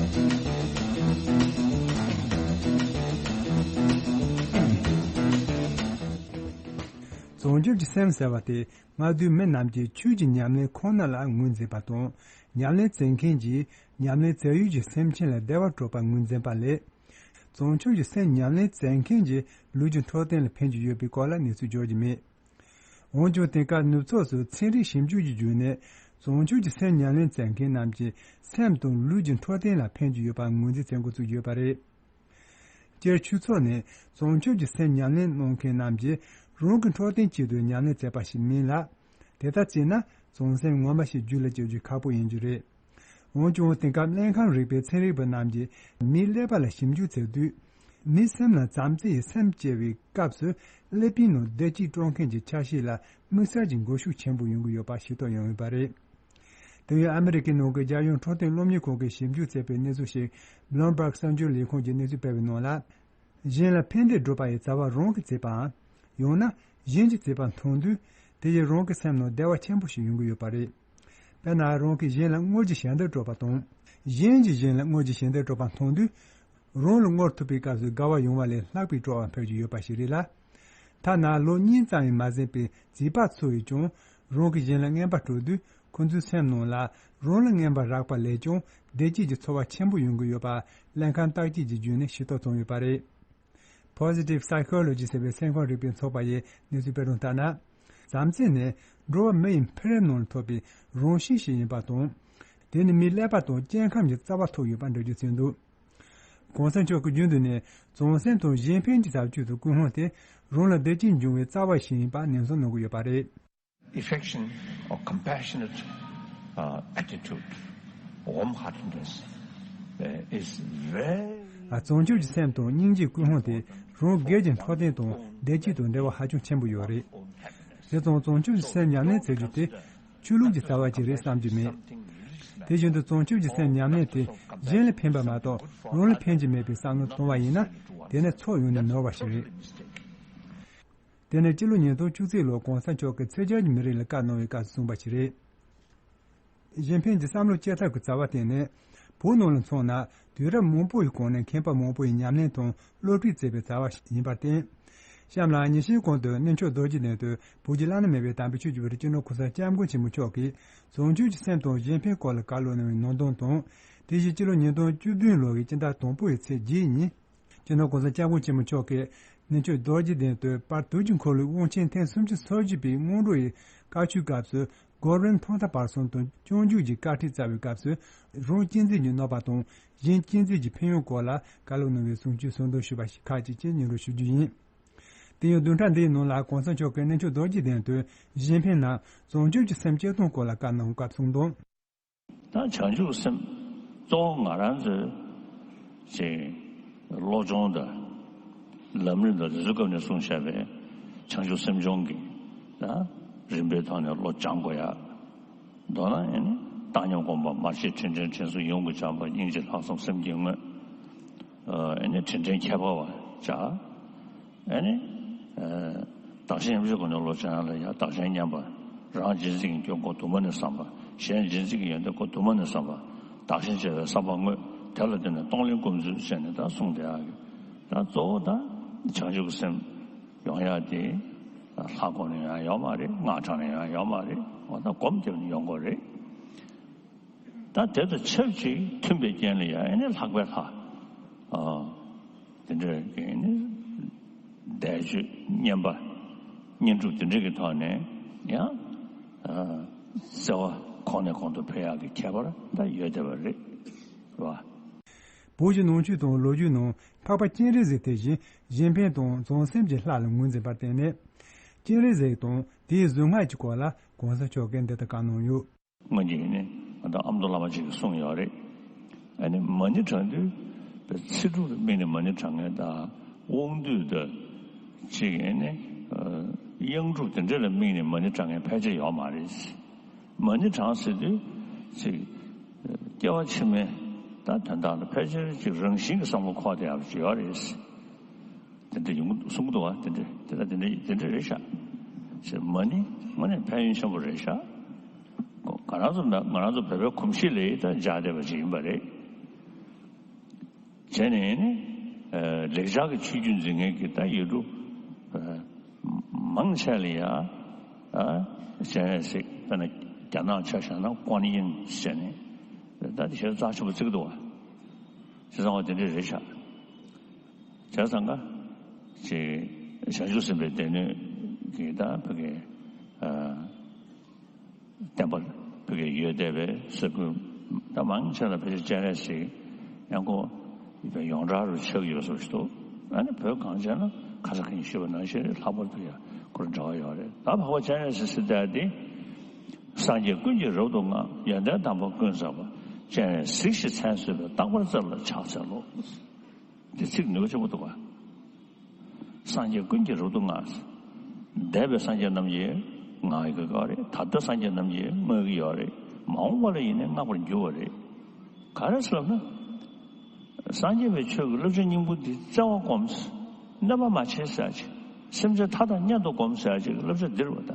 བྱང་ཆུབ་ཀྱི་སེམས་ཟེར་བ་དེ་སྔ་དུས་མི་རྣམས་ཀྱིས་ཆོས་ཀྱི་ཉམས་ལེན་ཁོ་ན་ལ་ངོས་འཛིན་པ་དང་། ཉམས་ལེན་མཛད་མཁན་གྱིས་ཉམས་ལེན་མཛད་ཡུལ་གྱི་སེམས་ཅན་ལ་བདེ་བ་སྤྲོད་པར་ངོས་འཛིན་པ་ལས། བྱང་ཆུབ་ཀྱི་སེམས་ཉམས་ལེན་མཛད་མཁན་གྱིས་ལུས་ཀྱི་འཕྲོད་བསྟེན་ལ་ཕན་གྱི་ཡོད་པའི་སྐོར་ལ་གནས་ཚུལ་འབྱོར་གྱི་མེད། འོན་ཀྱང་དེང་སྐབས་ནུབ་ཕྱོགས་སུ་ཚན་རིག་ཞིབ་འཇུག་གི་བརྒྱུད་ནས་བྱང་ཆུབ་ཀྱི་སེམས་ཉམས་ལེན་མཛད་མཁན་རྣམས་ཀྱི་སེམས་དང་ལུས་ཀྱི་འཕྲོད་བསྟེན་ལ་ཕན་གྱི་ཡོད་པར་ངོས་འཛིན་མཛད་འགོ་བཙུགས་ཡོད་པ་རེད། སྤྱིར་ཆོས་ཚོགས་ནི་བྱང་ཆུབ་ཀྱི་སེམས་ཉམས་ལེན་གནང་མཁན་རྣམས་ཀྱིས་རང་གི་འཕྲོད་བསྟེན་ཆེད་དུ་ཉམས་ལེན་མཛད་པ་ཞིག་མིན་ལ། དེ་ལྟར་བྱས་ན་བྱང་སེམས་ངོ་མ་ཞིག་རྒྱུད་ལ་སྐྱེ་རྒྱུ་ཁག་པོ་ཡིན་རྒྱུ་རེད། འོན་ཀྱང་དེང་སྐབས་སྨན་ཁང་རིག་པའི་ཚན་རིག་པ་རྣམས་ཀྱིས་མིའི་ཀླད་པ་ལ་ཞིབ་འཇུག་བྱེད་དུས། མིའི་སེམས་ལ་བྱམས་བརྩེ་ཡི་སེམས་སྐྱེ་བའི་སྐབས་སུ་ཀླད་པའི་ནང་བདེ་སྐྱིད་སྤྲོད་མཁན་གྱི་ཆ་ཤས་ལ་དམིགས་བསལ་གྱི་འགུལ་ཤུགས་ཆེན་པོ་ཡོང་གི་ཡོད་པ་ཤེས་རྟོགས་ཡོང་ཡོད་པ་རེད། དེ་ཡང་ཨ་མི་རི་ཀའི་ནང་གི་རྒྱལ་ཡོངས་འཕྲོད་བསྟེན་སློབ་གཉེར་ཁང་གིས་ཞིབ་འཇུག་བྱས་པའི་གནས་ཚུལ་ཞིག་Bloomberg་གསར་འགྱུར་ལས་ཁུངས་ཀྱིས་གནས་ཚུལ་སྤེལ་བའི་ནང་ལ། གཞན་ལ་ཕན་བདེ་སྒྲུབ་པ་ཡི་བྱ་བ་རང་གིས་བྱེད་པའམ། ཡང་ན་གཞན་གྱིས་བྱེད་པ་མཐོང་དུས། དེ་ཡིས་རང་གི་སེམས་ནང་བདེ་བ་ཆེན་པོ་ཞིག་ཡོང་གི་ཡོད་པ་རེད། དཔེར་ན་རང་གིས་གཞན་ལ་དངུལ་གྱི་ཞལ་འདེབས་སྤྲོད་པ་དང་། གཞན་གྱིས་གཞན་ལ་དངུལ་གྱི་ཞལ་འདེབས་སྤྲོད་པ་མཐོང་དུས། རང་ལ་དངུལ་ཐོབ་པའི་སྐབས་སུ་དགའ་བ་ཡོང་བ་ལས་ལྷག་པའི་སྤྲོ་བ་འཕེལ་གྱི་ཡོད་པ་ཞིག་རེད་ལ། ཐ་ན་ལོ་གཉིས་ཙམ་ཡང་མ་ཟིན་པའི་བྱིས་པ་ཚོ་ཡིས་ཀྱང་རང་གིས་གཞན་ལ་རྔན་པ་སྤྲོད་དུས་ཁོ་ཚོའི་སེམས་ནང་ལ་རང་ལ་རྔན་པ་རག་པ་ལས་ཀྱང་བདེ་སྐྱིད་ཀྱི་ཚོར་བ་ཆེན་པོ་ཡོང་གི་ཡོད་པ་ལྷན་ཁང་བརྟག་དཔྱད་ཀྱི་བརྒྱུད་ནས་ཤེས་རྟོགས་བྱུང་ཡོད་པ་རེད། Positive Psychology་ཟེར་བའི་སེམས་ཁམས་རིག་པའི་ཚོགས་པ་ཡིས་གནས་ཚུལ་སྤེལ་དོན་ལྟར་ན། བྱམས་བརྩེ་ནི་འགྲོ་བ་མི་ཡི་འཕེལ་རིམ་ནང་ལ་ཐོབ་པའི་རང་གཤིས་ཤིག་ཡིན་པ་དང་། དེ་ནི་མིའི་ཀླད་པ་དང་སྐྱེ་ཁམས་ཀྱི་རྩ་བ་ཐོགས་ཡོད་པ་འགྲེལ་བརྗོད་བྱས་འདུག་གོང་ས་མཆོག་གིས་རྒྱུན་དུ་ནས་བྱང་སེམས་དང་གཞན་ཕན་གྱི་བྱ་སྤྱོད་དུ་སྐུལ་སློང་དེ་རང་ལ་བདེ་སྐྱིད་འབྱུང་བའི་རྩ་བ་ཞིག་ཡིན་པ་ནན་གསུང་གནང་གི་ཡོད་པ་རེད། Affection or compassionate, uh, attitude, warm-heartedness, uh, is very བྱང་ཆུབ་ཀྱི་སེམས་དང་སྙིང་རྗེའི་ཀུན་སློང་དེ་རང་སྒེར་གྱི་འཕྲོད་བསྟེན་དང་བདེ་སྐྱིད་དང་འབྲེལ་བ་ཧ་ཅང་ཆེན་པོ་ཡོད་རེད། བྱས་ཙང་བྱང་ཆུབ་ཀྱི་སེམས་ཉམས་ལེན་བྱེད་རྒྱུ་དེ་ཆོས་ལུགས་ཀྱི་རྩ་བ་ཅིག་རེད་བསམ་རྒྱུ་མེད། དེ་བཞིན་དུ་བྱང་ཆུབ་ཀྱི་སེམས་ཉམས་ལེན་དེ་གཞན་ལ་ཕན་པ་མ་གཏོགས་རང་ལ་ཕན་གྱི་མེད་པའི་བསམ་བློ་བཏང་བ་ཡིན་ན་དེ་ནི་ཚོགས་ཡོངས་ནས་ནོར་བ་ཞིག་རེད། དེ་ནི་སྤྱི་ལོ་ཉིས་སྟོང་བཅུ་གཅིག་ལོར་གོང་ས་མཆོག་གིས་ཚེས་བརྒྱད་ཀྱི་མི་རིགས་ལ་བཀའ་གནང་བའི་སྐབས་སུ་གསུངས་པ་ཞིག་རེད། གཞན་ཕན་གྱི་བསམ་བློ་སྐྱེ་ཐབས་ཀྱི་རྩ་བ་དེ་ནི། བོད་ནང་ལ་མཚོན་ན་དུས་རབས་མང་པོ་ཡི་གོང་ནས་མཁས་པ་མང་པོ་ཡིས་ཉམས་ལེན་དང་སློབ་ཁྲིད་མཛད་པའི་རྩ་བ་ཞིག་ཡིན་པར་བརྟེན། གཤམ་ལ་ཉིན་ཤས་གོང་དུ་གནས་མཆོག་རྡོ་རྗེ་གདན་དུ་བོད་ཀྱི་བླ་ན་མེད་པའི་དམ་པའི་ཆོས་ཀྱི་དབུ་ཁྲིད་སྤྱི་ནོར་གོང་ས་སྐྱབས་མགོན་ཆེན་པོ་མཆོག་གིས་བྱང་ཆུབ་ཀྱི་སེམས་དང་གཞན་ཕན་སྐོར་ལ་བཀའ་སློབ་གནང་བའི་ནང་དོན་དང་། དེ་བཞིན་སྤྱི་ལོ་ཉིས་སྟོང་བཅུ་བདུན་ལོ་ཡི་སྤྱི་ཟླ་དང་པོ་ཡི་ཚེས་བརྒྱད་ཉིན། སྤྱི་ནོར་གོང་ས་སྐྱབས་མགོན་ཆེན་པོ་མཆོག་གིས་གནས་མཆོག་རྡོ་རྗེ་གདན་དུ་དཔལ་དུས་ཀྱི་འཁོར་ལོའི་དབང་ཆེན་ཐེངས་སུམ་ཅུ་སོ་བཞི་པའི་སྔོན་འགྲོ་ཡི་བཀའ་ཆོས་སྐབས་སུ་གོ་རིམ་ཐོག་མཐའ་བར་གསུམ་དུ་སྐྱོན་བརྗོད་ཀྱི་བཀའ་ཁྲིད་སྩལ་བའི་སྐབས་སུ་རང་གཅེས་འཛིན་གྱི་གནོད་པ་དང་གཞན་གཅེས་འཛིན་གྱི་ཕན་ཡོན་སྐོར་ལ་བཀའ་སློབ་གནང་བའི་གསུང་ཆོས་གསོལ་འདེབས་ཞུས་པ་ཞིག་ཁག་ཅིག་ཅེས་སྙན་སྒྲོན་ཞུ་རྒྱུ་ཡིན། དེ་ཡང་བདུན་ཕྲག་འདིའི་ནང་ལ་གོང་ས་མཆོག་གིས་གནས་མཆོག་རྡོ་རྗེ་གདན་དུ་གཞན་ཕན་ནམ་བྱང་ཆུབ་ཀྱི་སེམས་སྐྱེ་སྟངས་སྐོར་ལ་བཀའ་གནང་བའི་སྐབས་གསུངས་དོན། ད་བྱང་ཆུབ་སེམས་གཙོ་བོ་ང་རང་ཚོའི་ཅིག་བློ་སྦྱོང་དང་ལམ་རིམ་དང་དེ་ཚོའི་སྐབས་ནས་གསུངས་བཞག་པའི་བྱང་ཆུབ་སེམས་སྦྱོང་གི་ད་རིམ་པའི་ཐོག་ནས་བློ་སྦྱང་དགོས་ཡ། མདོར་ན་ཨེ་ནི་བཏང་སྙོམས་སྒོམ་པ་མར་ཤེས་དྲིན་དྲན་དྲན་གསོ་ཡོངས་ཀྱི་སྦྱངས་པ་སྙིང་རྗེ་ལྷག་བསམ་སེམས་བསྐྱེད་དངོས། ཨེ་ནི་དྲིན་དྲན་ཁྱད་པར་བ་བྱ། ཨེ་ནི། བདག་གཞན་མཉམ་བརྗེའི་སྒོ་ནས་བློ་སྦྱང་ཡ་ལ་ཡ་བདག་གཞན་མཉམ་པ། རང་གཅེས་འཛིན་གྱི་སྐྱོན་ཁོག་དུ་མ་ནས་བསམ་པ། གཞན་གཅེས་འཛིན་གྱི་ཡོན་ཏན་ཁོག་དུ་མ་ནས་བསམ་པ། བདག་གཞན་བརྗེ་བའི་བསམ་པ་དངོས། དེ་ལ་བརྟེན་ནས་གཏོང་ལེན་སྒོམ་ཚུལ་བྱས་ནས་ད་གསུངས་བསྡད་ཡག་གི། ད་གཙོ་བོ་ད་བྱང་ཆུབ་ཀྱི་སེམས་ཡོང་ཡག་དེ། ལྷ་སྒོམ་ནས་ཡང་ཡོང་མ་རེད། སྔགས་བགྲངས་ནས་ཡང་ཡོང་མ་རེད། འོ་ད་སྒོམ་བརྒྱབ་ནས་ཡོང་དགོས་རེད། ད་དེ་དང་ཆབས་ཅིག་མཐུན་པའི་རྐྱེན་ལ་ཡང་ཨེ་ནི་ལྷག་པའི་ལྷ། ཨ། དེ་འདྲ་གི་ཨེ་ནི་བཟླས་བརྗོད་བསྙེན་པ་བསྙེན་སྒྲུབ་དེ་འདྲ་གི་ཐོག་ནས་ཡང་ཨ་བརྩེ་བ་གོང་ནས་གོང་དུ་འཕེལ་ཡག་གི་ཁྱད་པར་ད་ཡོད་བསྡད་པ་རེད་བ། བོད་ཀྱི་ནང་ཆོས་དང་ལོ་རྒྱུས་ནང་འཕགས་པ་སྤྱན་རས་གཟིགས་དེ་བཞིན་གཞན་ཕན་དང་བྱང་སེམས་ཀྱི་ལྷ་ལ་ངོས་འཛིན་པར་བརྟེན་ནས། སྤྱན་རས་གཟིགས་དང་དེའི་གཟུངས་སྔགས་ཀྱི་སྐོར་ལ་གོང་ས་མཆོག་གིས་འདི་ལྟར་བཀའ་གནང་ཡོད། སྔོན་གྱི་ནི་ང་དང་ཨ་མདོ་བླ་མ་ཅིག་གིས་གསུངས་ཡོད་རེད། ཨ་ནི་མ་ཎི་བགྲང་དུས་པའི་ཚིག་འབྲུ་ལ་དམིགས་ནས་མ་ཎི་བགྲང་མཁན་དང་དབང་འདུས་དང་ཅིག་ཨ་ནི་གཡང་སྒྲུབ་དེ་འདྲ་ལ་དམིགས་ནས་མ་ཎི་བགྲང་མཁན་ཕལ་ཆེར་ཡོད་མ་རེད། མ་ཎི་བགྲང་ཟེར་དུས་ཅིག་སྐྱེ་བ་ཕྱི་མའི་ད་དོན་དག་ལ་ཕལ་ཆེར་ཅིག་རང་བཞིན་གྱི་བསམ་བློ་འཁོར་བསྡད་ཡག་ཅིག་ཡོད་རེད། དེ་འདྲ་ཡོང་གསུང་གི་འདུག་བ། དེ་འདྲ་དེ་འདྲ་དེ་འདྲ་དེ་འདྲ་རེད་ཤག་ཞེས་མ་ཎི་དངོས་གནས་ཕན་ཡོན་ཆེན་པོ་རེད་ཤག་ང་རང་ཚོ་ང་རང་ཚོ་བོད་པའི་གོམས་གཤིས་ལ་ད་སྦྱར་བསྡད་པ་ཅིག་ཡིན་པ་རེད། བྱས་ནས་ནི་ལེགས་སྦྱར་གྱི་ཆོས་བརྒྱུད་འཛིན་མཁན་གྱི་ད་ཡུལ་གྲུ་མང་ཆེ་ལ་ཡ་སྤྱན་རས་གཟིགས་དཔེར་ན་རྒྱ་ནག་ཆ་བཞག་ན་ཀོན་ཡིན་ཟེར་ནས་ད་དེ་ཞེ་རྩ་ཆེན་པོ་བརྩི་གི་འདུག་བ། བྱས་ཙང་བ་དེ་འདྲ་རེད་ཤག་བྱས་ཙང་ཀ་ཅིག་བྱང་ཆུབ་སེམས་དཔའི་སྡེ་སྣོད་ཀྱི་ད་བོད་ཀྱི་ཨ་བསྟན་པ་བོད་ཀྱི་ཡོད་བསྡད་པའི་ས་ཁུལ་ད་མང་ཆེ་ལ་ཕལ་ཆེར་སྤྱན་རས་གཟིགས་ཡང་སྒོས་ཡོངས་གྲགས་རུ་ཆགས་ཡོད་བཟོ་ཞིག་འདུག་ཨ་ནི་བོད་གངས་ཅན་ལ་ཁ་སང་ཁྱེད་ཞུས་པ་ནང་བཞིན་རེད། ལྷག་པར་དུ་ཡང་ཁོ་རང་འབྲེལ་བ་ཡོད་རེད། ད་འཕགས་པ་སྤྱན་རས་གཟིགས་ཟེར་བསྡད་དེ། སངས་རྒྱས་ཀུན་གྱིས་རབ་ཏུ་བསྔགས། ཡོན་ཏན་དམ་པ་ཀུན་བསགས་པ། སྤྱན་རས་གཟིགས་ཞེས་མཚན་གསོལ་བའི། རྟག་པར་བརྩེ་ལ་ཕྱག་འཚལ་ལོ། འདི་ཚིག་ནུས་པ་ཆེན་པོ་འདུག་ག་སངས་རྒྱས་ཀུན་གྱིས་རབ་ཏུ་བསྔགས། འདས་པའི་སངས་རྒྱས་རྣམས་ཀྱིས་བསྔགས་ཡོད་ཀྱི་ཡོད་རེད། ད་ལྟ་སངས་རྒྱས་རྣམས་ཀྱིས་བསྔགས་ཀྱི་ཡོད་རེད། མ་འོངས་པ་ལ་ཡིན་ནའི་བསྔགས་པར་འགྱུར་བ་རེད། ག་རེ་ཟེར་ལབ་ན། སངས་རྒྱས་པའི་ཆོས་ཀྱི་བསླབ་བྱ་སྙིང་པོ་འདི་བརྩེ་བ་སྒོམས། གནོད་པ་མ་བྱེད་ཟེར་ཡ་ཅིག་སེམས་ཅན་མཐའ་དག་མཉམ་དུ་སྒོམས་ཟེར་ཡ་ཅིག་བསླབ་བྱ་འདིར་བ་ད།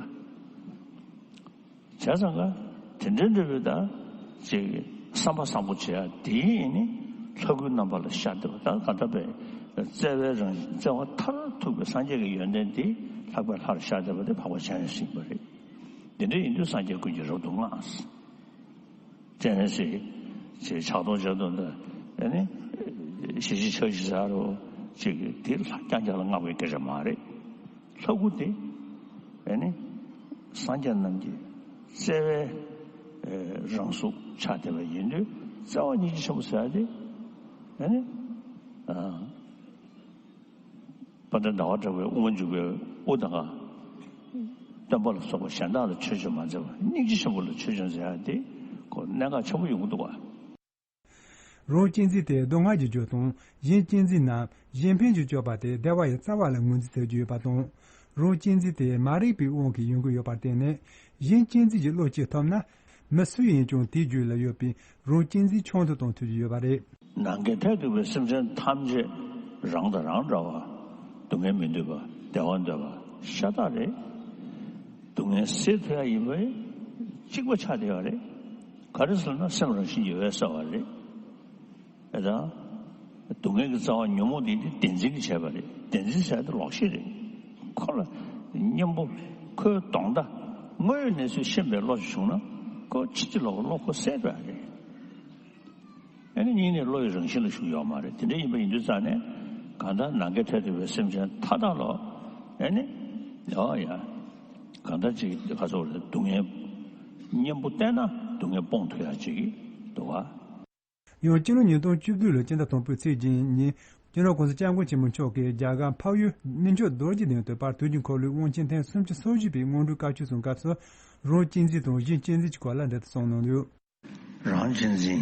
བྱས་ཙང་ཀ་དེ་འདྲའི་འདྲ་བའི་ད་ཅིག་བསམ་པ་བཟང་པོ་བྱེད་ཡ་དེ་ཡིན་ནི་ལྷ་སྐུའི་རྣམ་པ་ལ་ཤར་བསྡད་པ། ད་ག་ད་པའི་བརྩེ་བའི་རང་བཞིན་བརྩེ་བ་མཐར་ཐུག་པའི་སངས་རྒྱས་ཀྱི་ཡོན་ཏན་དེ་ལྷག་པའི་ལྷར་ཤར་བསྡད་པ་དེ་འཕགས་པ་སྤྱན་རས་གཟིགས་པ་རེད། དེ་འདྲ་ཡིན་དུས་སངས་རྒྱས་ཀུན་གྱིས་རབ་ཏུ་བསྔགས། སྤྱན་རས་གཟིགས་ཀྱི་ཕྱག་རྡོར་འཇམ་ཏོང་ཏོ་ཨ་ནི་ཞི་བྱེད་ཕྱག་བཞི་ཟེར་རོ་ཅིག་དེ་ལྷ་རྐྱང་རྐྱང་ལ་བསྔགས་པའི་སྐད་ཆ་མ་རེད། ལྷ་སྐུ་དེ་ཨ་ནི་སངས་རྒྱས་རྣམས་ཀྱི་བརྩེ་བའི་རང་གཟུགས་ཆགས་བསྡད་པ་ཡིན་དུས་བརྩེ་བ་སྙིང་རྗེ་ཆེན་པོ་ཟེར་ཡ་དེ་ཨ་ནི་ཨ། དཔལ་ལྡན་ཟླ་བ་གྲགས་པའི་དབུ་མ་འཇུག་པའི་དབུ་དང་། སྟོན་པ་ལ་སོགས་པ་གཞན་དག་ལ་ཆོས་སྤྱོད་མ་མཛད་པར་སྙིང་རྗེ་ཆེན་པོ་ལ་ཆོས་སྤྱོད་མཛད་ཡ་དེ་ཁོ་གནད་འགག་ཆེན་པོ་ཡོང་གི་འདུག་བ། རང་གཅེས་འཛིན་དེ་སྡུག་བསྔལ་གྱི་རྒྱུ་དང་གཞན་གཅེས་འཛིན་ནམ་གཞན་ཕན་གྱི་སྤྱོད་པ་དེ་བདེ་བ་ཡི་རྩ་བ་ལ་ངོས་འཛིན་བྱེད་ཀྱི་ཡོད་པ་དང་། རང་གཅེས་འཛིན་དེ་མ་རིག་པའི་དབང་གིས་ཡོང་གི་ཡོད་པར་བརྟེན་ནས་གཞན་གཅེས་འཛིན་གྱི་བློ་སྐྱེ་ཐུབ་ན། མི་སུ་ཡིན་ཀྱང་དེའི་རྒྱུད་ལ་ཡོད་པའི་རང་གཅེས་འཛིན་ཆུང་དུ་གཏོང་ཐུབ་ཀྱི་ཡོད་པ་རེད། ནམ་མཁའི་མཐས་གཏུགས་པའི་སེམས་ཅན་ཐམས་ཅད་རང་དང་རང་འདྲ་བ། སྡུག་བསྔལ་མི་འདོད་པ་བདེ་བ་འདོད་པ་ཤ་སྟག་རེད། སྡུག་བསྔལ་སེལ་ཐུབ་ཡ་ཡིན་པས་གཅིག་པ་ཆགས་བསྡད་ཡོད་རེད། ག་རེ་ཟེར་ན་སེམས་རང་བཞིན་གྱིས་འོད་གསལ་བ་རེད། ཨེ་ད། སྡུག་བསྔལ་གྱི་རྩ་བ་ཉོན་མོངས་དེ་ནི་བདེན་འཛིན་གྱིས་བྱས་པ་རེད། བདེན་འཛིན་ཟེར་ཡ་དེ་ལོག་ཤེས་རེད། ཁོ་ལ་གཉེན་པོ་ཁོའི་གདོང་མདའ་དངོས་ཡོད་གནས་ཚུལ་ཤེས་པའི་བློ་ཞིག་བྱུང་ན་ཁོ་ཕྱི་ལོགས་ཀྱི་བློ་ཁོ་གསལ་འགྲོ་ཡ་རེད། ཨ་ནི་སྙིང་ནས་བློ་ཡི་རང་བཞིན་ལ་ཞུགས་ཡོད་མ་རེད། དེ་འདྲ་ཡིན་པ་ཡིན་དུས་ཙང་ནས་གང་ལྟར་ནམ་མཁའི་མཐས་གཏུགས་པའི་སེམས་ཅན་མཐའ་དག་ལ་ཨ་ནི་ཡོད་ཡ། གང་ལྟར་ཅིག་ཁ་སོགས་ལ་སྡུག་བསྔལ་གཉེན་པོ་བསྟེན་ན་སྡུག་བསྔལ་སྤོང་ཐུབ་ཡ་ཅིག་འདུག་བ། ཡང་སྤྱི་ལོ་ཉིས་སྟོང་བཅུ་དགུ་ལོའི་སྤྱི་ཟླ་དང་པོའི་ཚེས་བརྒྱད་ཉིན་ སྤྱི་ནོར་༸གོང་ས་༸སྐྱབས་མགོན་ཆེན་པོ་མཆོག་གིས་རྒྱ་གར་འཕགས་ཡུལ་གནས་མཆོག་རྡོ་རྗེ་གདན་དུ་དཔལ་དུས་ཀྱི་འཁོར་ལོའི་དབང་ཆེན་ཐེངས་སུམ་ཅུ་སོ་བཞི་པའི་སྔོན་འགྲོའི་བཀའ་ཆོས་གསུང་སྐབས་སུ། རང་གཅེས་འཛིན་དང་གཞན་གཅེས་འཛིན་གྱི་སྐོར་ལ་འདི་ལྟར་གསུངས་གནང་ཡོད། རང་གཅེས་འཛིན།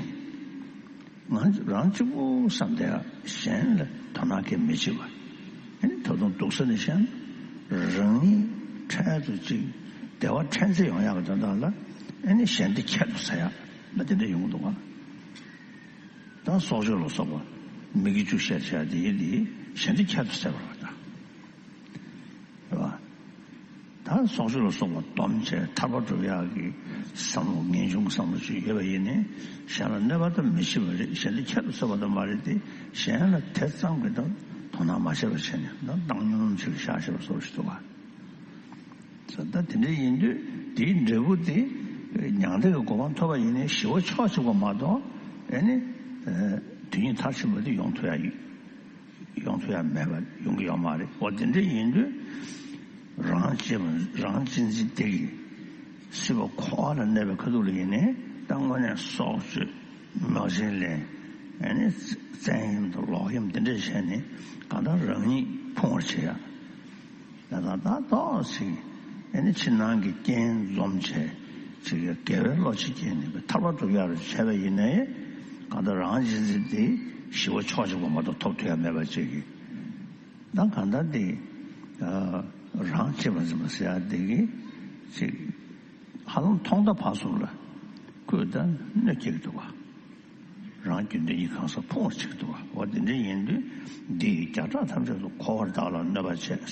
ང་རང་གཅིག་པུ་བསམ་བསྡད་ཡ། གཞན་ལ་དོ་སྣང་གིས་མི་བྱེད་པ། ཨ་ནི་ད་དུང་སྡུག་ས་ནས་བཤད་ན། རང་ཉིད་འཕྲལ་དུ་ཅིག་བདེ་བ་ཕྲན་ཚེགས་ཡོང་ཡག་གི་དོན་དག་ལ། ཨ་ནི་གཞན་དེ་ཁྱད་དུ་བསད་ཡག་ལ་དེ་འདྲ་ཡོང་གི་འདུག་ག་ད་སྲོག་གཅོད་ལ་སོགས་པ་མི་དགེ་བཅུ་ཞེས་བྱ་དེ་ཡིན་ཏེ། གཞན་དེ་ཁྱད་དུ་བསད་པ་རེད་པ། རེད་པ། ད་སྲོག་གཅོད་ལ་སོགས་པ་སྡོམ་བྱས་ཐར་པ་སྒྲུབ་ཡག་གི་བསམ་བློ། ངེས་འབྱུང་གི་བསམ་བློ་ཅིག་ཡོད་པ་ཡིན་ནའི། གཞན་ལ་གནོད་པ་དང་མི་བྱེད་པ་རེད། གཞན་དེ་ཁྱད་དུ་བསད་པ་དང་མ་རེད་དེ། གཞན་ལ་དེ་ཙམ་གྱི་ད་དོ་སྣང་མ་བྱས་པ་བྱས་ནས། ད་བཏང་སྙོམས་ཅིག་བཞག་བྱས་པ་སོགས་ཤིག་འདུག་ག་ད་དེ་འདྲ་ཡིན་དུས་དེའི་འབྲས་བུ་དེ་མྱང་འདས་ཀྱི་གོ་འཕང་ཐོབ་པ་ཡིན་ནའི་ཞི་བ་ཕྱོགས་གཅིག་པ་མ་གཏོགས། ཨ་ནི་དོན་གཉིས་མཐར་ཕྱིན་པ་དེ་ཡོང་ཐུབ་ཡ་ཡོད། ཡོང་ཐུབ་ཡ་མེད་པ་ཡོང་གི་ཡོད་མ་རེད། འོ་དེ་འདྲ་ཡིན་དུས་རང་གཅེས་པ། རང་གཅེས་འཛིན་དེ་གིས་སྲིད་པ་འཁོར་བ་ལ་གནས་པའི་ཁ་ཐུག་ལ་ཡིན་ནའི། ད་དངོས་གནས་སྲོག་གཅོད། མྱོ་ཆེན་ལེན། ཨ་ནི་བཙན་གཡེམ་དང་ལོག་གཡེམ་དེ་འདྲ་བྱས་ནས་གང་ལྟར་རང་ཉིད་ཕུང་བར་བྱེད་ཡ། ད་ད་ད་ཏོག་ཙམ་ཨ་ནི་ཕྱི་ནང་གི་རྐྱེན་འཛོམས་བྱས། ཅིག་གི་དགེ་བའི་བློ་ཅིག་སྐྱེས་ནས་ཐར་པ་སྒྲུབ་ཡག་རུ་བྱས་པ་ཡིན་ནའི། གང་ལྟར་རང་གཅེས་འཛིན་དེ་ཞི་བ་ཕྱོགས་གཅིག་པ་མ་གཏོགས་ཐོབ་ཐུབ་ཡ་མེད་པ་ཅིག་གི། ད་གང་ལྟར་དེ་རང་གཅེས་པར་འཛིན་པ་ཟེར་ཡ་དེ་གིས་ཅིག་ཧ་ལམ་ཐོག་མཐའ་བར་གསུམ་ལ་ཁོས་ད་གནོད་སྐྱེལ་གྱི་འདུག་ག་རང་རྒྱུ་འབྲས་གཉིས་གང་ཟག་ཕུང་བར་བྱེད་ཀྱི་འདུག་ག་འོ་དེ་འདྲ་ཡིན་དུས། འདི་ཡི་བརྒྱ་ཕྲག་ཐམས་ཅད་དུ་འཁོར་བར་བདག་ལ་གནོད་པ་བྱེད།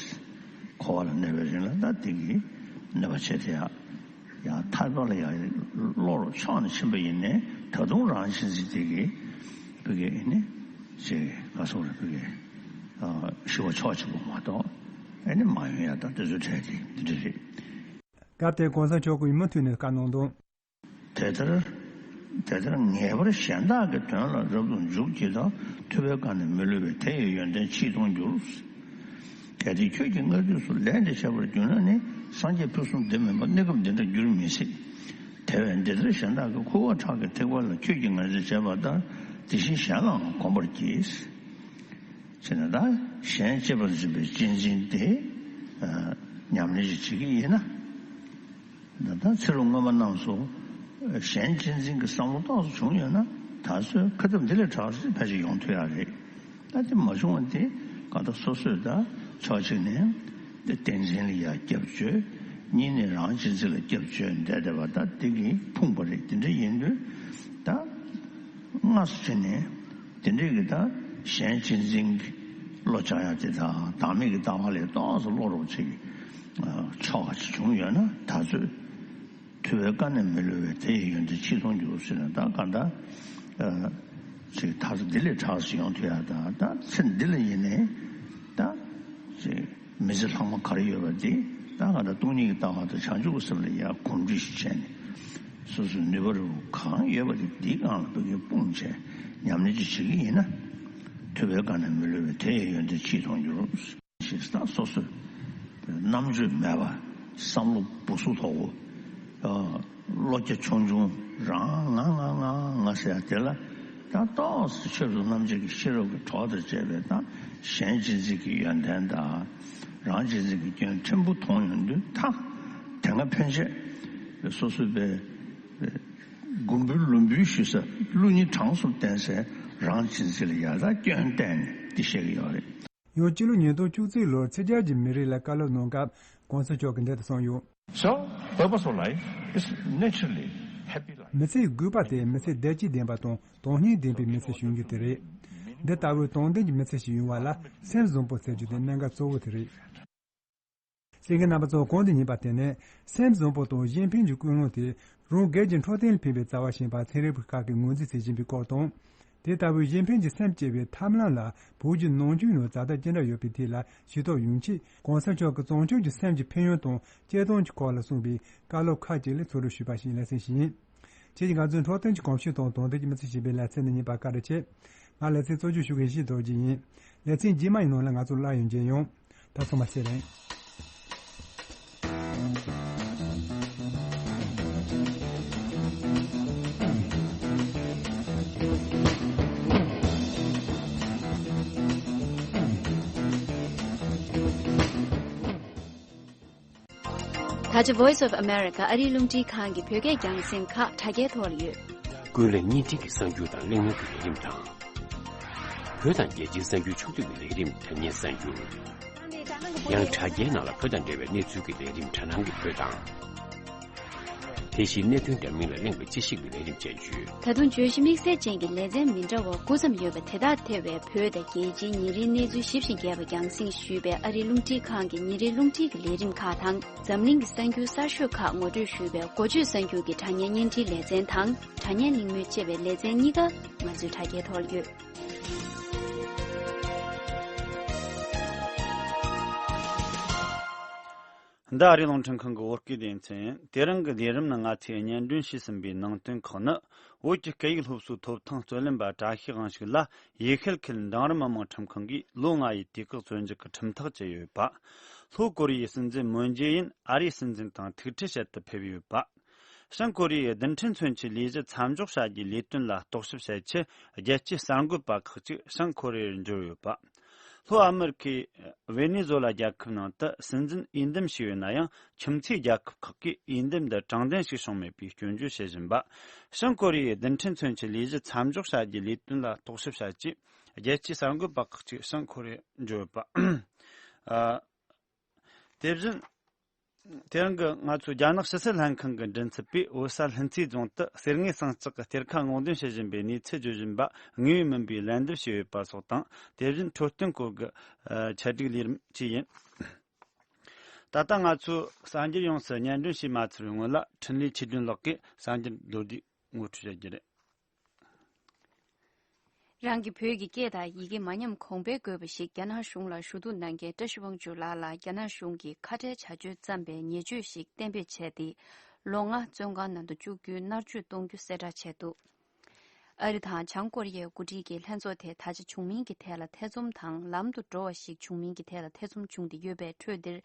འཁོར་བ་ལ་གནས་པའི་རིང་ལ་ད་དེ་གིས་གནོད་པ་བྱེད་དེ་ཡ། ཡང་ཐར་པ་ལ་ཡང་བློ་རུ་ཕྱོགས་ནས་ཕྱིན་པ་ཡིན་ནའི། ད་དུང་རང་གཅེས་འཛིན་དེ་གིས་ཕ་གི་ཨ་ནི་ཅིག་ག་སོགས་རེད། ཕ་གི་ཞི་བ་ཕྱོགས་གཅིག་པ་མ་གཏོགས་ཨ་ནི་མ་ཡོང་ཡ། ད་དེ་ཚོ་གྲས་དེ་འདི་འདྲ་རེད། སྐབས་དེར་གོང་ས་མཆོག་གིས་མུ་མཐུད་ནས་བཀའ་གནང་དོན། དེ་ལྟར། དེ་ལྟར་ངེས་པར་གཞན་དག་གི་དོན་ལ་རབ་ཏུ་འཇུག་ཅིག་དང་། ཐུབ་པའི་བཀའ་ནི་མི་བསླུ་བས། དེ་ཡི་ཡོན་ཏན་ཕྱིས་མཐོང་འགྱུར། གལ་ཏེ་ཁྱོད་ཀྱིས་སྔ་དུས་སུ་ལས་འདི་བྱས་པར་གྱུར་ན་ནི། སངས་རྒྱས་ཕུན་སུམ་བདེ་མིན་པ་གནས་སྐབས་འདི་འདྲ་འགྱུར་མི་སྲིད། དེ་བས་འདི་ལྟར་གཞན་དག་གི་ཁུ་བ་ཁྲག་གི་ཐིགས་པ་ལ་ཁྱོད་ཀྱིས་ངར་འཛིན་བྱས་པ་ལྟར་དེ་བཞིན་གཞན་ལའང་གོམས་པར་གྱིས། ཅེ་ན། ད་གཞན་གཅེས་པར་འཛིན་པའི་གཅེས་འཛིན་དེ་ཉམས་ལེན་ཞིག་བྱེད་ཀྱི་ཡིན་ན། ད་ལྟ་ཚེ་རབས་སྔོན་མ་རྣམས་སུ་གཞན་གཅེས་འཛིན་གྱི་བསམ་བློ་ཏོག་ཙམ་བྱུང་ཡོད་ན། ད་གཟོད་ཁ་ཐུབ་འདི་ལས་དྲག་ཞིག་ཕལ་ཆེར་ཡོང་ཐུབ་ཡག་རེད། ད་དེ་མ་བྱུང་བ་དེ་གང་ལྟར་སོ་སོས་ད་ཕྱོགས་གཅིག་ནས་དེ་བསྟན་འཛིན་ལ་ཡ་སྐྱབས་བཅོལ། གཉིས་ནས་རང་གཅེས་འཛིན་ལ་སྐྱབས་བཅོལ་བསྡད་བསྡད་པ་ད་དེ་གིས་ཕུང་བ་རེད། དེ་འདྲ་ཡིན་དུས་ད་སྔར་སུ་ཕྱིན་ནས། དེ་འདྲའི་གི་ད་གཞན་གཅེས་འཛིན་གྱི་བློ་འཆང་ཡག་དེ་དང་། བདག་མེད་ཀྱི་ལྟ་བ་ལས་ཏོག་ཙམ་བློ་རོགས་ཅིག་ཆོག་པ་ཅིག་བྱུང་ཡོད་ན། ད་གཟོད་ཐུབ་པའི་བཀའ་ནི་མི་བསླུ་བས། དེ་ཡི་ཡོན་ཏན་ཕྱིས་མཐོང་འགྱུར་ཟེར་ནས། ད་ག་ད་ཅིག་ད་གཟོད་འདི་ལས་དྲག་ཞིག་ཡོང་ཐུབ་ཡག་ད་ད་ཚེ་འདི་ལ་ཡིན་ནའི་ད་ཅིག་མི་ཚེ་ལྷག་མ་ག་རེ་ཡོད་པ་དེ་ད་ག་ད་སྟོང་ཉིད་ཀྱི་ལྟ་བ་དང་བྱང་ཆུབ་ཀྱི་སེམས་ལ་ཡར་གོམས་འདྲིས་ཤིག་བྱས་ནས། སོ་སོའི་ནུས་པ་རུ་གང་ཡོད་པ་དེ་འདིའི་སྒང་ལ་ཕ་གིར་སྤུངས་བྱས་ཉམས་ལེན་ཅིག་བྱེད་ཀྱི་ཡིན་ན། ཐུབ་པའི་བཀའ་ནི་མི་བསླུ་བས། དེ་ཡི་ཡོན་ཏན་ཕྱིས་མཐོང་འགྱུར། ཞེས་ད་སོ་སོའི་རྣམ་དཔྱོད་མེད་པ། བསམ་བློ་སྦུ་སུབ་ཐོག་པོ། བློ་རྒྱ་ཆུང་ཆུང་། རང་ང་ང་ང་ང་ཟེར་ཡ་དེ་ལ། ད་ཏོག་ཙམ་ཆོས་གྲོགས་རྣམ་འབྱེད་ཀྱི་ཤེས་རབ་ཀྱི་གྲོགས་དང་བཅས་པས་ད་གཞན་གཅེས་འཛིན་གྱི་ཡོན་ཏན་དང་རང་གཅེས་འཛིན་གྱི་སྐྱོན་ཕྲན་བུ་མཐོང་ཡོང་དུས། ད་དེ་སྔ་ཕན་ཆད་སོ་སོའི་པའི་མགོན་པོའི་ལུས་འབུལ་ཞུ་ས། བློ་སྙིང་བྲང་གསུམ་བསྟེན་སའི་རང་གཅེས་འཛིན་ལ་ཡ་ད་སྐྱོན་བསྟན་ནས་འདི་བཤད་ཀྱི་ཡོད་རེད། ཡང་སྤྱི་ལོ་ཉིས་སྟོང་བཅུ་གཅིག་ལོར་ཕྱི་རྒྱལ་གྱི་མི་རིགས་ལ་བཀའ་སློབ་གནང་སྐབས་གོང་ས་མཆོག་གིས་འདི་ལྟར་གསུངས་ཡོད། So, purpose of life is naturally happy life. མི་ཚེའི་དགོས་པ་དེ་མི་ཚེ་བདེ་སྐྱིད་ལྡན་པ་དང་དོན་སྙིང་ལྡན་པའི་མི་ཚེ་བྱུང་རྒྱུ་དེ་རེད། འདི་ལྟ་བུའི་དོན་ལྡན་གྱི་མི་ཚེ་ཞིག་ཡོང་བ་ལ་སེམས་བཟང་པོ་ཟེར་རྒྱུ་དེ་གནད་འགག་གཙོ་བོ་དེ་རེད། གསན་མཁན་རྣམ་པ་ཚོ། གོང་དུ་ཉན་པ་དེ་ནི་སེམས་བཟང་པོ་དང་གཞན་ཕན་གྱི་ཀུན་སློང་དེ་རང་སྒེར་གྱི་འཕྲོད་བསྟེན་ལ་ཕན་པའི་རྩ་བ་ཞིག་ཡིན་པ་ཚན་རིག་པ་ཁག་གིས་ངོས་འཛིན་བྱེད་བཞིན་པའི་སྐོར་དང་། དེ་ལྟ་བུའི་གཞན་ཕན་གྱི་སེམས་བསྐྱེད་པའི་ཐབས་ལམ་ལ་བོད་བརྒྱུད་ནང་ཆོས་ནང་བྱ་ཐབས་ཅི་འདྲ་ཡོད་པའི་ཐད་ལ་ཤེས་རྟོགས་ཡོང་ཆེད། གོང་ས་མཆོག་གིས་བྱང་ཆུབ་ཀྱི་སེམས་ཀྱི་ཕན་ཡོན་དང་སྤྱིར་བཏང་གི་སྐོར་ལ་གསུངས་པའི་བཀའ་སློབ་ཁག་ཅིག་ལ་ཚོར་སྒྲིག་ཞུས་པ་ཞིག་ཡིན། ལེ་ཚན་ཞིག་ཡིན། ཁྱེད་ཀྱིས་ང་ཚོའི་འཕྲོད་བསྟེན་གྱི་གོམས་གཤིས་དང་དོན་ལྡན་གྱི་མི་ཚེ་ཞེས་པའི་ལེ་ཚན་འདི་གཉིས་པར་བཀའ་དྲིན་ཆེ། ང་ལེ་ཚན་གཙོ་སྐྱོང་ཞུ་མཁན་ཡེ་ཤེས་རྡོ་རྗེ་ཡིན། ལེ་ཚན་རྗེས་མ་ཡི་ནང་ལ་ང་ཚོ་སླར་ཡང་མཇལ་ཡོང་། ད་ཚང་མ་ཚེ་རིང་། ཨ་ཅེ་Voice of America ཨ་རིའི་རླུང་འཕྲིན་ཁང་གི་བོད་སྐད་རྒྱང་སྲིང་ཁག་དྲ་རྒྱའི་ཐོག་ལ་ཡོད། ཀུན་གླེང་བརྙན་འཕྲིན་གྱི་གསར་འགྱུར་དང་གླེང་མོལ་གྱི་ལས་རིམ་དང་། བོད་དང་རྒྱལ་སྤྱིའི་གསར་འགྱུར་ཕྱོགས་བསྡུས་ཀྱི་ལས་རིམ་དྲ་བརྙན་གསར་འགྱུར། ཡང་དྲ་རྒྱའི་ནང་ལ་བོད་དང་འབྲེལ་བའི་གནས་ཚུལ་གྱི་ལས་རིམ་དྲ་སྣང་གི་བོད་དང་། དེ་བཞིན་གནད་དོན་འདྲ་མིན་ལ་གླེང་བའི་དཔྱད་ཞིབ་ཀྱི་ལས་རིམ་བཅས་ཡོད། ད་དུང་བརྗོད་གཞི་དམིགས་བསལ་ཅན་གྱི་ལེ་ཚན་མི་འདྲ་བ་དགུ་ཙམ་ཡོད་པ་དེ་དག་ཐེ་བའི་བོད་དང་རྒྱལ་སྤྱིའི་ཉིན་རེའི་གནས་ཚུལ་ཞིབ་ཅིང་རྒྱས་པ་རྒྱང་སྲིང་ཞུས་པའི་ཨ་རིའི་རླུང་འཕྲིན་ཁང་གི་ཉིན་རེའི་རླུང་འཕྲིན་གྱི་ལས་རིམ་ཁག་དང་། འཛམ་གླིང་གི་གསར་འགྱུར་གསར་ཤོས་ཁག་ངོ་སྤྲོད་ཞུས་པའི་འགོ་བརྗོད་གསར་འགྱུར་གྱི་དྲ་བརྙན་བརྙན་འཕྲིན་ལེ་ཚན་དང་། དྲ་བརྙན་གླེང་མོལ་ཅེས་པའི་ལེ་ཚན་གཉིས་ཀ་ང་ཚོའི་དྲ་རྒྱའི་ཐོག་ཡོད། འདི་ཨ་རིའི་རླུང་འཕྲིན་ཁང་གི་བོད་སྐད་སྡེ་ཚན་ཡིན། དེ་རིང་གི་ལས་རིམ་ནང་ང་ཚོས་སྙན་སྒྲོན་ཞུས་ཟིན་པའི་ནང་དོན་ཁག་ནི། བོད་ཀྱི་སྐད་ཡིག་སློབ་གསོའི་ཐོབ་ཐང་རྩོད་ལེན་པ་བཀྲ་ཤིས་དབང་ཕྱུག་ལ་ཡུལ་ཤུལ་ཁུལ་འབྲིང་རིམ་མི་དམངས་ཁྲིམས་ཁང་གིས་ལོ་ལྔ་ཡི་དུས་བཀག་བཙོན་འཇུག་གི་ཁྲིམས་ཐག་བཅད་ཡོད་པ། ལྷོ་ཀོ་རི་ཡའི་སྲིད་འཛིན་མུན་ཇེ་ཨིན་ཨ་རིའི་སྲིད་འཛིན་དང་ཐུག་འཕྲད་བྱེད་དུ་ཕེབས་ཡོད་པ། བྱང་ཀོ་རི་ཡའི་རྡུལ་ཕྲན་མཚོན་ཆའི་ལས་གཞི་མཚམས་འཇོག་བྱ་རྒྱུའི་ལས་དོན་ལ་རྟོག་ཞིབ་བྱེད་ཆེད་རྒྱལ་སྤྱིའི་གསར་འགོད་པ་ཁག་ཅིག་བྱང་ཀོ་རི་ཡར་འབྱོར་ཡོད་པ། ལྷོ་ཨ་མེ་རི་ཁའི་ཝེ་ནེ་ཛོ་ལ་རྒྱལ་ཁབ་ནང་དུ་སྲིད་འཛིན་འོས་འདེམས་བྱས་ཡོད་ན་ཡང་། ཁྱིམ་མཚེས་རྒྱལ་ཁབ་ཁག་གིས་འོས་འདེམས་འདི་དྲང་བདེན་ཞིག་བྱུང་མེད་པའི་སྐྱོན་བརྗོད་བྱེད་བཞིན་པ། བྱང་ཀོ་རི་ཡའི་རྡུལ་ཕྲན་མཚོན་ཆའི་ལས་གཞི་མཚམས་འཇོག་བྱ་རྒྱུའི་ལས་དོན་ལ་རྟོག་ཞིབ་བྱ་ཆེད་རྒྱལ་སྤྱིའི་གསར་འགོད་པ་ཁག་ཅིག་བྱང་ཀོ་རི་ཡར་འབྱོར་ཡོད་པ། ཨ། དེ་བཞིན། དེ་རིང་གི་ང་ཚོའི་རྒྱ་ནག་ཕྱི་སྲིད་ལྷན་ཁང་གི་མགྲིན་ཚབ་པས་བོད་ས་ལྷུན་རྩེ་རྫོང་དུ་གསེར་དངུལ་ཟངས་ལྕགས་ཀྱི་གཏེར་ཁ་སྔོག་འདོན་བྱེད་བཞིན་པའི་གནས་ཚུལ་བརྗོད་བཞིན་པ་དངོས་ཡོད་མིན་པའི་ལན་འདེབས་བྱས་ཡོད་པ་སོགས་དང་། དེ་བཞིན་འཕྲོད་བསྟེན་སྐོར་གྱི་ཆེད་སྒྲིག་ལས་རིམ་བཅས་ཡིན། ད་ལྟ་ང་ཚོས་གསར་འགྱུར་ཡོངས་སུ་སྙན་སྒྲོན་བྱས་མ་ཚར་བའི་སྔོན་ལ། འཕྲིན་ལས་ཆོས་སྒྲོན་ལགས་ཀྱིས་གསར་འགྱུར་མདོར་བསྡུས་ངོ་སྤྲོད་བྱ་རྒྱུ་རེད། རང་གི་བོད་ཀྱི་སྐད་དང་ཡི་གེ་མ་ཉམས་གོང་འཕེལ་དགོས་པ་ཞིག་རྒྱ་ནག་གཞུང་ལ་ཞུ་གཏུག་གནང་མཁན་བཀྲ་ཤིས་དབང་ཕྱུག་ལགས་ལ་རྒྱ་ནག་གཞུང་གིས་ཁ་བྲལ་བྱ་སྤྱོད་བརྩམས་པའི་ཉེས་སྤྱོད་ཞིག་གཏན་འབེབས་བྱས་ཏེ། ལོ་ལྔ་བཙོན་ཁང་ནང་དུ་བཅུག་རྒྱུའི་མནར་གཅོད་གཏོང་རྒྱུ་གསལ་བསྒྲགས་བྱས་འདུག་ཨ་རི་དང་བྱང་ཀོ་རི་ཡའི་འགོ་ཁྲིད་ཀྱི་ལྷན་ཚོགས་དེ་ད་ཆ་བྱུང་མིན་གྱི་ཐད་ལ་ཐེ་ཚོམ་དང་ལམ་དུ་འགྲོ་བ་ཞིག་བྱུང་མིན་གྱི་ཐད་ལ་ཐེ་ཚོམ་བྱུང་སྟེ་ཡོད་པའི་ཁྲོད་འདིར།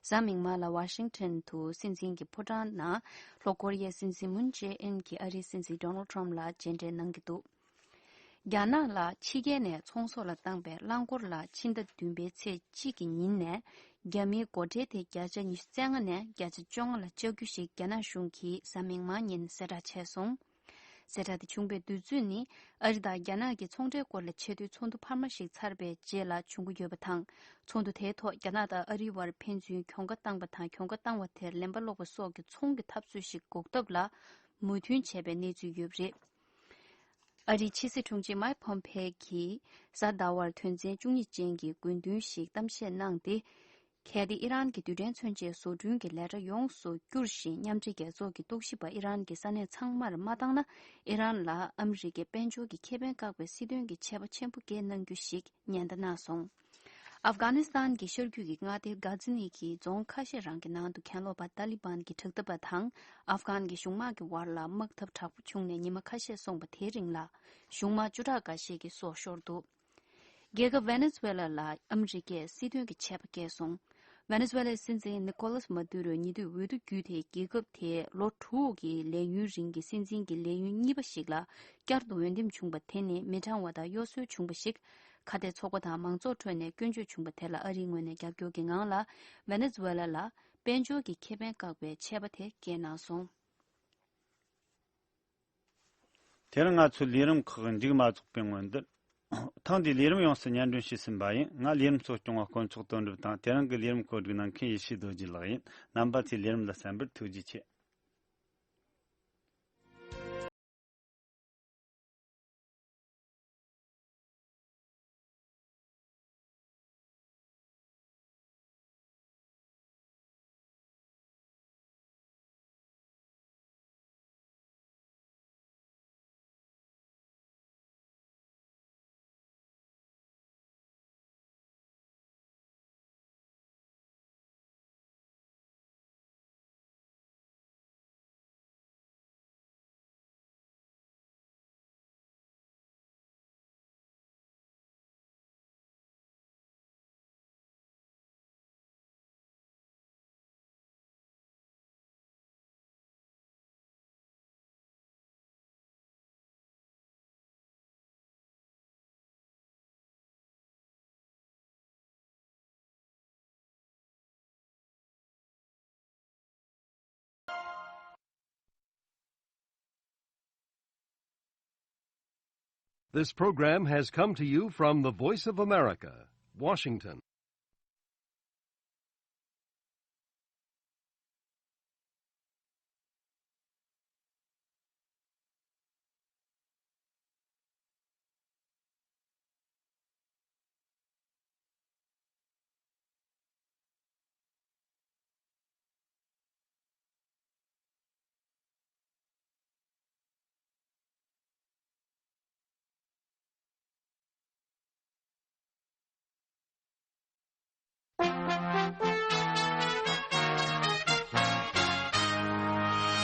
གཟའ་མིག་དམར་ལ་ཝ་ཤིང་ཊོན་དུ་སྲིད་འཛིན་གྱི་ཕོ་བྲང་ནང་ལྷོ་ཀོ་རི་ཡའི་སྲིད་འཛིན་མུན་ཇེ་ཨིན་གྱིས་ཨ་རིའི་སྲིད་འཛིན་ཌོ་ནལ་ཊམ་ལ་མཇལ་འཕྲད་གནང་གི་འདུག་རྒྱ་ནག་ལ་ཕྱི་རྒྱལ་ནས་ཚོང་ཟོག་ལ་བཏང་པའི་རླངས་འཁོར་ལ་ཕྱི་ཟླ་བདུན་པའི་ཚེས་གཅིག་གི་ཉིན་ནས་རྒྱ་མིའི་སྒོ་ཁྲལ་དེ་བརྒྱ་ཆ་ཉི་ཤུ་རྩ་ལྔ་ནས་བརྒྱ་ཆ་བཅོ་ལྔ་ལ་བཅག་རྒྱུ་ཞིག་རྒྱ་ནག་གཞུང་གིས་གཟའ་མིག་དམར་ཉིན་གསལ་བསྒྲགས་བྱས་སོང་། གསལ་བསྒྲགས་དེ་བྱུང་བའི་དུས་ཚོད་ནི་ཨ་རི་དང་རྒྱ་ནག་གི་ཚོང་འབྲེལ་སྐོར་ལ་ཆེས་མཐོའི་ཚོགས་འདུ་འཕར་མ་ཞིག་ཚར་བའི་རྗེས་ལ་བྱུང་གི་ཡོད་པ་དང་། ཚོགས་འདུ་དེའི་ཐོག་རྒྱ་ནག་དང་ཨ་རིའི་བར་ཕན་ཚུན་གྱོང་ཁ་བཏང་བ་དང་། གྱོང་ཁ་བཏང་བ་དེར་ལན་པ་སློག་པ་སོགས་ཀྱི་ཚོང་གི་འཐབ་རྩོད་ཞིག་འགོག་ཐབས་ལ་མོས་མཐུན་བྱས་པའི་གནས་ཚུལ་ཡོད་པ་རེད། ཨ་རིའི་ཕྱི་སྲིད་དྲུང་ཆེ་མའེ་ཕོམ་ཕེ་གྱིས་གཟའ་ཟླ་བར་དོན་ཚན་བཅུ་གཉིས་ཅན་གྱི་དགོས་འདུན་ཞིག་གཏམ་བཤད་གནང་སྟེ། གལ་ཏེ་ཨི་རན་གྱི་རྡུལ་ཕྲན་མཚོན་ཆའི་བཟོ་སྐྲུན་གྱི་ལས་གྲྭ་ཡོངས་སུ་བསྐྱུར་ཞིང་། མཉམ་འབྲེལ་རྒྱལ་ཚོགས་ཀྱི་རྟོག་ཞིབ་པ་ཨི་རན་གྱི་ས་གནས་ཚང་མར་མ་བཏང་ན། ཨི་རན་ལ་ཨ་མི་རི་ཀས་དཔལ་འབྱོར་གྱི་ཁེ་ཕན་བཀག་པའི་སྲིད་དོན་གྱི་ཆད་པ་ཆེན་པོ་འགེལ་གནང་རྒྱུ་ཞིག་ཉེན་བརྡ་གནང་སོང་། ཨབ་གྷ་ནི་སི་ཐན་གྱི་ཤར་རྒྱུད་ཀྱི་མངའ་སྡེ་གྷ་ཛི་ནི་གྱི་རྫོང་ཁ་ཤས་རང་གི་ནང་དུ་གྱེན་ལོག་པ་ཏཱ་ལི་བན་གྱི་དྲག་འཐབ་པ་དང་ཨབ་གྷན་གྱི་གཞུང་དམག་གི་བར་ལ་དམག་འཐབ་དྲག་པོ་བྱུང་ནས་ཉི་མ་ཁ་ཤས་སོང་བ་དེའི་རིང་ལ་གཞུང་དམག་བཅུ་ཕྲག་འགའ་ཤས་ཀྱི་སྲོག་ཤོར་འདུག་རྒྱལ་ཁབ་ཝེ་ནེ་ཛུ་ཝེ་ལ་ལ་ཨ་མི་རི་ཀས་སྲིད་དོན་གྱི་ཆད་པ་བཀལ་སོང་། ཝེ་ནེ་ཛུ་ཝེ་ལའི་སྲིད་འཛིན་ནི་ཀོ་ལཱས་མ་དུ་རོས་ཉེ་དུས་འོས་བསྡུ་བརྒྱུད་དེ་རྒྱལ་ཁབ་དེའི་ལོ་དྲུག་གི་ལས་ཡུན་རིང་གི་སྲིད་འཛིན་གྱི་ལས་ཡུན་གཉིས་པ་ཞིག་ལ་བསྐྱར་དུ་འོས་འདེམས་བྱུང་བ་དེ་ནི་མི་དྲང་བ་དང་གཡོ་ཟོལ་བྱུང་བ་ཞིག་ཁ་གཏད་ཚོགས་པ་དང་མང་ཚོགས་ཁྲོད་ནས་སྐྱོན་བརྗོད་བྱུང་བ་དེ་ལ་ཨ་རིའི་ངོས་ནས་རྒྱབ་སྐྱོར་གྱི་ངང་ལ་ཝེ་ནེ་ཛུ་ཝེ་ལ་ལ་དཔལ་འབྱོར་གྱི་ཁེ་ཕན་བཀག་པའི་ཆད་པ་དེ་བཀལ་གནང་སོང་། དེ་རིང་ང་ཚོའི་ལས་རིམ་ཁག་མཇུག་མ་རྫོགས་པའི་སྔོན་དུ། ཐེངས་འདིའི་ལས་རིམ་ཡོངས་སུ་སྙན་སྒྲོན་ཞུས་ཟིན་པ་ཡིན། ང་ལས་རིམ་གཙོ་སྐྱོང་བ་དཀོན་མཆོག་དོན་གྲུབ་དང་། དེ་རིང་གི་ལས་རིམ་བཀོད་སྒྲིག་གནང་མཁན་ཡེ་ཤེས་རྡོ་རྗེ་ལགས་ཡིན། རྣམ་པ་ཚོས་ལས་རིམ་ལ་གསན་པར་ཐུགས་རྗེ་ཆེ། This program has come to you from the Voice of America, Washington.